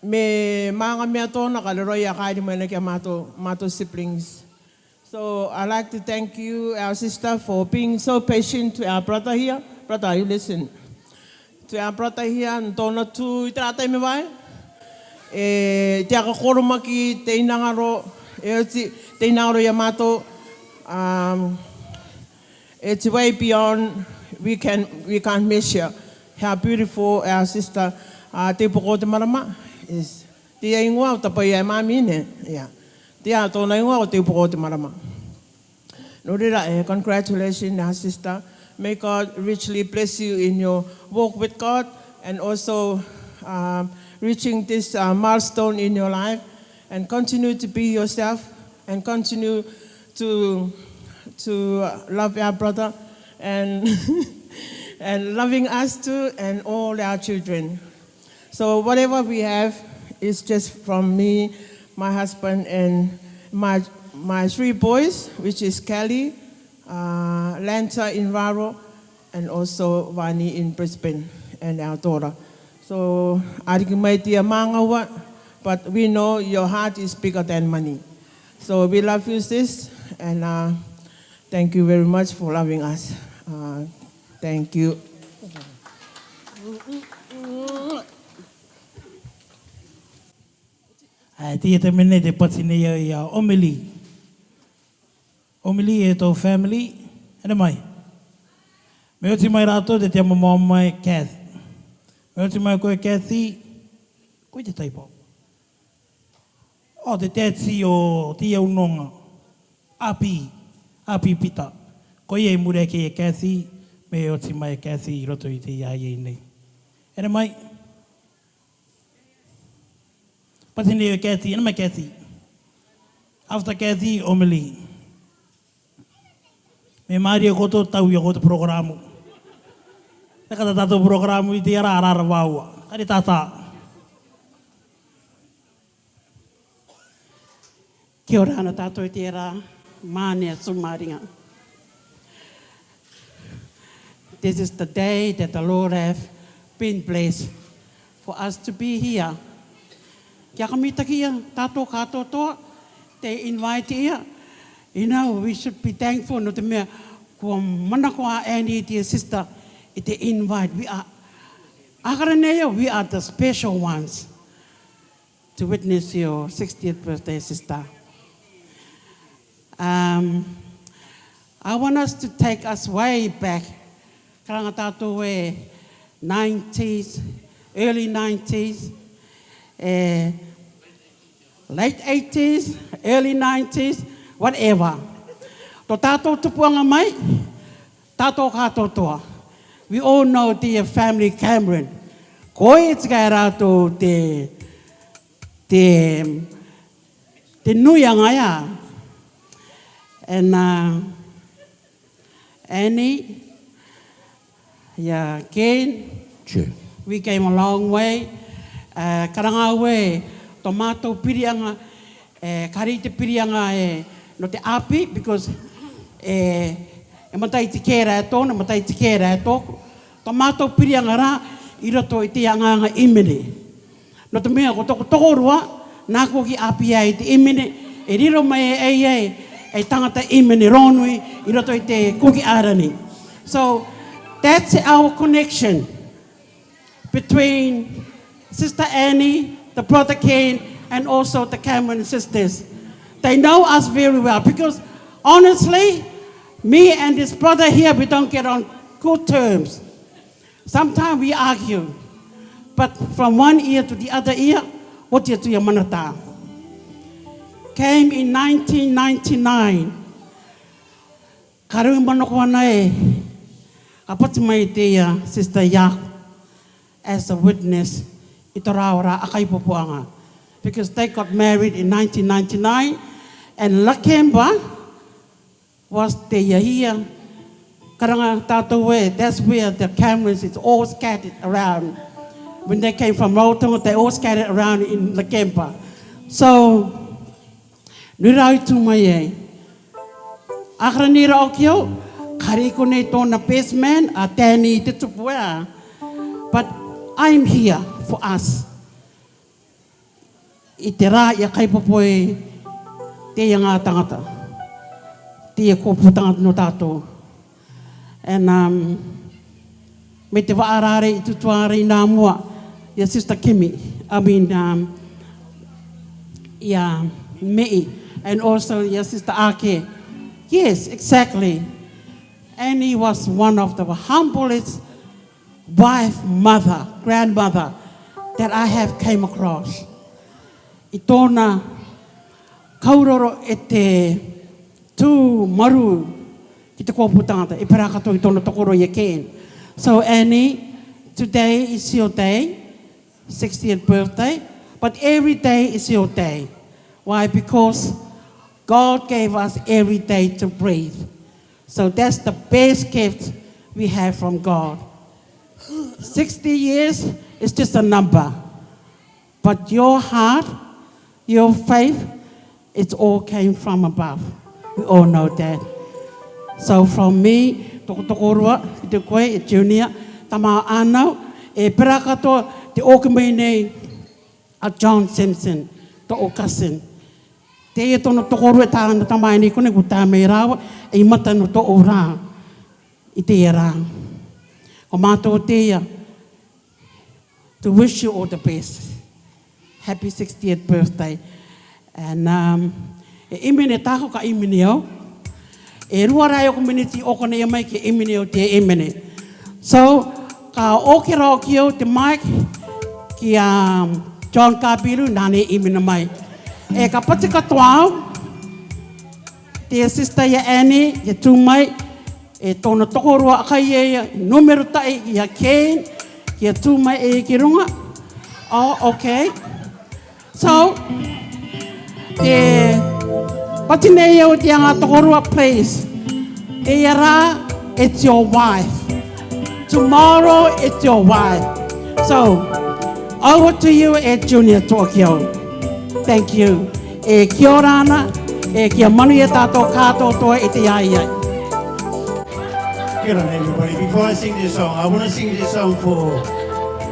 Me mānga mea tōna ka rero ia ka iri mai na ki a mātou, mātou siblings. So I'd like to thank you, our sister, for being so patient to our brother here. Brother, you listen. To our brother here, nō tōna tū i te rā taime vai. E, te aka koromaki, te inangaro, e oti, te inangaro ia mātou. Um, it's way beyond, we can, we can't measure how beautiful our sister, uh, Te Upoko o te Marama is. Te ia ingoa o tapa ia e māmī ne, ia. Te ia tōna ingoa o Te Upoko o te Marama. Nō reira, eh, congratulations, our sister. May God richly bless you in your walk with God and also, um, reaching this, uh, milestone in your life, and continue to be yourself and continue to, to, uh, love our brother and, and loving us too and all our children. So whatever we have is just from me, my husband, and my, my three boys, which is Kelly, uh, Lanta in Varo, and also Vani in Brisbane, and our daughter. So, ariki mai te ia māngaua, but we know your heart is bigger than money. So we love you, sis, and, uh, thank you very much for loving us. Uh, thank you. Ae, te ia te mene te pati nei ia, ia Omili. Omili e tō family, ene mai. Me oti mai rātou te te mama mai Kathy. Me oti mai koe Kathy, koe te taipo. O te tēti o te ia unonga. Api, Api Pita. Ko ia i muri ake e Kathy, me oti mai Kathy i roto i te ia ia nei. Ene mai. Pati nei o Kathy, ene mai Kathy. After Kathy, Omili. Me mārie koutou tau ia koutou programu. Te kata tātou programu i te ara ara ara vāua. Kare tātā. Kia ora ana tātou i te ara, māne a sumariga. This is the day that the Lord have been blessed for us to be here. Kia ka mitaki ia, tātou kātoatoa, te invite ia. You know, we should be thankful nō te mea, kua manako a Annie, dear sister, i te invite. We are, a kare nei ia, we are the special ones to witness your sixtieth birthday, sister. Um, I want us to take us way back. Karanga tātou e nineties, early nineties, e late eighties, early nineties, whatever. Tō tātou tupuanga mai, tātou kātoatoa. We all know the family Cameron. Ko e tika e rātou te, te, te nuianga ia. And, uh, Annie, ia Ken, we came a long way. Uh, karanga au e, tō mātou pirianga, e, kari te pirianga e, nō te api, because, e, e mataiti kē ra e tōna, mataiti kē ra e tōku. Tō mātou pirianga rā, i roto i te anganga imene. Nō te mea ko toku tokorua, nāku ki api ai te imene, e riro mai e, e, e, e tangata imene ronui, i roto i te Kuki Arani. So, that's our connection between Sister Annie, the brother Ken, and also the Cameron sisters. They know us very well because honestly, me and this brother here, we don't get on good terms. Sometimes we argue, but from one ear to the other ear, what you do, your manata. Came in nineteen ninety-nine. Ka rui manako ana e, ka pati mai te ia, Sister Yao, as a witness, i tō rāua rā akaipopoanga. Because they got married in nineteen ninety-nine, and Lakemba was te ia ia. Karanga tātou e, that's where the Camerons is all scattered around. When they came from Rarotonga, they all scattered around in Lakemba. So, Nui rau i tu mai ei. Akra ni rau ki au, kari ko nei tōna best man, a Danny te tupu ē. But I'm here for us. I te rā, i a kai popo e te ia ngā tangata. Te ia kōpū tangata nō tātou. And, um, me te vaʻa rare i tutuare i nā mua, i a Sister Kimi, I mean, um, i a Mei, and also i a Sister Ake. Yes, exactly. And he was one of the humblest wife, mother, grandmother that I have came across. I tōna kauroro e te tū marū ki te kōpū tangata, e pērā katoa i tōna tokorua i a Ken. So Annie, today is your day, sixtieth birthday, but every day is your day. Why? Because God gave us every day to breathe. So that's the best gift we have from God. Sixty years is just a number. But your heart, your faith, it all came from above. We all know that. So from me, tō tokorua, ki te koe, e Junior, tama ana, e pērā katoa te ō ki mai nei a John Simpson, tō cousin. Te ia tōna tokorua e tāna tamai nei konei, ko tā mai rāua, e mata nō tō rā, i te ia rā. Ko mātou te ia to wish you all the best. Happy sixtieth birthday. And, um, e imene tāko ka imene au. E rua rā e oku miniti ʻoku ne ia mai ke imene au te imene. So, ka ʻoke rā ki au te mic, ki a, um, John Kapiru, nā ne imene mai. E ka pati katoa au, te sister ia Annie, ia tū mai, e tōna tokorua ʻakai e ia, numero taʻi ia Ken, ia tū mai e ki runga. Oh, okay. So, e, pati nei au te ia ngā tokorua, please. Te ia rā, it's your wife. Tomorrow, it's your wife. So, over to you, e Junior Tokyo. Thank you. E kia ora ana, e kia manuia tātou kātoa i te ʻāiʻai. Kia ora, everybody. Before I sing this song, I wanna sing this song for,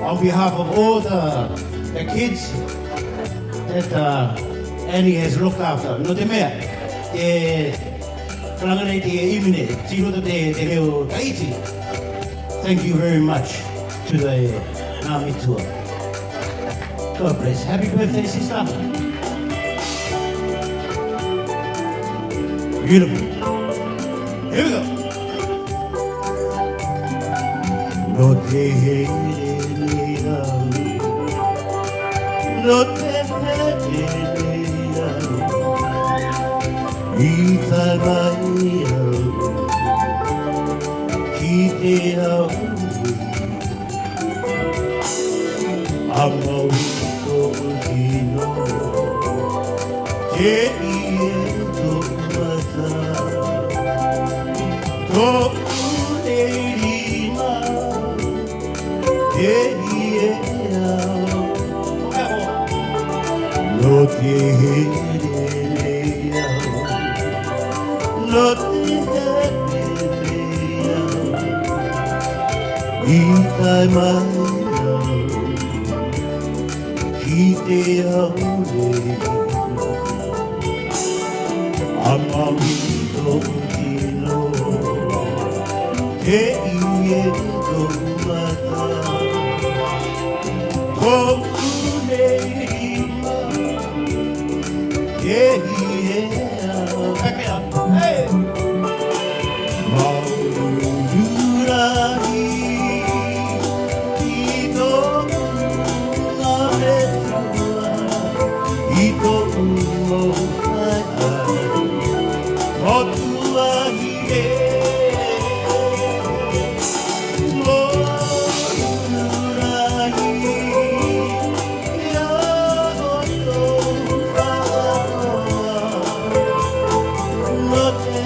on behalf of all the, the kids that, uh, Annie has looked after. Nō te mea, e, kalanga nei te imene, tino te, te reo Tahiti. Thank you very much to the Ngāmetua. God bless. Happy birthday, sister. Beautiful. Here we go. Nō te here nei au, nō te here nei au, i tae mai au ki te ao nei. A mau i tōʻu tino, te ie tōʻu mata, tōʻu nei rima, te ie au. Nō te here nei au, nō te here nei au, i tae mai au ki te ao nei. A mau i tōʻu tino, te ie tōʻu mata, tōʻu nei rima, te ie au. Back it up. Hey! Māuruuru rahi i tōʻu Metua, i tōʻu Motuhā, Motuhā e. Māuruuru rahi i a ʻoutou faʻaroa, nō te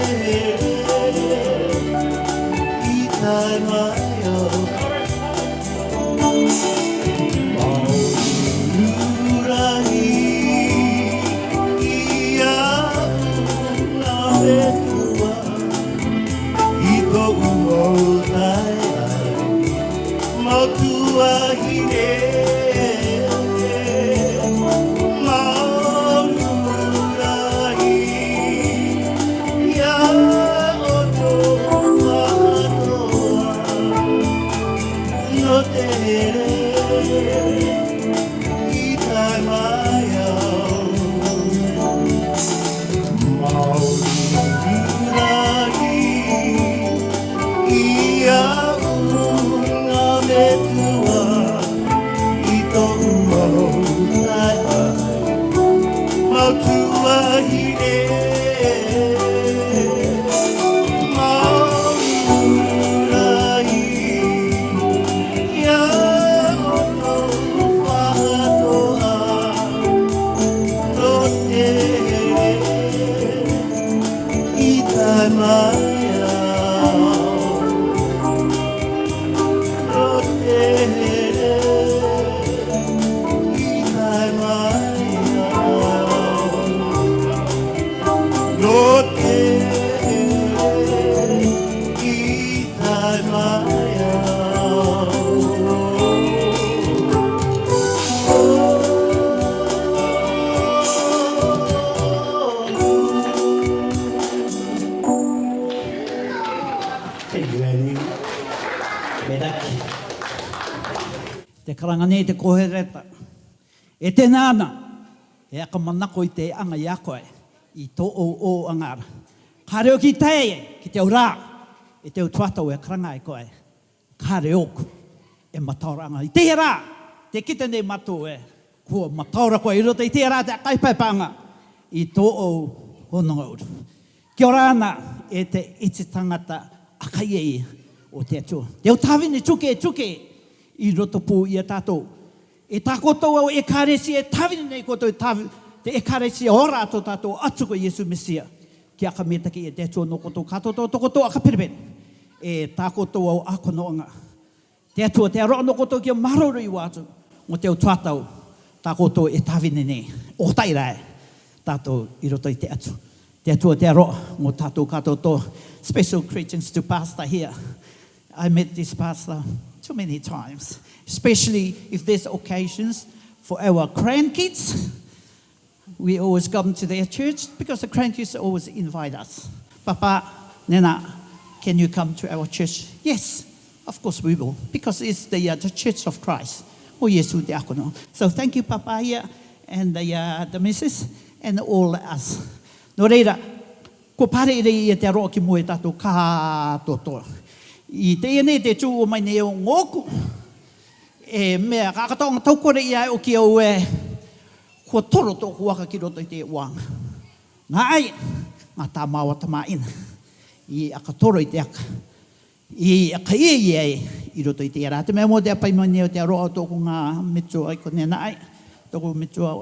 Thank you, Annie. Mētaki. Te karanga nei te kohereta. E tēnā ana, e aka manako i te anga i a koe, i tō ʻouʻou anga ra. Ka reo ki te, ki te ora, e te utuata e karanga ai koe. Ka reo ʻoku, e mataora anga. I te ra, te kite nei mātou e, kua mataora koe i roto i te ra te akaipaepaʻanga, i tō ʻou hononga uru. Kia ora ana, e te iti tangata ʻakaieiei o te Atua. Te au tāvini tuke, tuke, i roto pū ia tātou. E tā koutou au ekaresia, e tāvini nei koutou e tāvi-, te ekaresia ora tō tātou Atua ko Iesu Mesia. Kia aka mētaki e te Atua nō koutou kātoa, tō koutou aka perepere. E tā koutou au ākonoʻanga. Te Atua, te aroha nō koutou kia māuruuru atu. Mo te utuata, tā koutou e tāvini nei. ʻOku taʻe ra e tātou i roto i te Atua. Te Atua, te aroha mo tātou kātoa. Special greetings to Pastor here. I met this pastor too many times, especially if there's occasions for our grandkids. We always come to their church because the grandkids always invite us. Papa, Nena, can you come to our church? Yes, of course we will, because it's the, uh, the Church of Christ. Ko Iesu te ākonga. So thank you, Papa, here, and the, uh, the missus, and all us. Nō reira, kua pāriʻi ia te aroha ki mua ia tātou kātoa. I teie nei te tū ʻua mai nei ʻo ngōku. E meʻa, ka, ka tōʻonga tau kore ia e ʻoki au e, kua toro tōʻoku aka ki roto i te ʻuaʻanga. Ngā ʻai, ngā tāmau ʻa tamaʻina. I aka toro i te aka. I aka ia ia e, i roto i te ra. Te meʻa mau te ʻapaimene ʻo te aroha ʻo tōʻoku ngā metua ʻai ko Nena ʻai. Tōʻoku metua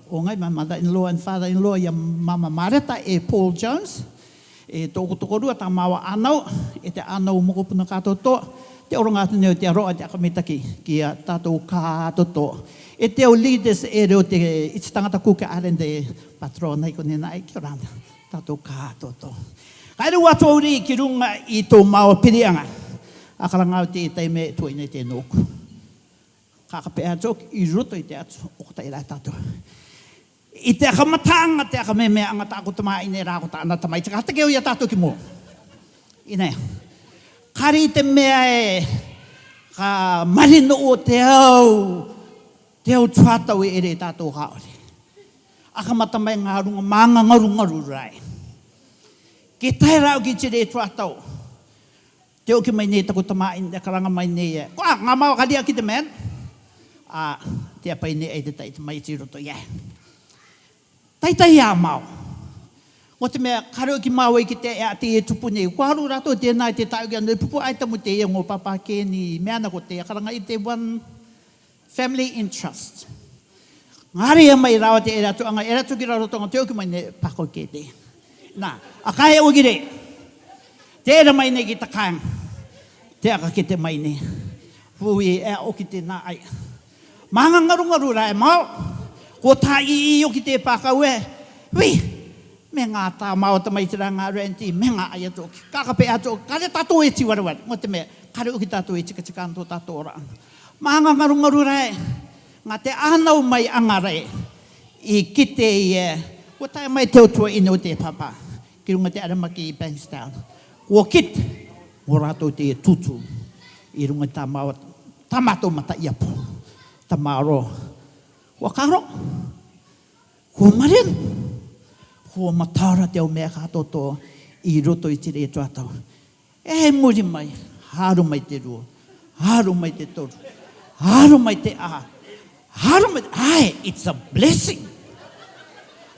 ʻo ngai, my mother-in-law and father-in-law, ia Mama Mareta e Paul Jones. E tōʻoku tokorua, tamau ʻānau, e te ʻānau mokopuna kātoa, te ʻoranga atu nei ʻo te aroha, te aka mētaki, ki a tātou kātoa. E te au leaders e reo te iti tangata Cook Island, te patron ʻai ko Nena ʻai, kia ora tātou kātoa. Ka ere atu au rē ki runga i tō māua piriʻanga. ʻA karanga au te taime tuai nei te nōku. Ka, ka peʻe atu i roto i te Atua, ʻoku taʻe ra tātou. I te aka mataʻanga, te aka mēmēʻanga tā ʻoku tamaʻi nei rā ko tāna tamaiti, ka take au ia tātou ki mua. ʻInā. Kari te meʻa e, ka marino ʻo te au, te au tuatau e ere tātou ka ʻore. ʻA ka mata mai ngā runga māngangarungaru ra e. Ke tae ra au ki te reira tuatau. Te ʻoki mai nei taku tamaʻi nei, karanga mai nei e. Ko, ā, ngā māua ka ria ki te man. Ā, te ʻapai nei ai te tai te mai i roto ia. Taitai ā māua. Mo te meʻa, ka reo ki māua i ki te ea te e tupu nei. Kua aru rātou tēnā i te taʻu ki ano i pupu ai tamu te ia ngō papa keni. Meʻa na ko te karanga i te one Family in trust. Ngare ia mai rawa te era tu anga, era tu ki raro tonga te oki mai ne pako ke te. Na, ʻa kae oki re. Te era mai ne ki takan. Te aka ke te mai ne. Fui e oki te na ai. Manga ngaru ngaru ra e mau. Ko ta i i oki te pakau e. Ui. Me ngā tā mau tamaiti ra ngā renti, me ngā ai atu oki. Ka ka pe atu oki, ka re tātou e ti wareware. Mo te mea, ka re oki tātou e tika tika anto tātou ora ana. Manga ngaru ngaru ra e, ngā te anau mai anga ra e. I kite i e, kua tae mai te otua ine o te papa. Ki runga te arama ki Bankstown. Kua kite, mo rātou te tutu. I runga tā mau, tā mātou mata i apu. Tā māro. Kua karo. Kua marino. Kua mataora te au mea ka toto i roto i te reira tuatau. E muri mai, haru mai te rua, haru mai te toru, haru mai te a, haru mai te, ai, it's a blessing.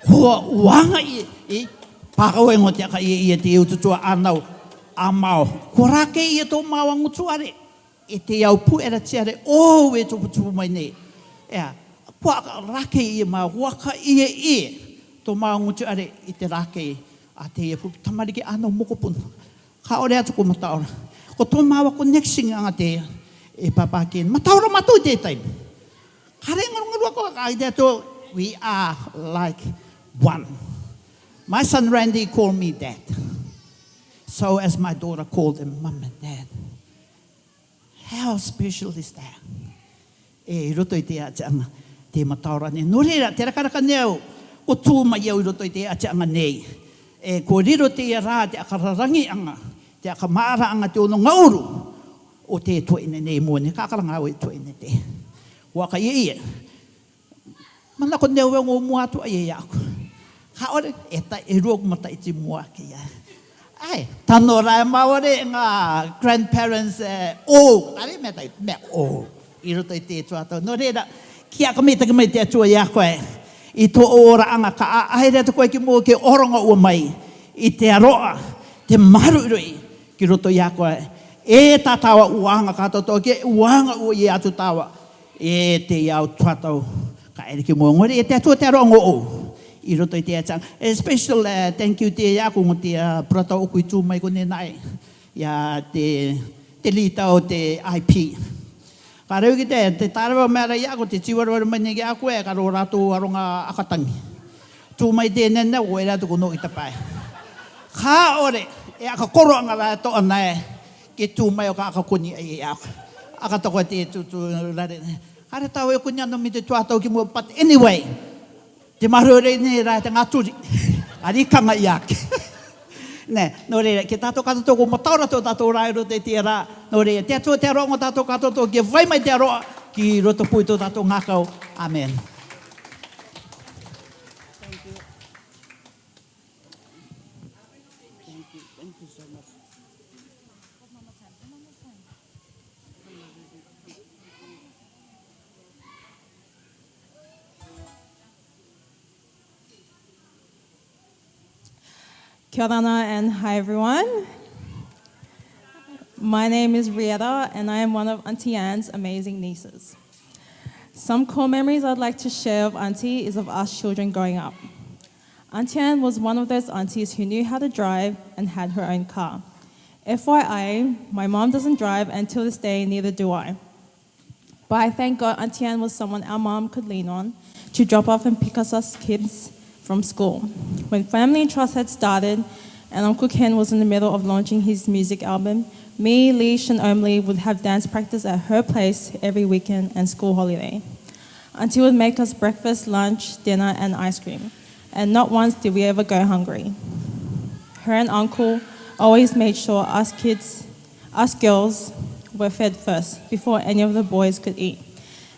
Ko uanga ia, e, pākawengo te aka ia, ia te ututua anau, a mao. Ko rake ia tō mao angutu are, e te au pu'era tiare, o e tuputupu mai nei. E, ko aka rake ia mao, ko aka ia ia, tō mao angutu are, i te rake, a te ia pu-, tamariki anau mokopuna. Ka ore atu ko mataora. Ko tō mao connection anga te, e papa ke, mataora mātou te taime. Ka rengo ngurua ko ka i te atu, we are like one. My son Randy called me dad. So as my daughter called him mom and dad. How special is that? E, i roto i te atiaʻanga, te mataora nei. Nō reira, te rakaraka nei au, ko tū mai au i roto i te atiaʻanga nei. E, ko riro te ia rā, te aka rarangiʻanga, te aka māʻaraʻanga te ono ngauru, o te tuaʻine nei mōne, ka karanga au e tuaʻine te. Ko aka ia ia. Manako nei au e ongo mua atu ai ia aku. Ka ore, e ta, e rua ko mataʻiti mua ke ia. Ai, tano rā e maore ngā grandparents, e, o, are mea tai, mea o. I roto i te tuatau. Nō reira, kia ka mitaki mai te Atua ia koe. I tō ora anga ka a, ai rea te koe ki mua ke oronga ua mai. I te aroa, te maruirui, ki roto ia koe. E tā tāua ua anga ka toto ke, ua anga ua ia atu tāua. E te ia au tuatau. Ka ere ki mua ngore, e te Atua te aroa ngō. I roto i te atiaʻanga. E special, e, thank you te ia aku ngō te, a, pratau oku i tū mai ko nei nai. Ia te, te rita o te I P. Ka reu ki te, te tārewa mea ra ia aku, te tīwarewa mai nei ki aku e, ka rō rātou aronga akatangi. Tū mai te nene, o e rātou ko nō i tapai. Ka ore, e aka koro anga rā e toʻa nā e, ke tū mai o ka aka koni ai e aku. Aka toko te tū tū rare. Ka re tau e koni ano mi te tuatau ki mua, but anyway. Te marore nei rā te ngaturi. Ari kanga iak. Nē, nō reira, ke tātou katoto ko mataora tō tātou rā i roto i te rā. Nō reira, te Atua te aroa ngō tātou katoto, ke vai mai te aroa, ki roto pui tō tātou ngākau. Amen. Thank you. Thank you. Thank you so much. Kia orana and hi everyone. My name is Rieta and I am one of Auntie Anne's amazing nieces. Some core memories I'd like to share of Auntie is of us children growing up. Auntie Anne was one of those aunties who knew how to drive and had her own car. F Y I, my mom doesn't drive and till this day neither do I. But I thank God Auntie Anne was someone our mom could lean on to drop off and pick us, us kids from school. When Family Trust had started and Uncle Ken was in the middle of launching his music album, me, Leash and Omley would have dance practice at her place every weekend and school holiday. Auntie would make us breakfast, lunch, dinner and ice cream, and not once did we ever go hungry. Her and Uncle always made sure us kids, us girls, were fed first before any of the boys could eat.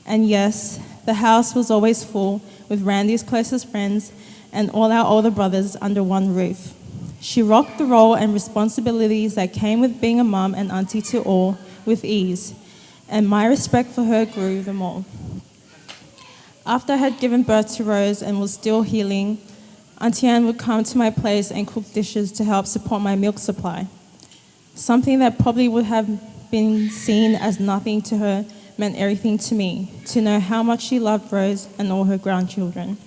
And yes, the house was always full with Randy's closest friends and all our older brothers under one roof. She rocked the role and responsibilities that came with being a mum and auntie to all with ease, and my respect for her grew the more. After I had given birth to Rose and was still healing, Auntie Anne would come to my place and cook dishes to help support my milk supply. Something that probably would have been seen as nothing to her meant everything to me, to know how much she loved Rose and all her grandchildren.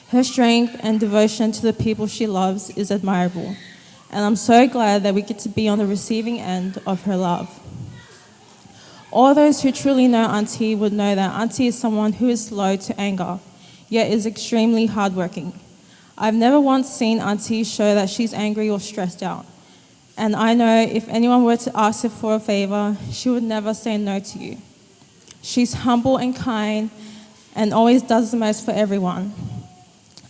Her strength and devotion to the people she loves is admirable, and I'm so glad that we get to be on the receiving end of her love. All those who truly know Auntie would know that Auntie is someone who is slow to anger, yet is extremely hardworking. I've never once seen Auntie show that she's angry or stressed out. And I know if anyone were to ask her for a favor, she would never say no to you. She's humble and kind and always does the most for everyone.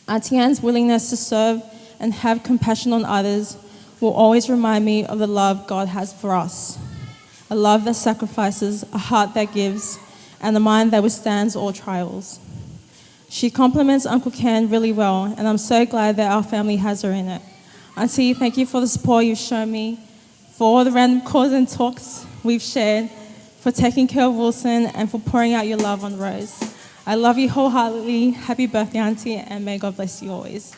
Auntie Anne's willingness to serve and have compassion on others will always remind me of the love God has for us. A love that sacrifices, a heart that gives, and a mind that withstands all trials. She compliments Uncle Ken really well, and I'm so glad that our family has her in it. Auntie, thank you for the support you've shown me, for all the random calls and talks we've shared, for taking care of Wilson, and for pouring out your love on Rose. I love you wholeheartedly. Happy birthday, Auntie, and may God bless you always.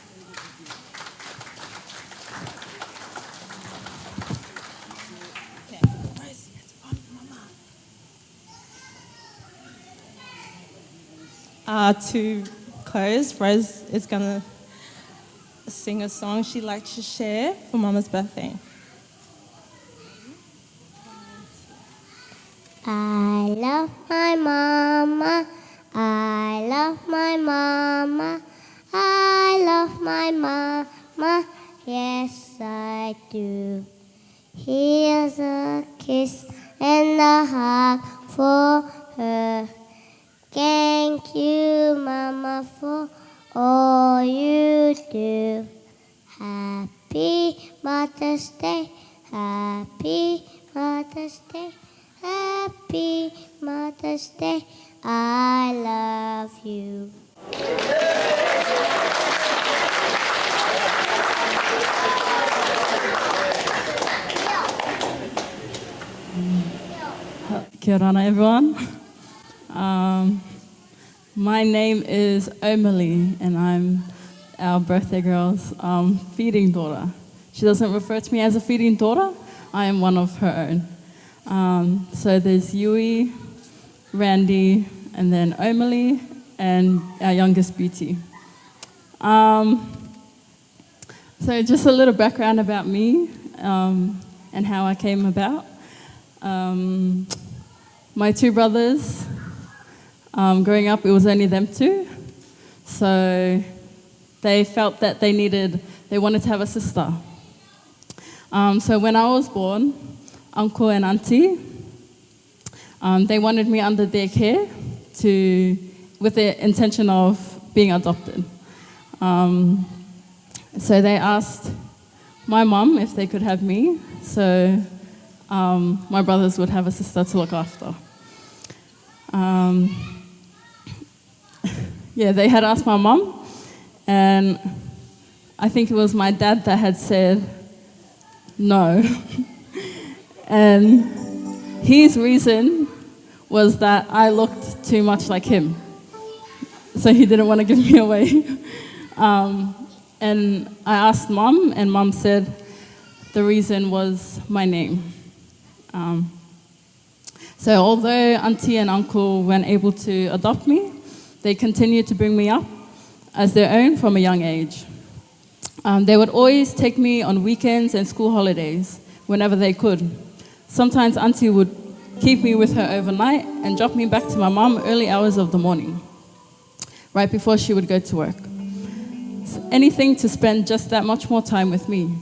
Uh, to close, Rose is going to sing a song she'd like to share for Mama's birthday. I love my mama. I love my mama. I love my mama. Yes, I do. Here's a kiss and a hug for her. Thank you, Mama, for all you do. Happy Mother's Day. Happy Mother's Day. Happy Mother's Day. I love you. Kia orana, everyone. Um, my name is Omali, and I'm our birthday girl's um, feeding daughter. She doesn't refer to me as a feeding daughter. I am one of her own. Um, so there's Yui, Randy, and then Omali, and our youngest, Beauty. Um, so just a little background about me um, and how I came about. Um, my two brothers, um, growing up, it was only them two. So they felt that they needed, they wanted to have a sister. Um, so when I was born, uncle and auntie, um, they wanted me under their care to, with the intention of being adopted. Um, so they asked my mum if they could have me, so um, my brothers would have a sister to look after. Um, yeah, they had asked my mum, and I think it was my dad that had said no. And his reason was that I looked too much like him. So he didn't want to give me away. Um, and I asked mum, and mum said the reason was my name. Um, so although auntie and uncle weren't able to adopt me, they continued to bring me up as their own from a young age. Um, they would always take me on weekends and school holidays whenever they could. Sometimes auntie would keep me with her overnight and drop me back to my mum early hours of the morning, right before she would go to work. Anything to spend just that much more time with me.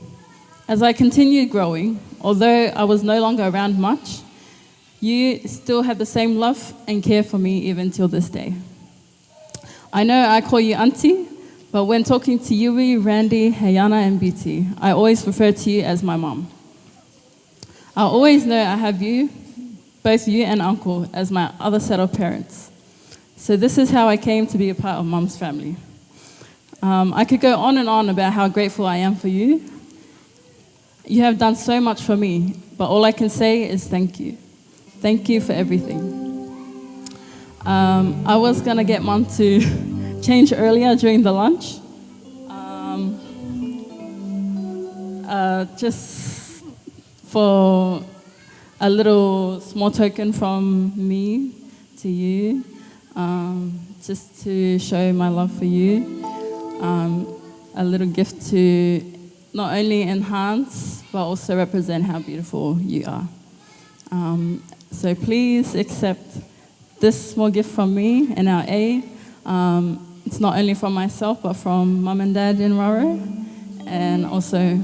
As I continued growing, although I was no longer around much, you still had the same love and care for me even till this day. I know I call you auntie, but when talking to Yui, Randy, Hayana, and Beauty, I always refer to you as my mum. I always know I have you, both you and uncle, as my other set of parents. So this is how I came to be a part of mum's family. Um, I could go on and on about how grateful I am for you. You have done so much for me, but all I can say is thank you. Thank you for everything. Um, I was gonna get mum to change earlier during the lunch. Um, uh, just for a little small token from me to you, um, just to show my love for you. Um, a little gift to not only enhance, but also represent how beautiful you are. Um, so please accept this small gift from me and our A. Um, it's not only from myself, but from mum and dad in Raro, and also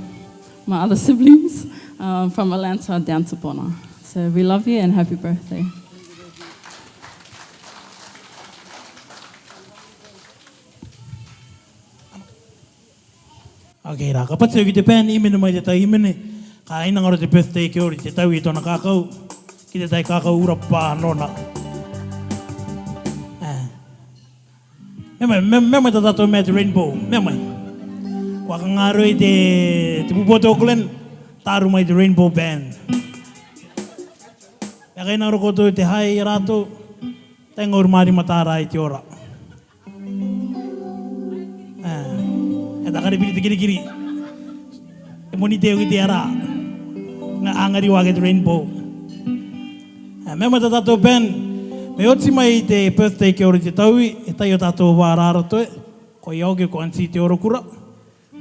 my other siblings, um, from Atlanta down to Puna. So we love you and happy birthday. Okay, rā, ka pati ki te band, hīmene mai te tau hīmene. Ka hinaaro te birthday girl i te taui i tōna kākau, ki te tai kākau ura pā nōna. Ā. Mea mai, mea, mea mai tā tātou mea te Rainbow, mea mai. Kua kangaro i te, te pupu o te Auckland, taru mai te Rainbow Band. Mea ka hinaaro koutou te hae i a rātou, tai ngauru mā rima tāra i te ora. Takare piri te kirikiri. E moni te oki te ara. Nga angari wa ke te rainbow. Mea mai ta tatou band. Me oti mai te birthday ke ori te taui. E tai o tatou va arara toe. Ko ia oke ko Aunty Te Oro Kura.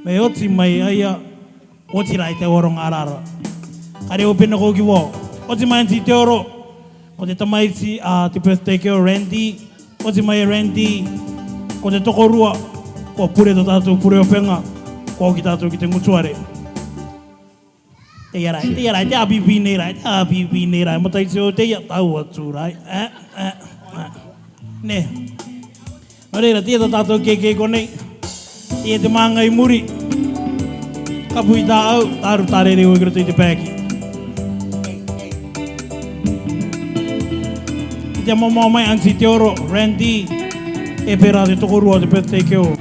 Me oti mai aia. Oti rai te oro nga arara. Kare o pena ko ki vo. Oti mai Aunty Te Oro. Ko te tamaiti a te birthday ke o Randy. Oti mai Randy. Ko te tokorua. Ko pure to tatou pure o penga. Ko ki tatou ki te ngutuare. Te ia rai, te ia rai, te apipi nei rai, te apipi nei rai. Mo tai te o te ia tau atu rai. Eh, eh, eh. Ne. Nō reira, te ia ta tatou keke ko nei. Te ia te manga i muri. Ka pui ta au, taru tarere o i kiro te paeki. I te mama mai Aunty Te Oro, Randy, e pera te tokorua te birthday ke o.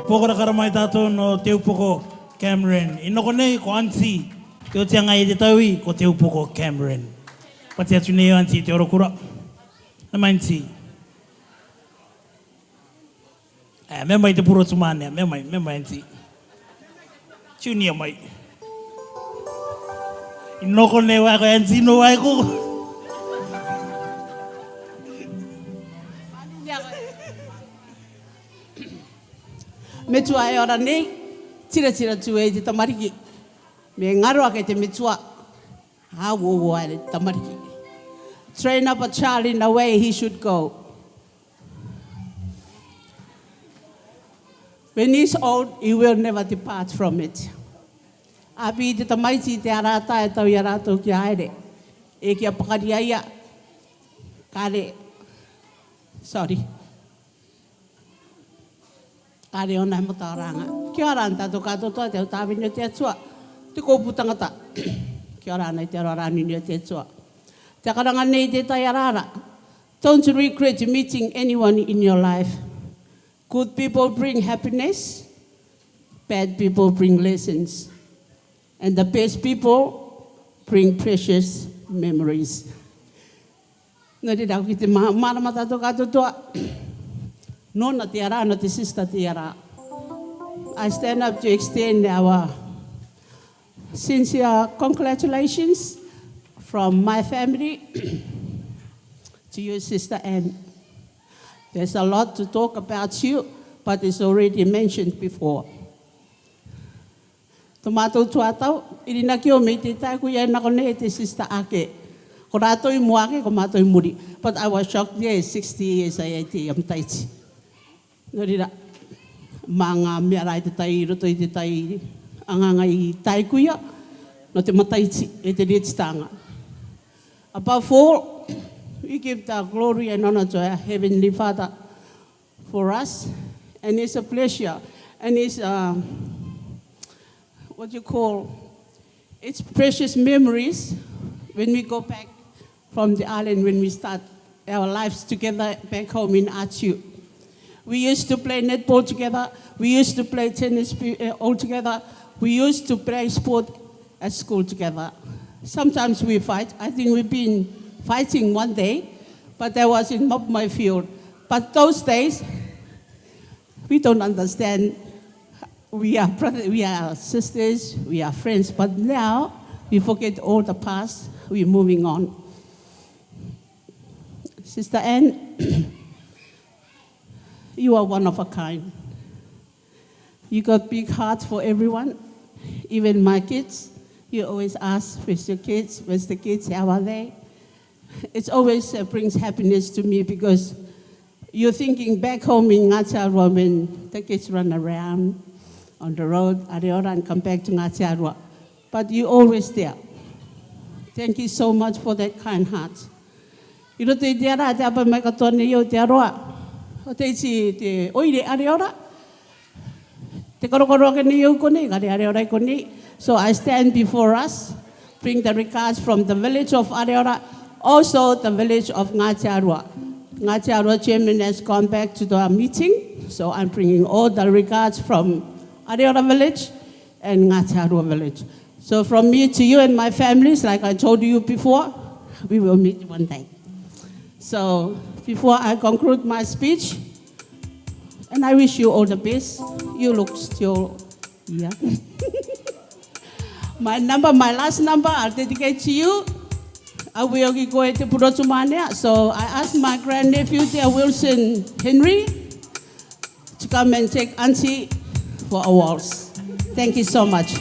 Poko rakara mai tatou nō Teupoko Cameron. I nō konei ko Aunty. Te otiaga i te taui ko Teupoko Cameron. Pati atu nei Aunty Te Oro Kura. Nā mai Aunty. Mea mai te puro tumane, mea mai, mea mai Aunty. Junior mai. I nō konei wa ko Aunty nō wa ko. Metua e ora nei, tiratira tū e te tamariki. Me ngaro ake te metua. Hauoa e te tamariki. Train up a child in the way he should go. When he's old, he will never depart from it. Abi te tamaiti te arata e tau i a rātou ki a ere. E ki a pakari a ia. Kare. Sorry. Are ona e mataoranga. Kia ora tātou kātoatoa, te au tāvini o te Atua, te kōpū tangata. Kia ora na i te aroaro ni o te Atua. Te karanga nei te taiarara. Don't regret meeting anyone in your life. Good people bring happiness. Bad people bring lessons. And the best people bring precious memories. Nō reira, ko te mā-, mārama tātou kātoatoa. Nōna te ara, nō te sister te ara. I stand up to extend our sincere congratulations from my family to you, Sister Anne. There's a lot to talk about you, but it's already mentioned before. Tō mātou tuatau, i Rinakio, mai te tae ko ia nā konei e te sister ake. Ko rātou i mua ake, ko mātou i muri. But I was shocked, yeah, sixty years ai te ia mataiti. Nō reira, mā ngā mea rā i te tai, i roto i te tai, anganga i tae ko ia, nō te mataiti, e te rētitanga. Above all, we give the glory and honor to our Heavenly Father for us, and it's a pleasure, and it's, uh, what you call, it's precious memories when we go back from the island, when we start our lives together back home in Atiu. We used to play netball together. We used to play tennis pe-, uh, all together. We used to play sport at school together. Sometimes we fight. I think we've been fighting one day, but that was in Mapumai field. But those days, we don't understand. We are brother, we are sisters, we are friends, but now we forget all the past. We're moving on. Sister Anne, you are one of a kind. You got big heart for everyone, even my kids. You always ask, "Where's your kids? Where's the kids? How are they?" It's always, uh, brings happiness to me because you're thinking back home in Ngāti Arua when the kids run around on the road, Areora, and come back to Ngāti Arua. But you always there. Thank you so much for that kind heart. I roto i te ara, te aba mai katoa nei o te aroa. O te iti te oire Areora. Te korokoro ake nei au konei, kare Areora i konei. So I stand before us, bring the regards from the village of Areora, also the village of Ngāti Arua. Ngāti Arua chairman has gone back to the meeting, so I'm bringing all the regards from Areora village and Ngāti Arua village. So from me to you and my families, like I told you before, we will meet one day. So before I conclude my speech, and I wish you all the best. You look still, yeah. My number, my last number, I'll dedicate to you. Au e ō ki koe te Purotu Mānea. So I ask my grandnephew there, Wilson Henry, to come and take Auntie for a waltz. Thank you so much.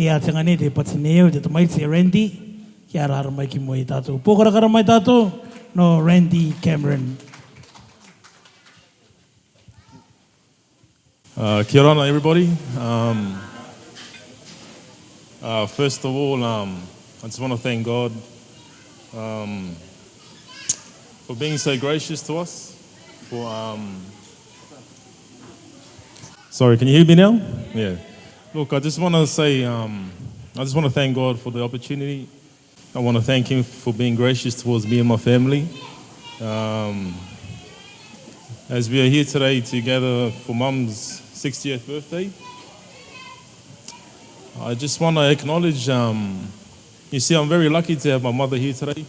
Ia te ngani te pati neo te tamaiti Randy, kia rara mai ki mua i tatou. Pōkarakara mai tatou, no Randy Cameron. Uh, kia ora, everybody. Um, uh, first of all, um, I just want to thank God um, for being so gracious to us. For um, sorry, can you hear me now? Yeah. Look, I just want to say, um, I just want to thank God for the opportunity. I want to thank Him for being gracious towards me and my family. Um, as we are here today to gather for Mum's sixtieth birthday, I just want to acknowledge. Um, you see, I'm very lucky to have my mother here today.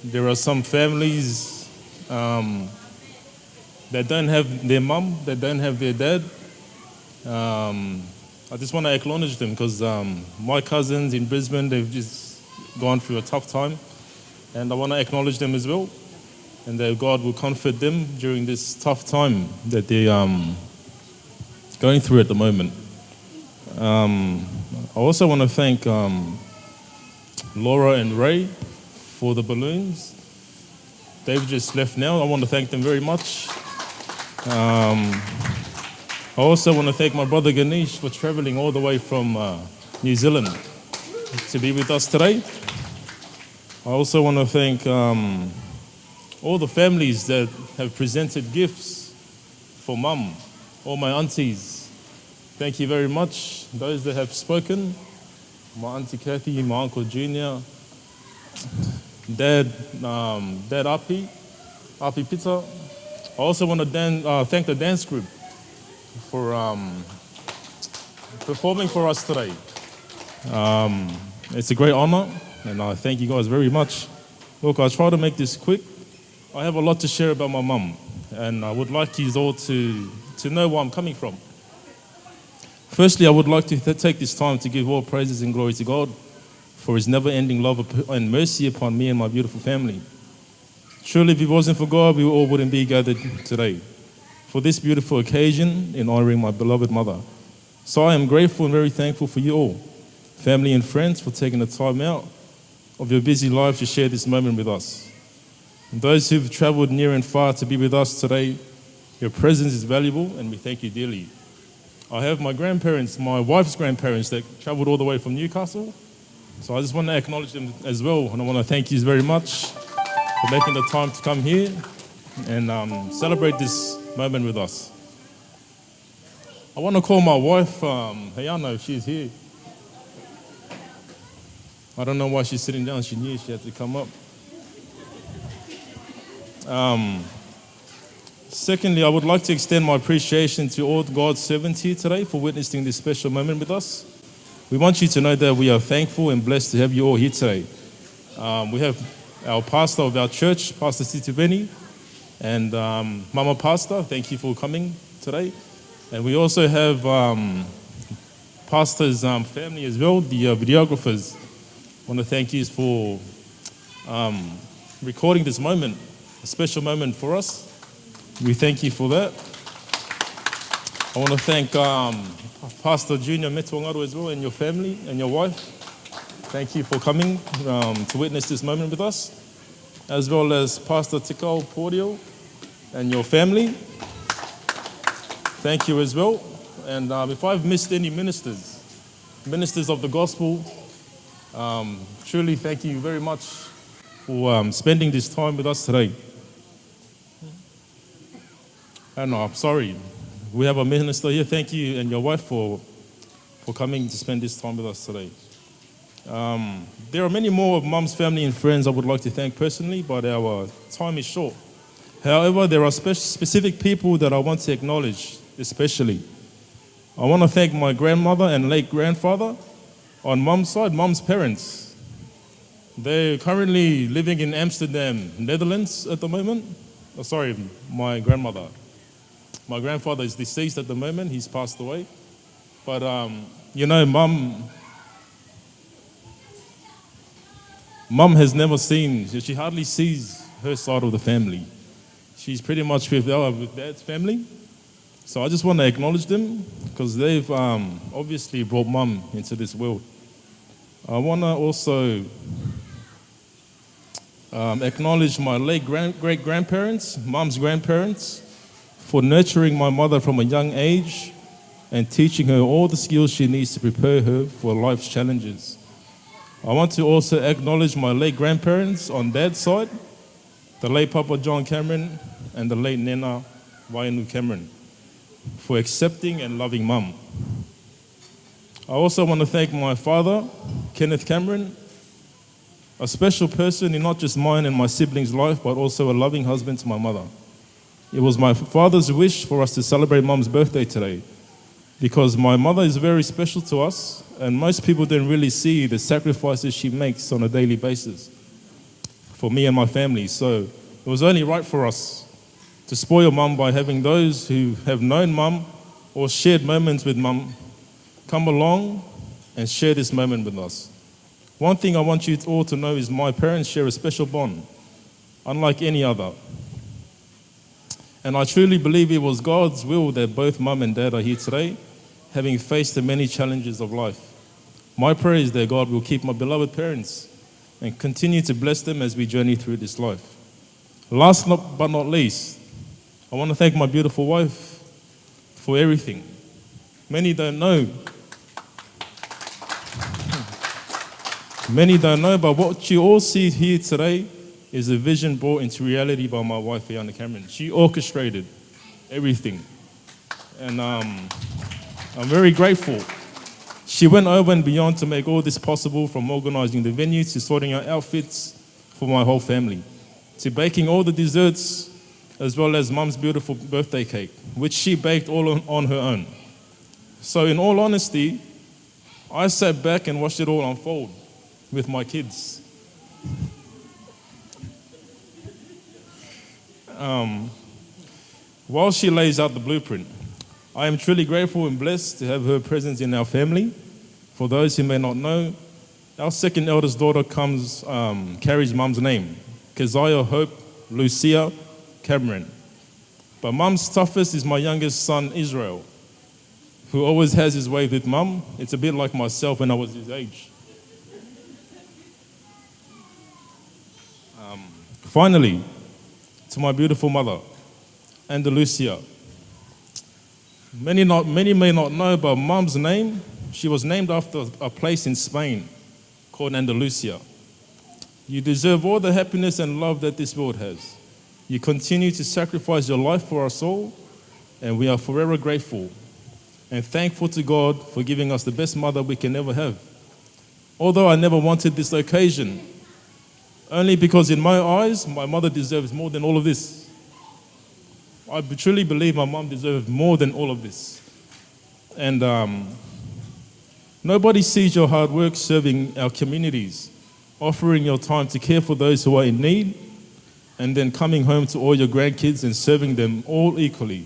There are some families um, that don't have their mum, that don't have their dad. Um, I just want to acknowledge them because um, my cousins in Brisbane, they've just gone through a tough time, and I want to acknowledge them as well, and that God will comfort them during this tough time that they're um, going through at the moment. Um, I also want to thank um, Laura and Ray for the balloons. They've just left now. I want to thank them very much. Um, I also want to thank my brother Ganesh for traveling all the way from uh, New Zealand to be with us today. I also want to thank um, all the families that have presented gifts for Mum, all my aunties. Thank you very much. Those that have spoken, my auntie Kathy, my uncle Junior, Dad, um, Dad Api, Api Peter. I also want to dan- uh, thank the dance group for um, performing for us today. Um, it's a great honor, and I thank you guys very much. Look, I'll try to make this quick. I have a lot to share about my mum, and I would like you all to, to know where I'm coming from. Firstly, I would like to th- take this time to give all praises and glory to God for His never ending love up- and mercy upon me and my beautiful family. Truly, if it wasn't for God, we all wouldn't be gathered today for this beautiful occasion in honoring my beloved mother. So I am grateful and very thankful for you all, family and friends, for taking the time out of your busy lives to share this moment with us. And those who've traveled near and far to be with us today, your presence is valuable and we thank you dearly. I have my grandparents, my wife's grandparents, that traveled all the way from Newcastle. So I just want to acknowledge them as well, and I want to thank you very much for making the time to come here and um, celebrate this moment with us. I want to call my wife, um, Hayana, if she's here. I don't know why she's sitting down. She knew she had to come up. Um, secondly, I would like to extend my appreciation to all God's servants here today for witnessing this special moment with us. We want you to know that we are thankful and blessed to have you all here today. Um, we have our pastor of our church, Pastor Sitiveni, and um, Mama Pastor, thank you for coming today. And we also have um, Pastor's um, family as well, the uh, videographers. I want to thank you for um, recording this moment, a special moment for us. We thank you for that. I want to thank um, Pastor Junior Metuangaru as well and your family and your wife. Thank you for coming um, to witness this moment with us, as well as Pastor Tikao Pordio and your family. Thank you as well. And uh, if I've missed any ministers, ministers of the gospel, um, truly thank you very much for um, spending this time with us today. And I'm sorry, we have a minister here. Thank you and your wife for, for coming to spend this time with us today. Um, there are many more of Mum's family and friends I would like to thank personally, but our time is short. However, there are spe- specific people that I want to acknowledge especially. I want to thank my grandmother and late grandfather on Mum's side, Mum's parents. They're currently living in Amsterdam, Netherlands at the moment. Oh, sorry, my grandmother. My grandfather is deceased at the moment. He's passed away. But, um, you know, Mum, Mum has never seen, she hardly sees her side of the family. She's pretty much with our with Dad's family. So I just want to acknowledge them because they've um, obviously brought Mum into this world. I want to also um, acknowledge my late grand- great grandparents, mum's grandparents, for nurturing my mother from a young age and teaching her all the skills she needs to prepare her for life's challenges. I want to also acknowledge my late grandparents on dad's side, the late Papa John Cameron and the late Nena Vaianu Cameron, for accepting and loving mum. I also want to thank my father, Kenneth Cameron, a special person in not just mine and my siblings' life, but also a loving husband to my mother. It was my father's wish for us to celebrate mum's birthday today because my mother is very special to us, and most people don't really see the sacrifices she makes on a daily basis for me and my family. So it was only right for us to spoil mum by having those who have known mum or shared moments with mum come along and share this moment with us. One thing I want you all to know is my parents share a special bond, unlike any other. And I truly believe it was God's will that both mum and dad are here today, having faced the many challenges of life. My prayer is that God will keep my beloved parents and continue to bless them as we journey through this life. Last not, but not least, I want to thank my beautiful wife for everything. Many don't know. Many don't know, but what you all see here today is a vision brought into reality by my wife, Ayana Cameron. She orchestrated everything. And um, I'm very grateful. She went over and beyond to make all this possible, from organizing the venue to sorting out outfits for my whole family, to baking all the desserts, as well as mum's beautiful birthday cake, which she baked all on, on her own. So, in all honesty, I sat back and watched it all unfold with my kids. Um, while she lays out the blueprint, I am truly grateful and blessed to have her presence in our family. For those who may not know, our second eldest daughter comes um, carries mum's name, Keziah Hope Lucia Cameron. But mum's toughest is my youngest son, Israel, who always has his way with mum. It's a bit like myself when I was his age. Um, finally, to my beautiful mother, Andalusia. Many, not, many may not know, but mum's name, she was named after a place in Spain called Andalusia. You deserve all the happiness and love that this world has. You continue to sacrifice your life for us all, and we are forever grateful and thankful to God for giving us the best mother we can ever have. Although I never wanted this occasion, only because in my eyes, my mother deserves more than all of this. I truly believe my mom deserves more than all of this. And um, nobody sees your hard work serving our communities, offering your time to care for those who are in need, and then coming home to all your grandkids and serving them all equally.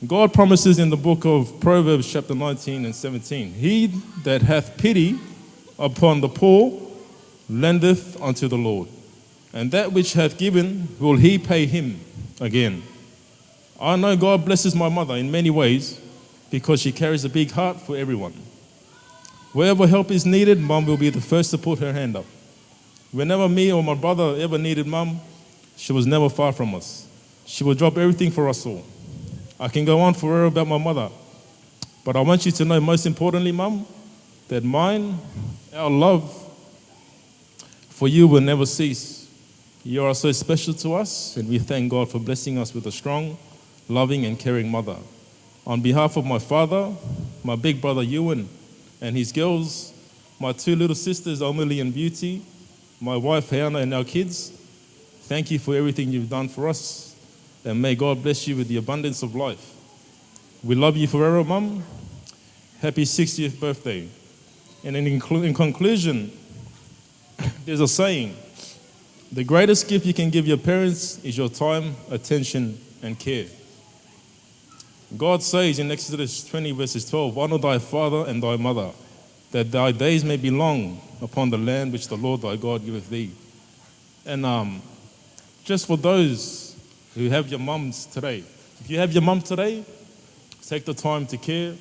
God promises in the book of Proverbs, chapter nineteen and seventeen, "He that hath pity upon the poor lendeth unto the Lord, and that which hath given will he pay him again." I know God blesses my mother in many ways because she carries a big heart for everyone. Wherever help is needed, mum will be the first to put her hand up. Whenever me or my brother ever needed mum, she was never far from us. She would drop everything for us all. I can go on forever about my mother, but I want you to know, most importantly, mum, that mine, our love for you will never cease. You are so special to us, and we thank God for blessing us with a strong, loving, and caring mother. On behalf of my father, my big brother Ewan, and his girls, my two little sisters, Amelie and Beauty, my wife Hannah, and our kids, thank you for everything you've done for us, and may God bless you with the abundance of life. We love you forever, Mum. Happy sixtieth birthday. And in, inclu- in conclusion, there's a saying: "The greatest gift you can give your parents is your time, attention, and care." God says in Exodus twenty, verses twelve, "Honor thy father and thy mother, that thy days may be long upon the land which the Lord thy God giveth thee." And um, just for those who have your mums today, if you have your mum today, take the time to care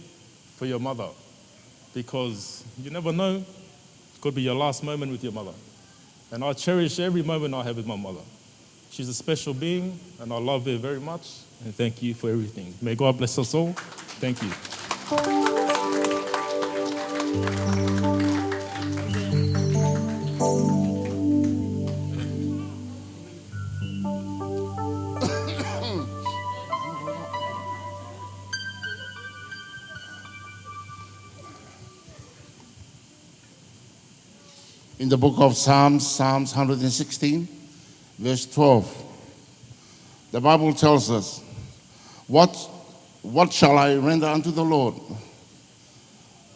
for your mother, because you never know Could be your last moment with your mother. And I cherish every moment I have with my mother. She's a special being, and I love her very much. And thank you for everything. May God bless us all. Thank you. In the book of Psalms, Psalms one hundred sixteen, verse twelve, the Bible tells us, "What, what shall I render unto the Lord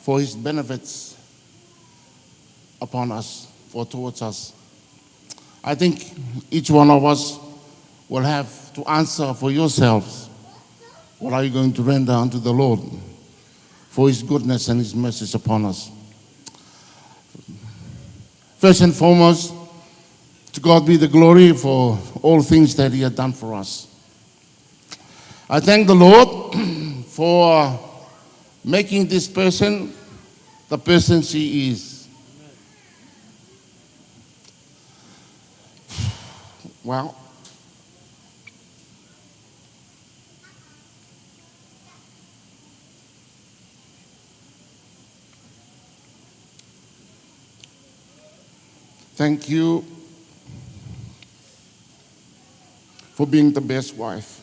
for his benefits upon us, for towards us?" I think each one of us will have to answer for yourselves. What are you going to render unto the Lord for his goodness and his mercies upon us? First and foremost, to God be the glory for all things that he had done for us. I thank the Lord for making this person the person she is. Well, thank you for being the best wife.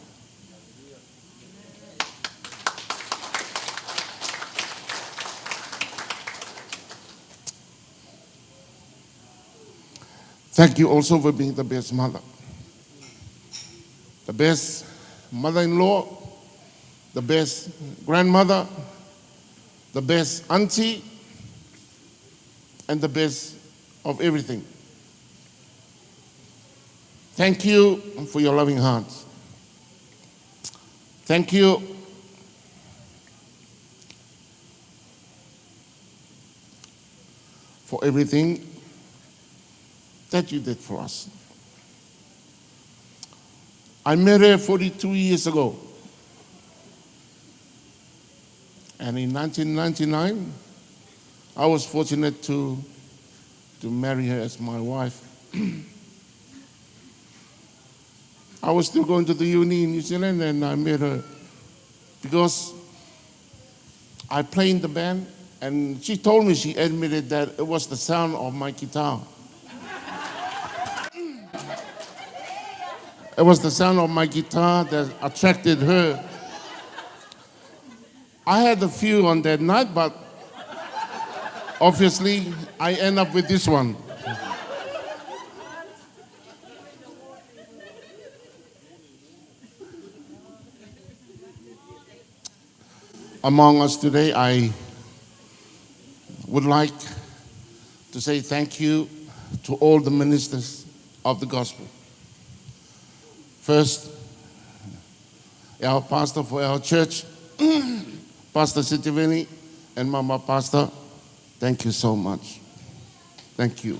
Thank you also for being the best mother, the best mother-in-law, the best grandmother, the best auntie, and the best of everything. Thank you for your loving hearts. Thank you for everything that you did for us. I met her forty-two years ago. And in nineteen ninety-nine, I was fortunate to, to marry her as my wife. I was still going to the uni in New Zealand, and I met her because I play in the band, and she told me, she admitted that it was the sound of my guitar. It was the sound of my guitar that attracted her. I had a few on that night, but obviously I end up with this one. Among us today, I would like to say thank you to all the ministers of the gospel. First, our pastor for our church, Pastor Sitiveni, and Mama Pastor, thank you so much. Thank you.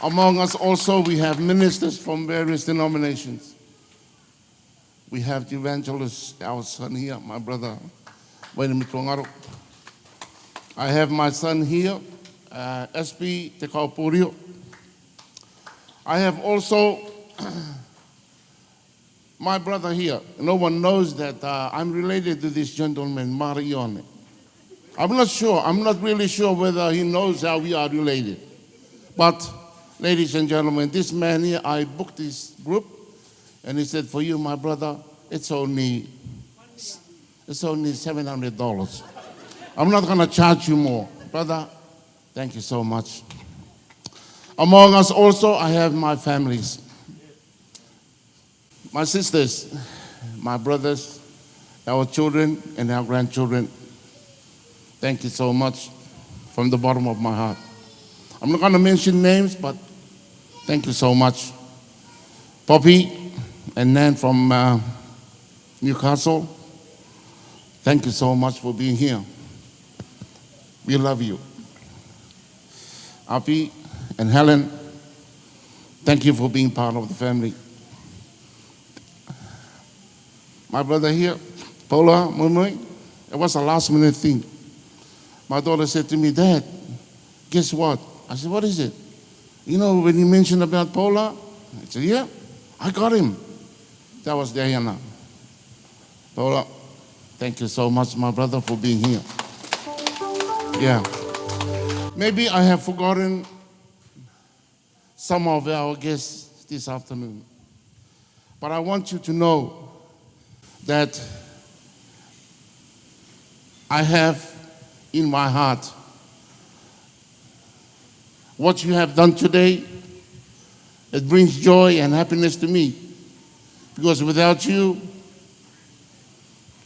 Among us also, we have ministers from various denominations. We have evangelist, our son here, my brother, Wayne Mitongaro. I have my son here, uh, S P Tekaupurio. I have also my brother here. No one knows that, uh, I'm related to this gentleman, Marione. I'm not sure. I'm not really sure whether he knows how we are related. But, ladies and gentlemen, this man here, I booked this group, and he said, "For you, my brother, it's only, it's only seven hundred dollars. I'm not gonna charge you more." Brother, thank you so much. Among us also, I have my families. My sisters, my brothers, our children, and our grandchildren, thank you so much from the bottom of my heart. I'm not gonna mention names, but thank you so much. Poppy and Nan from, uh, Newcastle, thank you so much for being here. We love you. Api and Helen, thank you for being part of the family. My brother here, Paula, Mumui, it was a last minute thing. My daughter said to me, "Dad, "Guess what?" I said, "What is it?" "You know, when you mentioned about Paula," I said, "Yeah, I got him." That was Diana. Paula, thank you so much, my brother, for being here. Yeah. Maybe I have forgotten some of our guests this afternoon. But I want you to know that I have in my heart what you have done today. It brings joy and happiness to me, because without you,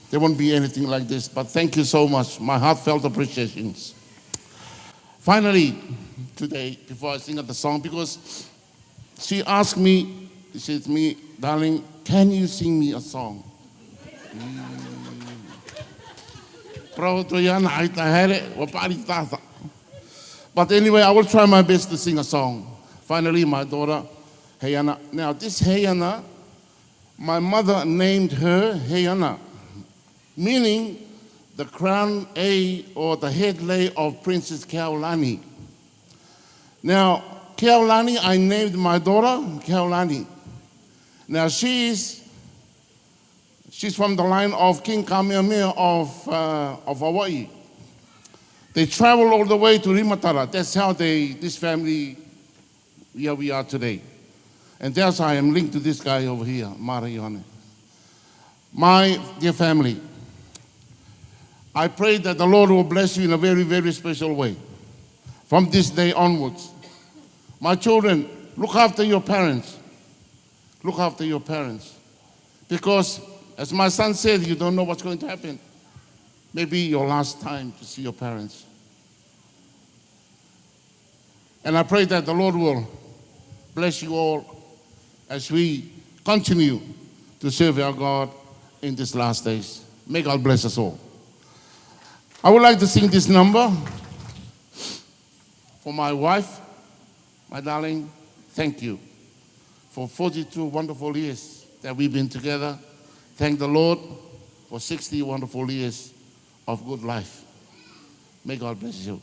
there won't be anything like this. But thank you so much. My heartfelt appreciations. Finally, today, before I sing the song, because she asked me, she said to me, "Darling, can you sing me a song?" Mm. Proud to yana ai ta here, wa pari tata. But anyway, I will try my best to sing a song. Finally, my daughter, Heiana. Now, this Heiana, my mother named her Heiana, meaning the crown A or the head lei of Princess Keaulani. Now, Keaulani, I named my daughter Keaulani. Now, she is, she's from the line of King Kamehameha of, uh, of Hawaii. They travel all the way to Rimatara. That's how they, this family, here we are today. And that's how I am linked to this guy over here, Mara Ioane. My dear family, I pray that the Lord will bless you in a very, very special way from this day onwards. My children, look after your parents. Look after your parents. Because, as my son said, you don't know what's going to happen. Maybe your last time to see your parents. And I pray that the Lord will bless you all as we continue to serve our God in these last days. May God bless us all. I would like to sing this number for my wife, my darling. Thank you for forty-two wonderful years that we've been together. Thank the Lord for sixty wonderful years of good life. May God bless you.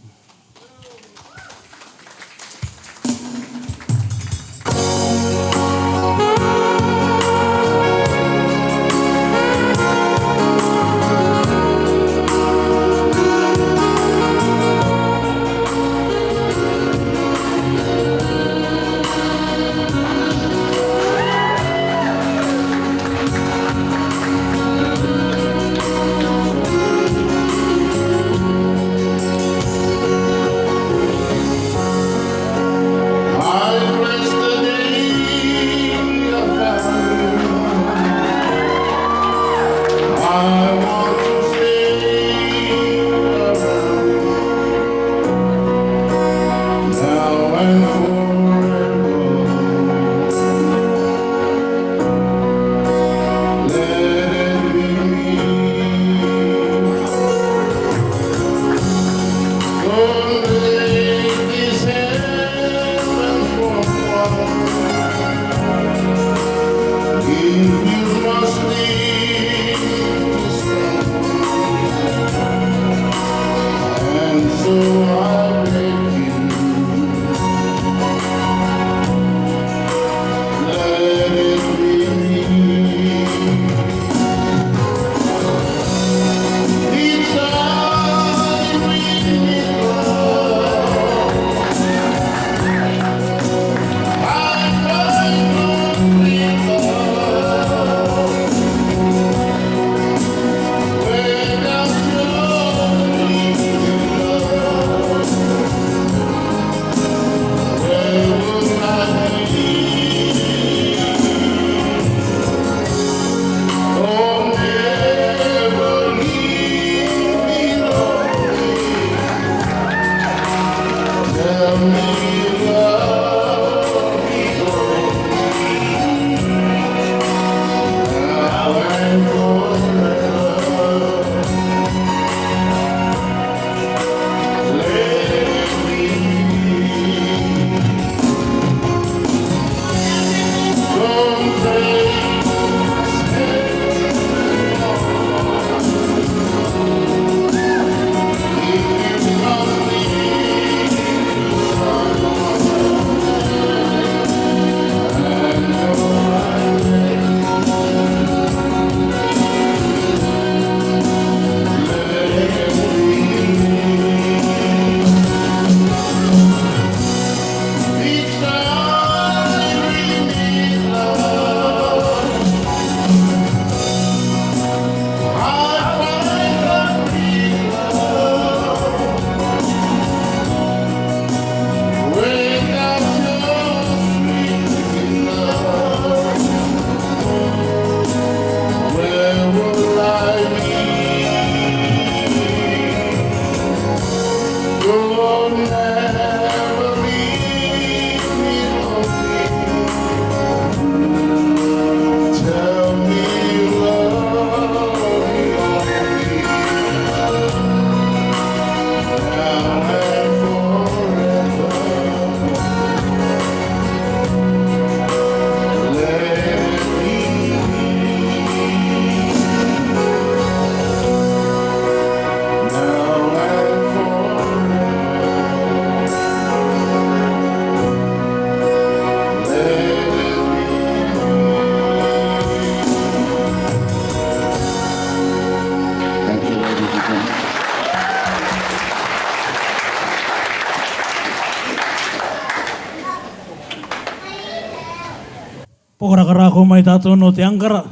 Pokora kara ko mai tātou nō te ankara,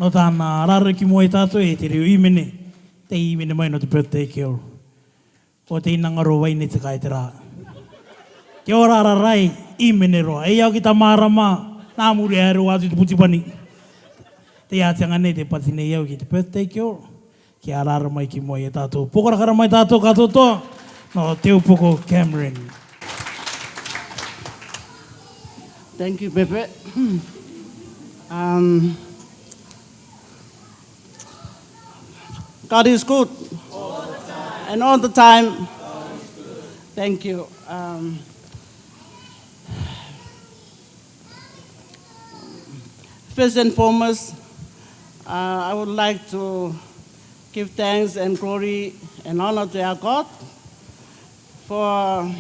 nō tāna rārai ki mua i tātou e te reo Imene, te Imene mai nō te birthday girl. Ko te inanga ro vai nei te kai te rā. Kia ora rārai, Imene roa. E au ki ta mārama, nā muri aero atu te putipani. Te āteanga nei te pati nei au ki te birthday girl. Kia rāra mai ki mua e tātou. Pokora kara mai tātou kātoa. Nō te upoko Cameron. Thank you, Pepe. Um, God is good. And all the time. Thank you. Um, first and foremost, uh, I would like to give thanks and glory and honor to our God for,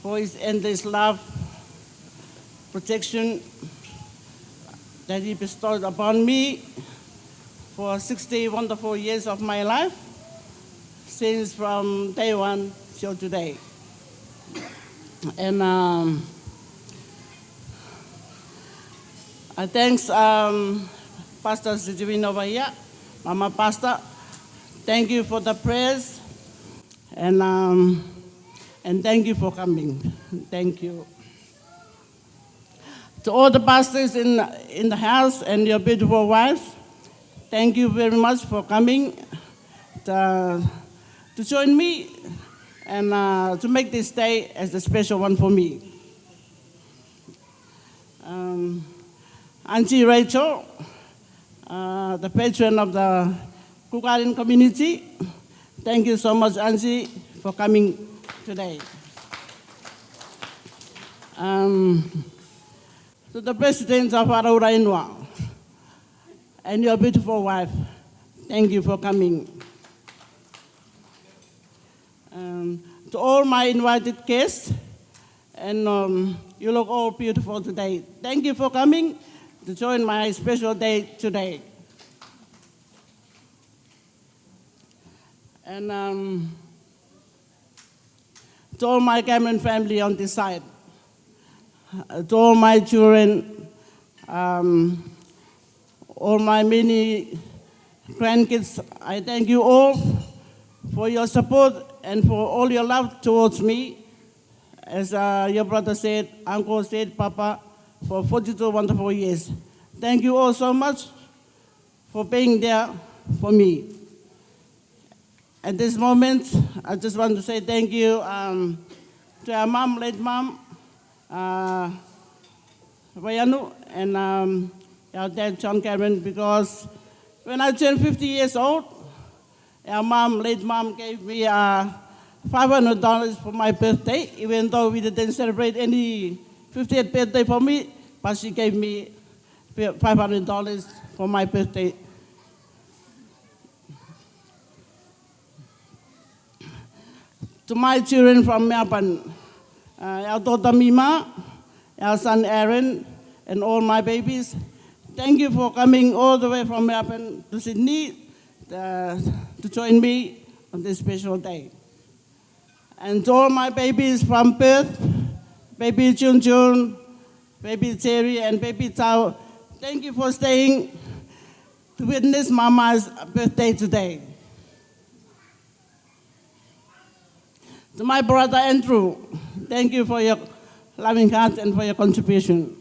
for his endless love, protection that he bestowed upon me for sixty wonderful years of my life, since from day one till today. And, um, I thanks, um, Pastor Zidwin over here, Mama Pastor. Thank you for the prayers, and, um, and thank you for coming. Thank you. To all the pastors in, in the house and your beautiful wives, thank you very much for coming to, to join me and, uh, to make this day as a special one for me. Um, Auntie Rachel, uh, the patron of the Cookgarden community, thank you so much, Auntie, for coming today. Um, to the president of Araura Inua and your beautiful wife, thank you for coming. Um, to all my invited guests, and, um, you look all beautiful today. Thank you for coming to join my special day today. And, um, to all my Cameron family on this side, uh, to all my children, um, all my many grandkids, I thank you all for your support and for all your love towards me. As, uh, your brother said, uncle said, Papa, for forty-two wonderful years. Thank you all so much for being there for me. At this moment, I just want to say thank you, um, to our mom, late mom, uh, Vaianu, and, um, our dad, John Cameron, because when I turned fifty years old, our mom, late mom, gave me, uh, five hundred dollars for my birthday, even though we didn't celebrate any fiftieth birthday for me, but she gave me five hundred dollars for my birthday. To my children from Melbourne, uh, our daughter Mima, our son Aaron, and all my babies, thank you for coming all the way from Melbourne to Sydney, uh, to join me on this special day. And to all my babies from Perth, baby Chun Chun, baby Cherry, and baby Tao, thank you for staying to witness Mama's birthday today. To my brother Andrew, thank you for your loving heart and for your contribution.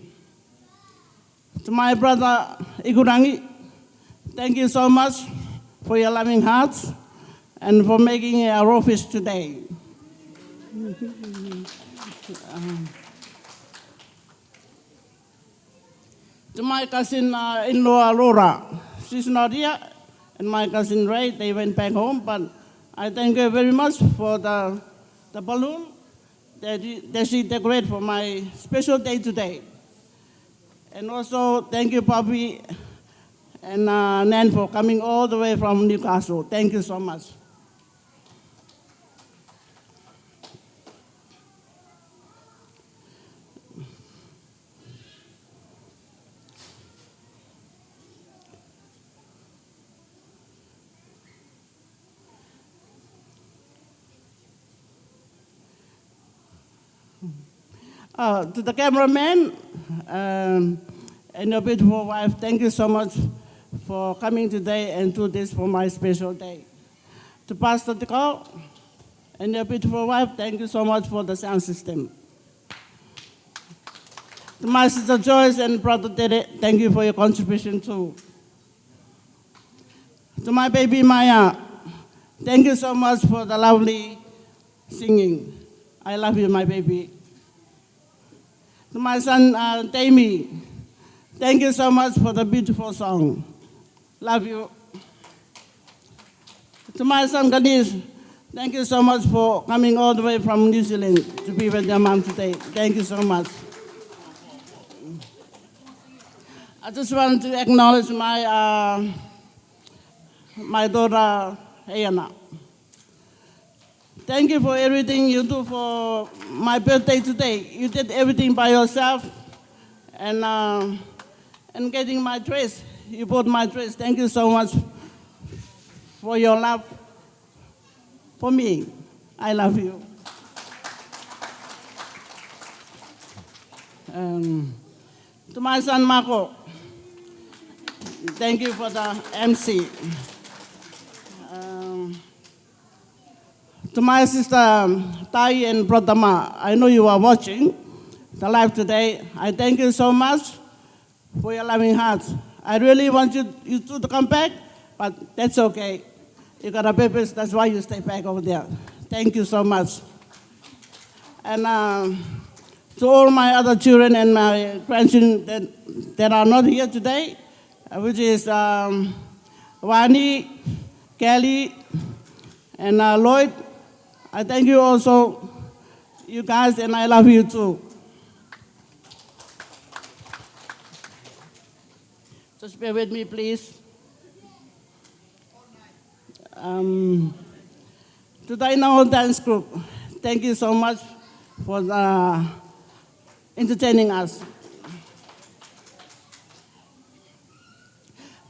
To my brother Ikurangi, thank you so much for your loving hearts and for making a raw fish today. Um, to my cousin, uh, in-law Laura, she's not here, and my cousin Ray, they went back home, but I thank you very much for the, the balloon that, you, that she decorate for my special day today. And also, thank you, Bobby and, uh, Nan, for coming all the way from Newcastle. Thank you so much. Uh, to the cameraman, um, and your beautiful wife, thank you so much for coming today and do this for my special day. To Pastor Tikau and your beautiful wife, thank you so much for the sound system. To my sister Joyce and brother Tere, thank you for your contribution too. To my baby Maya, thank you so much for the lovely singing. I love you, my baby. To my son, uh, Tammy, thank you so much for the beautiful song. Love you. To my son Ganesh, thank you so much for coming all the way from New Zealand to be with your mom today. Thank you so much. I just want to acknowledge my, uh, my daughter, Ayana. Thank you for everything you do for my birthday today. You did everything by yourself. And, uh, and getting my dress. You bought my dress. Thank you so much for your love for me. I love you. Um, to my son Marco, thank you for the M C. Um, to my sister Tai and brother Ma, I know you are watching the live today. I thank you so much for your loving hearts. I really want you, you two to come back, but that's okay. You got a purpose, that's why you stay back over there. Thank you so much. And, um, to all my other children and my grandchildren that, that are not here today, uh, which is, um, Wani, Kelly, and, uh, Lloyd, I thank you also, you guys, and I love you too. Just bear with me, please. Um, to the Inao dance group, thank you so much for the entertaining us.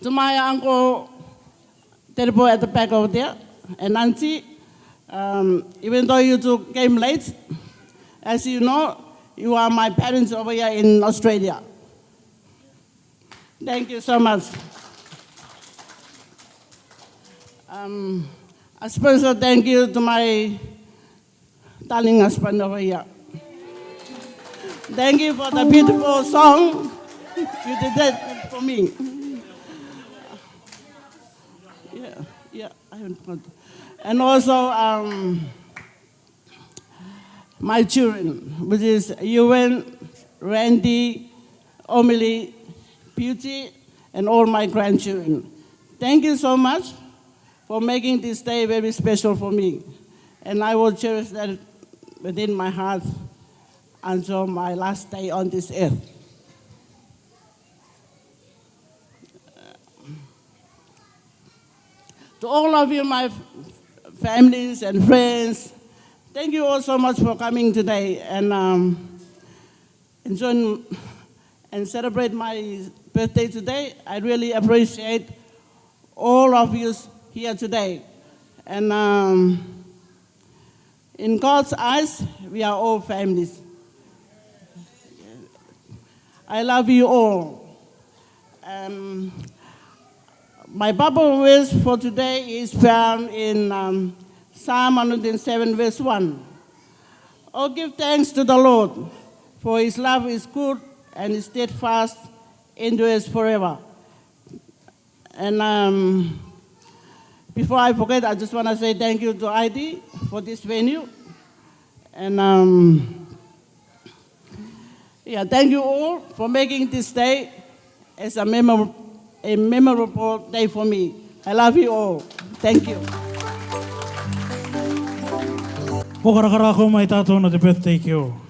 To my uncle Terbo at the back over there, and auntie, um, even though you two came late, as you know, you are my parents over here in Australia. Thank you so much. Um, a special thank you to my darling husband over here. Thank you for the beautiful song you did that for me. Yeah, yeah, I haven't forgot. And also, um, my children, which is Ewan, Randy, Omili, Beauty, and all my grandchildren. Thank you so much for making this day very special for me. And I will cherish that within my heart until my last day on this earth. To all of you, my f-, families and friends, thank you all so much for coming today and, um, enjoy and celebrate my birthday today. I really appreciate all of you here today. And, um, in God's eyes, we are all families. I love you all. Um, my Bible verse for today is found in, um, Psalm one hundred seven, verse one. Oh, give thanks to the Lord, for his love is good and his steadfast endures forever. And, um, before I forget, I just wanna say thank you to I D for this venue. And, um, yeah, thank you all for making this day as a memor-, a memorable day for me. I love you all. Thank you. Ko karakara ko mai tātou nō te birthday girl.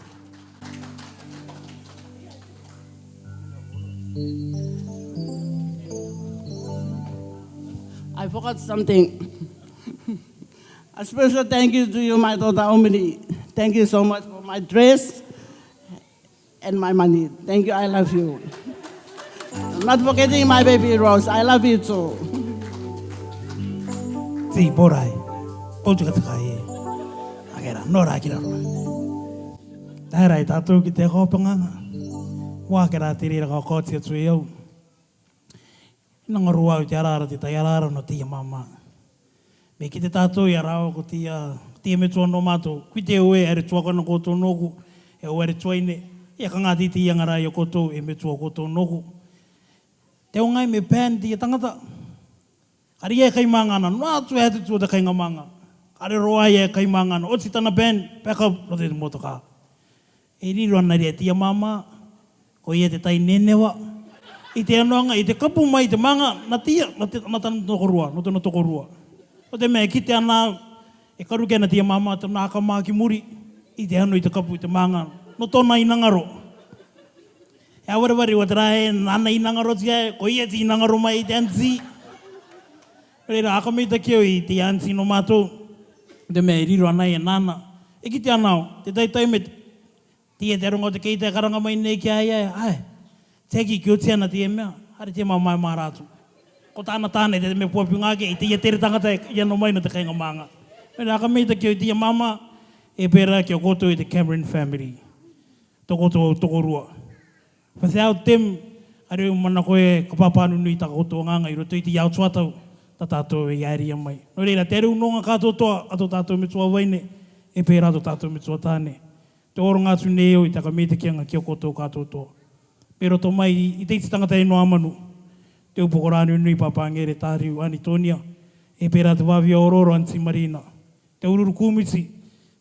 I forgot something. A special thank you to you, my daughter Omini. Thank you so much for my dress and my money. Thank you, I love you. Not forgetting my baby Rose, I love you too. Tī, pō rā. Pō tū ka takai. Akera, nō rā ki raro. Tara e tātou ki te kaupanganga. Wa ke rā te reira ka koti atu e au. Nanga rua au te arara te tai arara no te ia māmā. Me ki te tātou ia rāua ko te ia, te ia metua nō mātou. Kui te au e are tuakana koutou nōku, e au are tuaine. Ia ka ngāti te ia ngarā ia koutou, e metua koutou nōku. Te au ngai me pen te ia tangata. Kari e kai māngana, nō atu e te tua te kai ngamanga. Kare roa e kai māngana, oti tana pen, pack up, rote te motokā. E riro ana ria te ia māmā, ko ia te tai nenewa. I te anoanga, i te kapu mai te mānga, na te ia, na te, na tana tokorua, no tana tokorua. O te mea ki te ana, e karu ke na te ia māmā, te nā ka mā ki muri, i te ano i te kapu i te mānga, no tōna i nangaro. E a wareware wa te rā e, nana i nangaro tia e, ko ia te i nangaro mai i te anti. Reira, aka mei ta keo i te anti no mātou, te mea e riro ana e nana. E ki te anao, te tai tai me Te ia te aronga o te kei te karanga mai nei ki a ia, ai. Te ki ki o te ana te ia mea, hare te mamae mara atu. Ko tāna tāne te mea puapi ngā ke, i te ia tere tangata e, ia no mai no te kainga mānga. Mena ka mei ta ki o i te ia māmā, e pērā ki o koutou i te Cameron family. Tō koutou au tokorua. Without them, are u mana koe ka pāpānunui tā koutou nganga i roto i te ia o tuatau, tā tātou e ia ria mai. Nō reira, te are u nōnga kātoatoa, a tō tātou me tua vaine, e pērā tō tātou me tua tāne. Te oronga atu nei au i taka mei te kianga ki o koutou kātoatoa. Pero to mai i te iti tangata e noa manu. Te upo ko rānui nui pāpāngere tāriu Anitonia. E pērā te vāvia ororo Anti Marina. Te ururu kūmiti.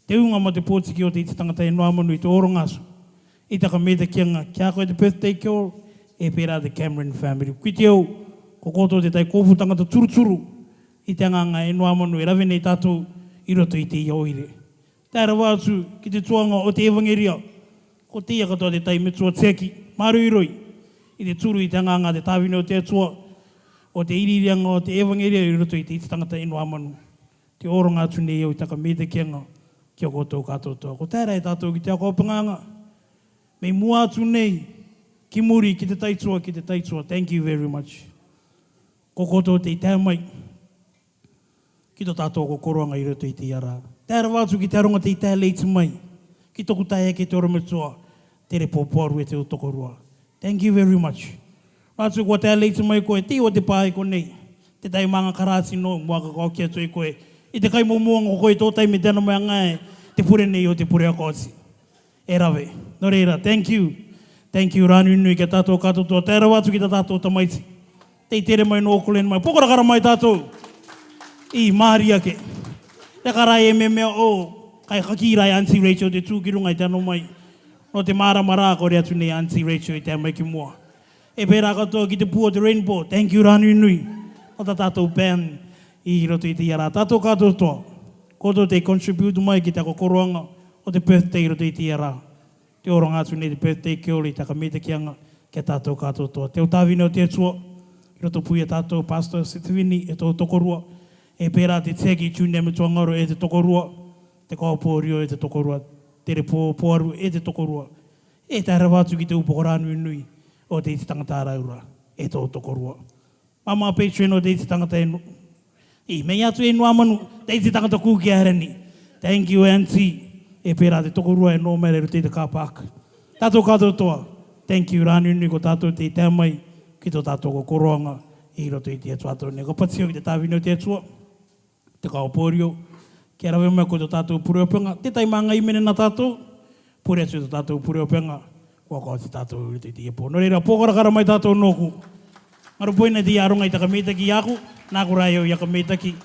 Te unga ma te pōtiki o te iti tangata e noa manu i te oronga atu. I taka mei te kianga ki a koe te birthday girl. E pērā te Cameron family. Kui te au, ko koutou te tai kōpū tangata turuturu. I te anganga e noa manu e rave nei tātou i roto i te ia oire. Te arava atu ki te tuanga o te evangeria. Ko te ia katoa te tai me tua teki, maruiroi. I te turu i te anganga te tāvine o te Atua, o te iririanga o te evangeria i roto i te iti tangata e noa manu. Te oronga atu nei au i taka mei te kianga ki o koutou kātoatoa. Ko tēra e tātou ki te ako panganga. Mei mua atu nei, ki muri, ki te taitua, ki te taitua. Thank you very much. Ko koutou te i tae mai. Ki tō tātou ko koroanga i roto i te ia rā. Te arava atu ki te aronga te i tae leiti mai. Ki toku tae e ke te oro me tua. Te repo poaru e te tokorua. Thank you very much. Atu kua tae leiti mai koe, te iwa te pā i konei. Te tai manga karati nō, mua ka kau ki atu i koe. I te kai momoanga ko koe tō tai me te ana mai anga e. Te pure nei o te pure a koti. E rave. Nō reira, thank you. Thank you, rānui nui ki a tātou kātoatoa. Te arava atu ki tā tātou tamaiti. Te i tere mai nō Auckland mai. Pokorakara mai tātou. I māri ake. Te karai e me mea o. Kai kaki rai Aunty Rachel te tū ki runga i te ano mai. Nō te māra mara ko rea atu nei Aunty Rachel i te mai ki mua. E pērā katoa ki te pū o te rainbow. Thank you, rānui nui. Nō tā tātou band. I roto i te ia rā. Tātou kātoatoa. Koutou te contribute mai ki te ako koroanga. O te birthday i roto i te ia rā. Te oronga atu nei te birthday girl i taka mei te kianga, ki a tātou kātoatoa. Te au tāvine o te Atua, i roto pui a tātou, Pastor Sitivini, e tō tokorua, e pērā te teki Junior me tua ngaro e te tokorua, te kau pōrio e te tokorua, te repo poaru e te tokorua, e te arava atu ki te upo ko rānui nui, o te iti tangata raura, e tō tokorua. Māmā patron o te iti tangata e no. I mei atu e noa manu, te iti tangata kū ki a hereni. Thank you, Aunty. E pērā te tokorua e nō mai rero te te car park. Tātou kātoatoa. Thank you, rānui nui ko tātou te i tae mai. Ki tō tātou ko koroanga. I roto i te Atua tātou nei. Ko pati au ki te tāvine o te Atua. Te kau pōrio. Kia rave mai ko tō tātou pure o penga. Te tai manga i mene nā tātou. Pure atu tō tātou pure o penga. Kua kau te tātou i roto i te ia pō. Nō reira, pokorakara mai tātou nōku. Ngaro poina te ia aronga i taka meitaki i aku. Nā ko rā e au i aka meitaki.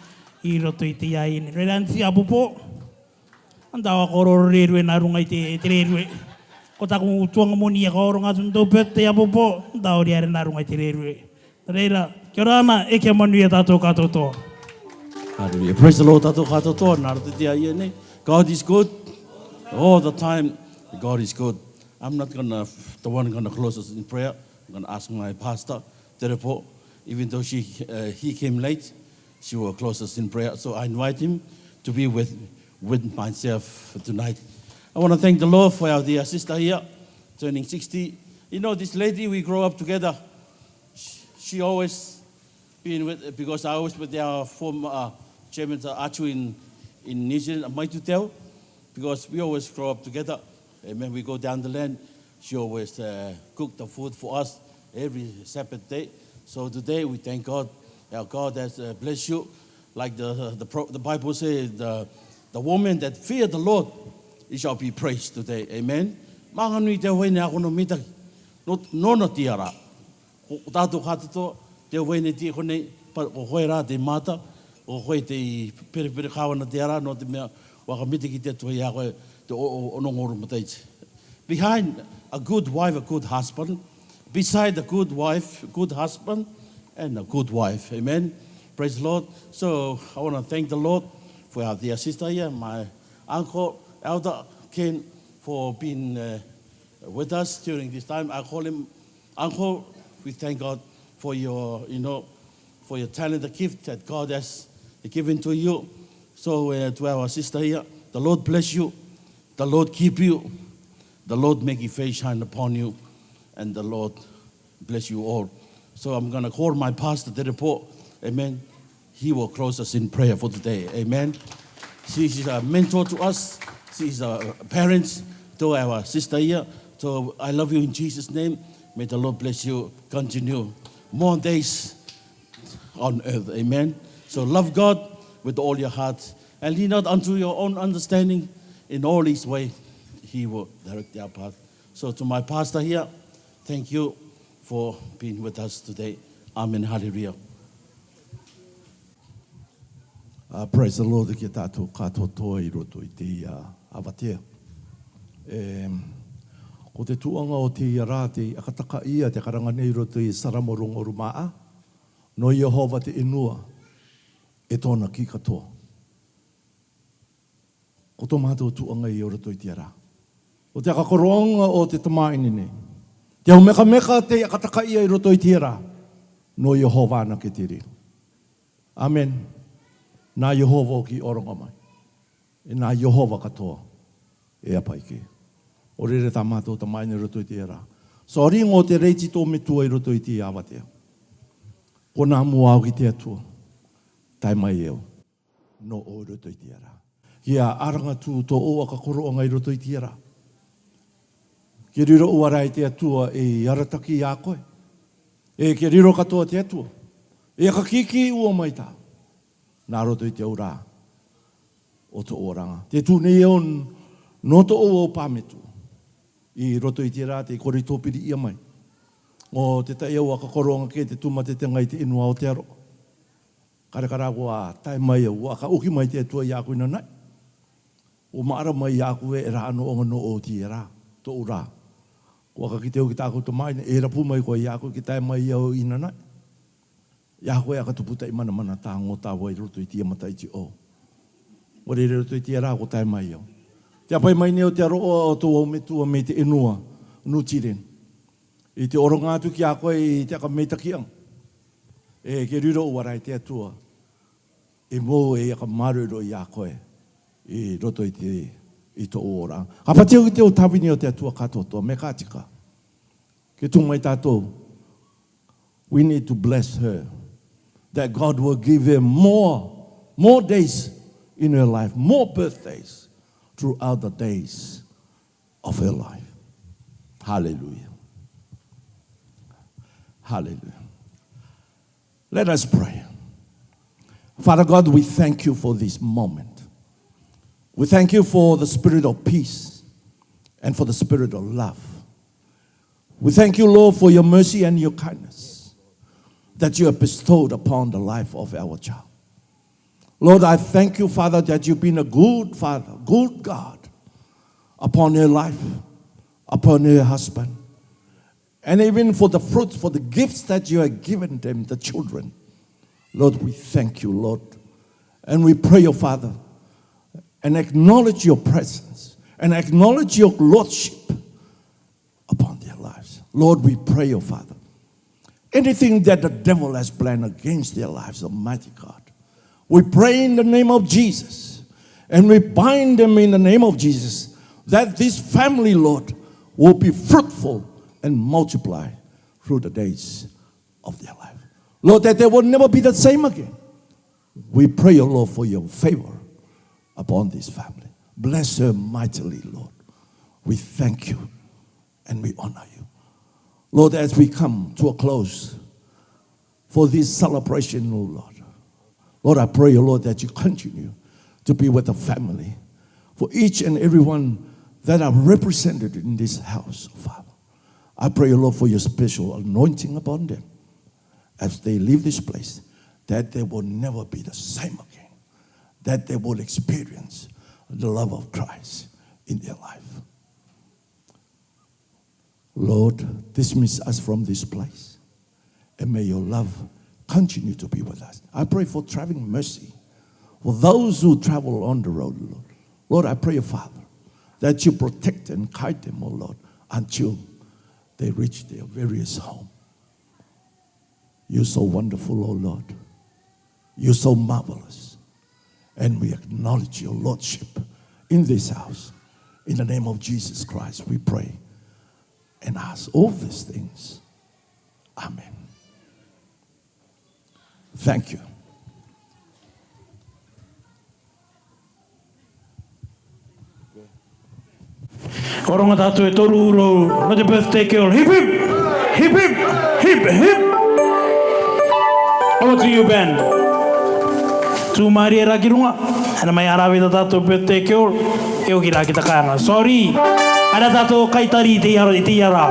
I roto i te ia ine. Nō reira, Aunty, apōpō. Anda wa kororo rerue nā runga i te, te rerue. Ko tāku tuanga moni ia ka oronga atu nō tō birthday apōpō. Anda o riare nā runga i te rerue. Reira, kia ora ana, e kia manuia tātou kātoatoa. Hallelujah. Praise the Lord, tātou kātoatoa, nā roto i te ia nei. God is good. All the time, God is good. I'm not gonna, the one gonna close us in prayer. I'm gonna ask my pastor, Terepo, even though she, uh, he came late, she will close us in prayer. So I invite him to be with, with myself tonight. I wanna thank the Lord for our dear sister here, turning sixty. You know, this lady, we grow up together. She, she always been with, because I always with our former, uh, chairman, uh, Achu in, in New Zealand, Maituteu, because we always grow up together. Amen. We go down the land. She always uh, cook the food for us every Sabbath day. So today we thank God. Our God has uh, blessed you. Like the, the, pro- the Bible says, the, the woman that fear the Lord, it shall be praised today. Amen. Mānganui te vahine ako no mitaki. No, no na tiara. Ko tātou kātoa, te vahine ti konei, pa, ko koe rā te mata, ko koe te perepere kawa na te ara, no te mea, waka mitaki te tua i a koe, te o, o, o no ngoru mataiti. Behind a good wife, a good husband. Beside a good wife, good husband, and a good wife. Amen. Praise the Lord. So I want to thank the Lord for our dear sister here, my uncle, Elder Ken, for being uh, with us during this time. I call him Uncle. We thank God for your, you know, for your talent, the gift that God has given to you. So uh, to our sister here, the Lord bless you. The Lord keep you. The Lord make his face shine upon you. And the Lord bless you all. So I'm going to call my pastor to report. Amen. He will close us in prayer for today. Amen. She is a mentor to us. She is a parent to our sister here. So I love you in Jesus' name. May the Lord bless you. Continue more days on earth. Amen. So love God with all your heart and lean not unto your own understanding. In all his way, he will direct our path. So to my pastor here, thank you for being with us today. Amen. Hallelujah. Uh, praise the Lord ki a tātou kātoa i roto i te uh, avatea. E, ko te tuʻanga o te ia rā te akatakaʻia te karanga nei i roto i Saramo rongo ruma a, no Iehova te inua e tōna ki katoa. Ko tō mātou tuʻanga i o roto i te ara. O te akakoroʻanga o te tamāʻine nei. Te au mekameka te akatakaʻia i roto i te ara. No Iehova ana ke te riro. Amen. Nā Iehova o ki oronga mai. E nā Iehova katoa. E apa i ke. O rere tā mātou tamāʻine i roto i te ara. So ringo te reiti tō metua i roto i te avatea. Ko nā mua au ki te atua. Tai mai e au. No o i roto i te ara. Ki a aranga tū tō o akakoroʻanga i roto i te ara. Ke riro ua rai te atua e arataki i a koe. E ke riro katoa te atua. E akakiki ua mai tā. Nā roto i te aura. O tō oranga. Te tū nei e on no tō o pāmetu. I roto i te ara te kori tōpiri ia mai. O te tai au akakoroʻanga ke te tū ma te tenga i te inua o te aro. Karekara kua tae mai au, ua ka uki mai te atua i aku i nanai. Ua maʻara mai i aku e era ano onga no o ti era, to ura. Kua ka kite au ki taku tamai ne, e rapu mai koe i aku ki tae mai au i nanai. I aku e aka tupu tai mana mana tango tawa i roto i tia mataiti o. Ua rere roto i tia ra ko tae mai au. Te apai mai nei o te aro o to au metua me te enua, nu tiren. I te oronga atu ki a koe i te aka meitakianga. E ke riro ua rai te atua. E mou e aka maroro i a koe. I roto i te, i to ora. Ka pati au ki te o tavini o te atua katoa, me ka tika. Ke tu mai tatou. We need to bless her. That God will give her more, more days in her life, more birthdays throughout the days of her life. Hallelujah. Hallelujah. Let us pray. Father God, we thank you for this moment. We thank you for the spirit of peace and for the spirit of love. We thank you, Lord, for your mercy and your kindness that you have bestowed upon the life of our child. Lord, I thank you, Father, that you've been a good Father, good God upon her life, upon her husband, and even for the fruits, for the gifts that you have given them, the children. Lord, we thank you, Lord. And we pray, your Father, and acknowledge your presence and acknowledge your lordship upon their lives. Lord, we pray, your Father, anything that the devil has planned against their lives, Almighty God, we pray in the name of Jesus and we bind them in the name of Jesus that this family, Lord, will be fruitful and multiply through the days of their life. Lord, that they will never be the same again. We pray, O Lord, for your favor upon this family. Bless her mightily, Lord. We thank you and we honor you. Lord, as we come to a close for this celebration, oh Lord, Lord, I pray, oh Lord, that you continue to be with the family, for each and everyone that are represented in this house, Father. I pray, oh Lord, for your special anointing upon them as they leave this place, that they will never be the same again, that they will experience the love of Christ in their life. Lord, dismiss us from this place, and may your love continue to be with us. I pray for traveling mercy for those who travel on the road, Lord. Lord, I pray, Father, that you protect and guide them, oh Lord, until they reach their various home. You're so wonderful, oh Lord. You're so marvelous. And we acknowledge your lordship in this house. In the name of Jesus Christ, we pray and ask all these things. Amen. Thank you. Koroga tātou e toru ūrou nō te birthday girl. Hip, hip! Hip, hip! Hip, hip! Over to you, Ben. Tū mārie rā ki ruga. Ana mai ara vei tā tātou birthday girl. E oki rā ki ta kāiga. Sorry. Ara tātou kai tari i te ia rā, i te ia rā.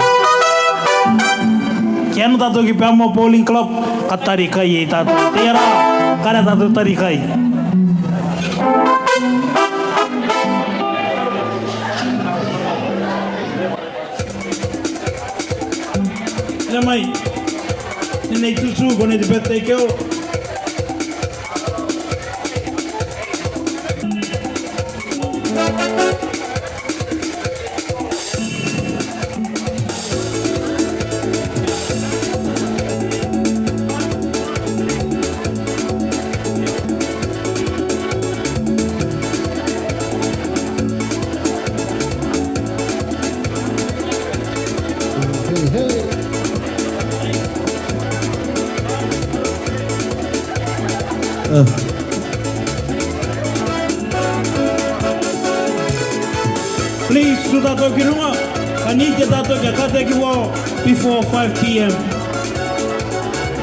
Kia nō tātou ki Pēamo Bowling Club, ka tari kai e tātou. Te ia rā, ka rā tātou tari kai. Ina mai, nei tū tū, ko nei te birthday girl. Please, tū tātou ki ruga. Ka nītia tātou kia kātea ki vao before five p.m.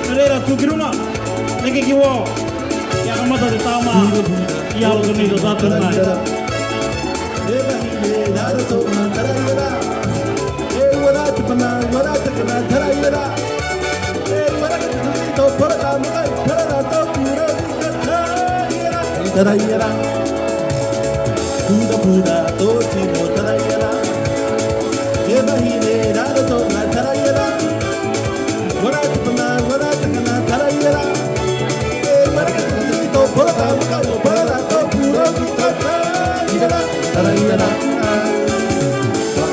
Nō reira, tū ki ruga. Neke ki vao. Kia kamata te tāmā. Ia roto nei tō tātou ngai. Taraiara. Puta, puta, tō tino taraiara. E mahine raro tō ngā taraiara. Wara te pana, wara te kana taraiara. E wara te kana tō pora ka maka o para rā tō puro ki tō taraiara. Taraiara.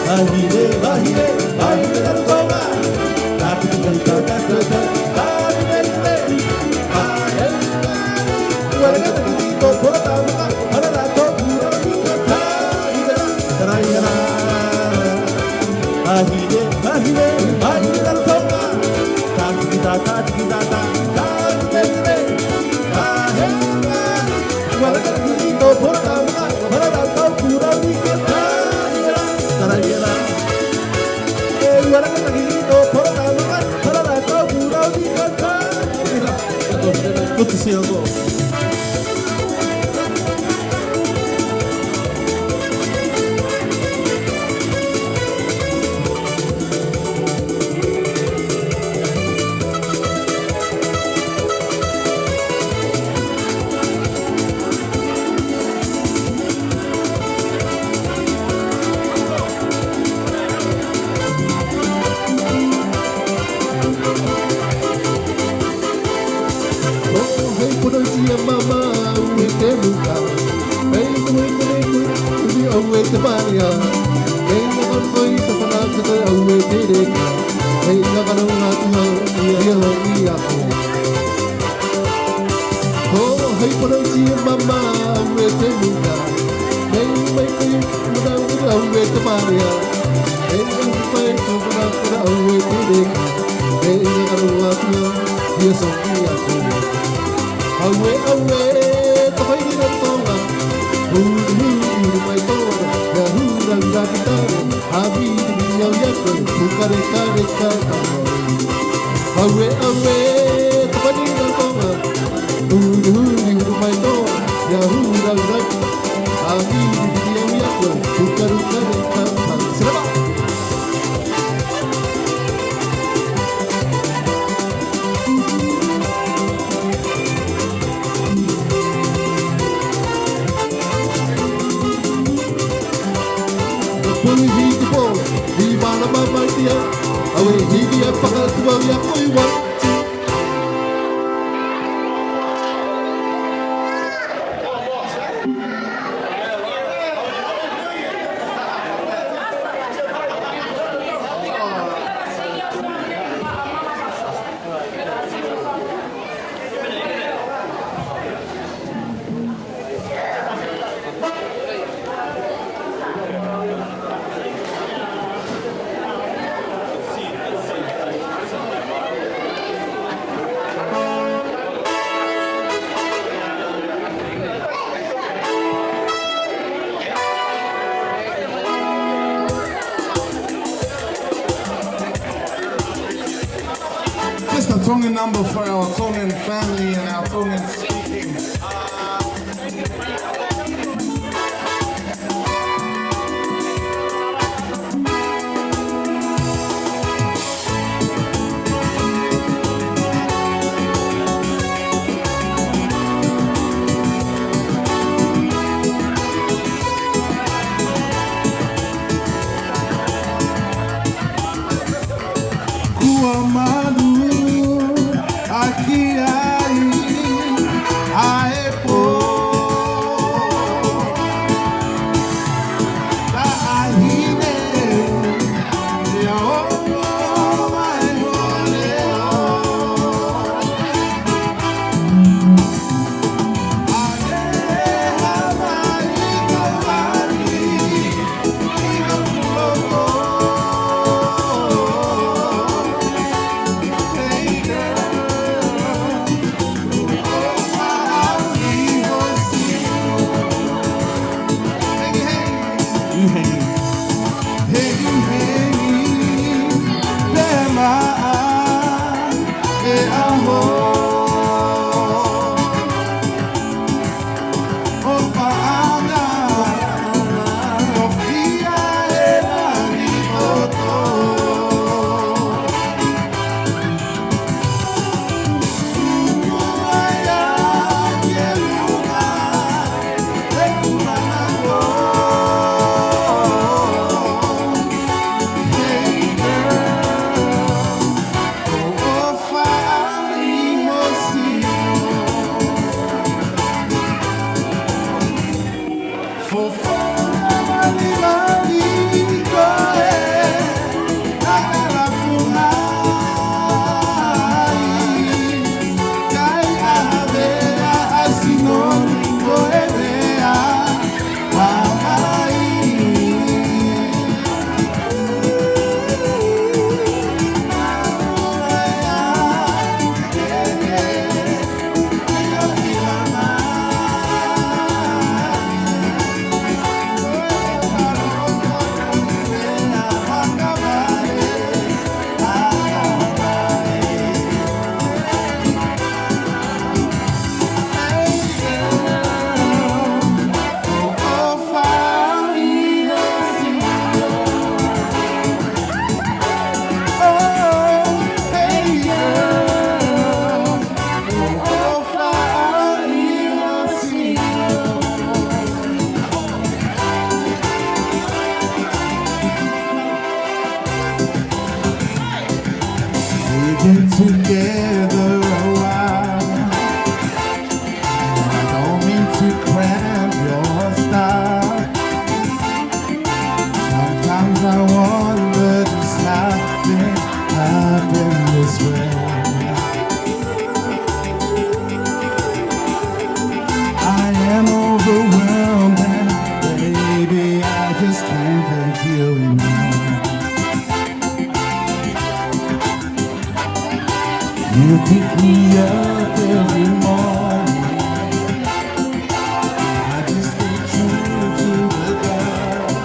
Mahine, mahine, mahine raro tō ngā. Tāpiti tō tō tō tō. Mahine, mahine. Good to see you all. Oh, hei pono tia mama, au e te muka. Hei kule kule kule, kule au e te marea. Hei ngakano i te whanakata au e te reka. Hei ngakano ngā tuha, ia ia hau i ako. Oh, hei pono tia mama, au e te muka. Hei mai kule, kule au e te marea. Hei ngakano i te whanakata au e te reka. Hei ngakano ngā tuha, ia hau i ako. Aue, aue, tawhai ni rau tōnga. Huru, huru, huru mai tōnga. Ia huru, huru, huru mai tōnga. Kare, kare, kare, kare. Aue, aue, tamani na toma. Huru, huru, huru mai to. Ia huru, huru, huru. Ami, ia, ia, ia, ko. Ruka, ruka, ruka, ruka. Selamat. Puli hiki po, hiki mana mama tia, awe hiki a paka tua ia koi wa. Just a Tongan number for our Tongan family and our Tongan speaking. Kua malu aki ai, ae po. Ta ahine, ia o mai hore o. We've been together a while. I don't mean to cramp your style. Sometimes I wonder just how things happen this way. I am overwhelmed and baby, I just can't thank you enough. You pick me up every morning. I just stay true to the love.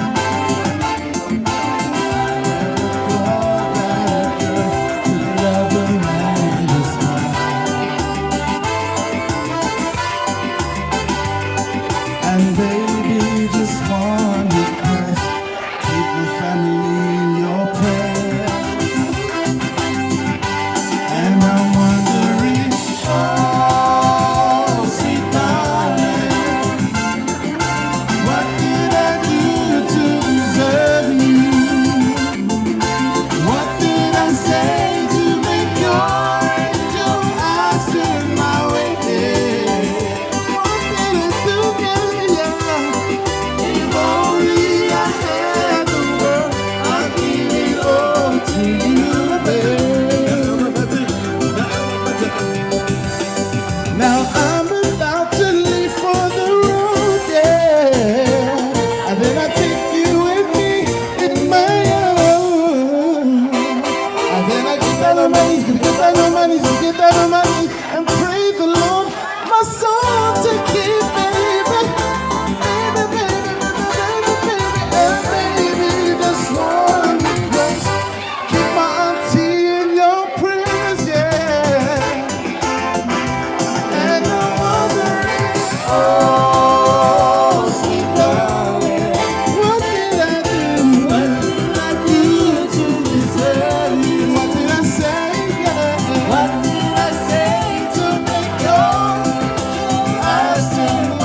I never thought I'm about to leave for the road, yeah. And then I take you with me in my arms. And then I get down on my knees, get down on my knees, get down on my knees, and pray the Lord my soul to keep, baby. Baby, baby, baby, baby, baby, and baby, just one request. Keep my auntie in your prayers, yeah. And I'm wondering, oh, sweet darling, what did I do? What did I do to deserve you? What did I say, yeah? What did I say to make your eyes turn away?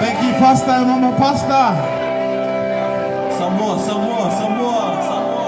Thank you, Pastor, Mama Pastor. Some more, some more, some more, some more.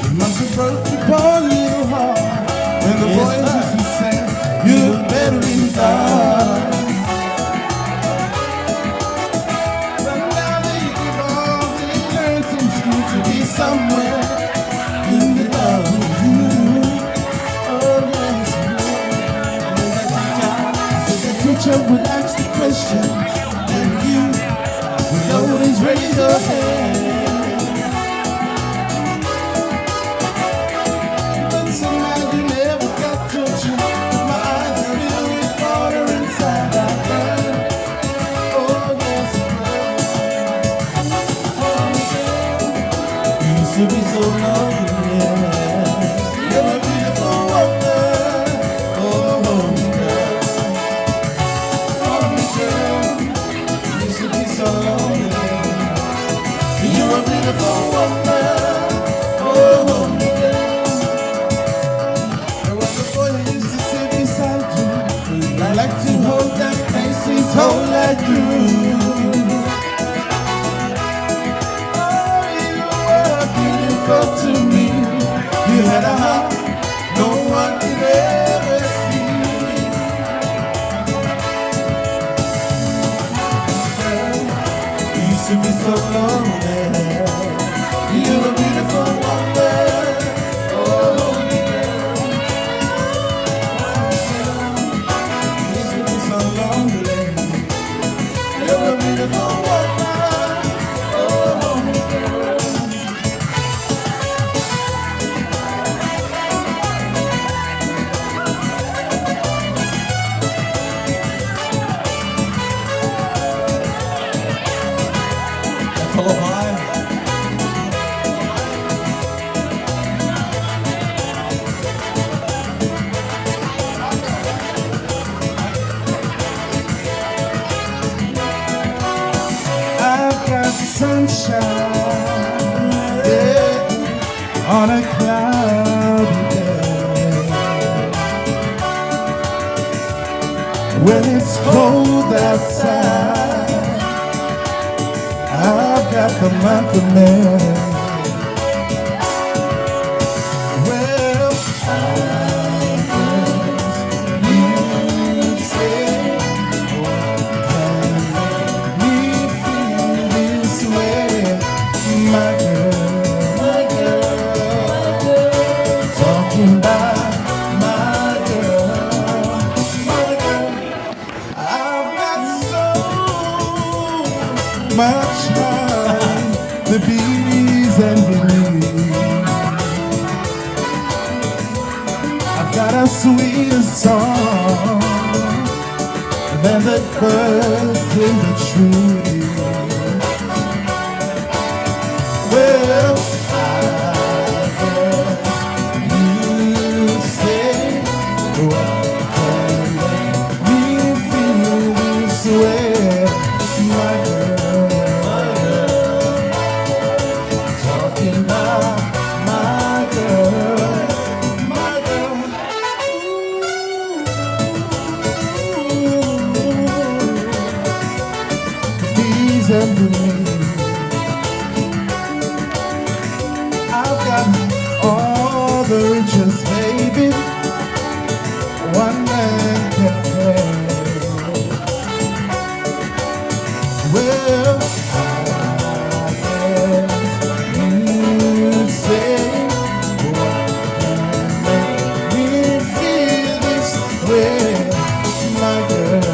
You must have broke your poor little heart when the boy used to say, "You look better in dark." But now that you've all learned in school to be somewhere in the dark. Oh, yes, Lord. When the teacher, so the teacher would ask the question, and you would always raise your hand. But somehow you never got your chance. My eyes are filled with water inside, I burn. Oh, yes, I burn. Hold me down. You used to be so lonely, yeah. You're a beautiful woman. Oh, hold me down. Hold me down. You used to be so lonely. You're a beautiful woman. Oh, hold me down. There was a boy who used to sit beside you. Like to hold that face his whole life through. Oh, you were beautiful to me. You had a heart no one could ever see. Girl, you used to be so lonely. You're a beautiful woman. Oh, girl. You used to be so lonely. You're a beautiful woman. Oh, girl. I've got the sunshine, yeah, on a cloudy day. When it's cold outside, I've got the month of May. Well, I guess you'd say, what can make me feel this way? My girl, my girl, talking about my girl, my girl. I've got so Much higher the bees and the leaves. I've got a sweeter song than the birds in the trees. Well, I guess you say what can make me feel this way, my girl, my girl. Talking about my girl, my girl. These and me. I've got all the riches, baby, one man can have. Well, I guess you say what can make me feel this way, my girl.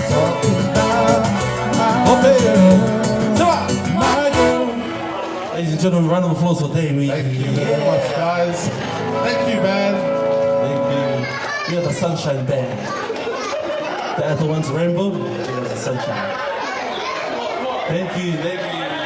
Talking about my girl, my girl. Ladies and gentlemen, round of applause for Dave. Thank you very much, guys. Thank you, man. Thank you. We are the Sunshine Band. The other one's Rainbow. We are the Sunshine. Thank you, thank you.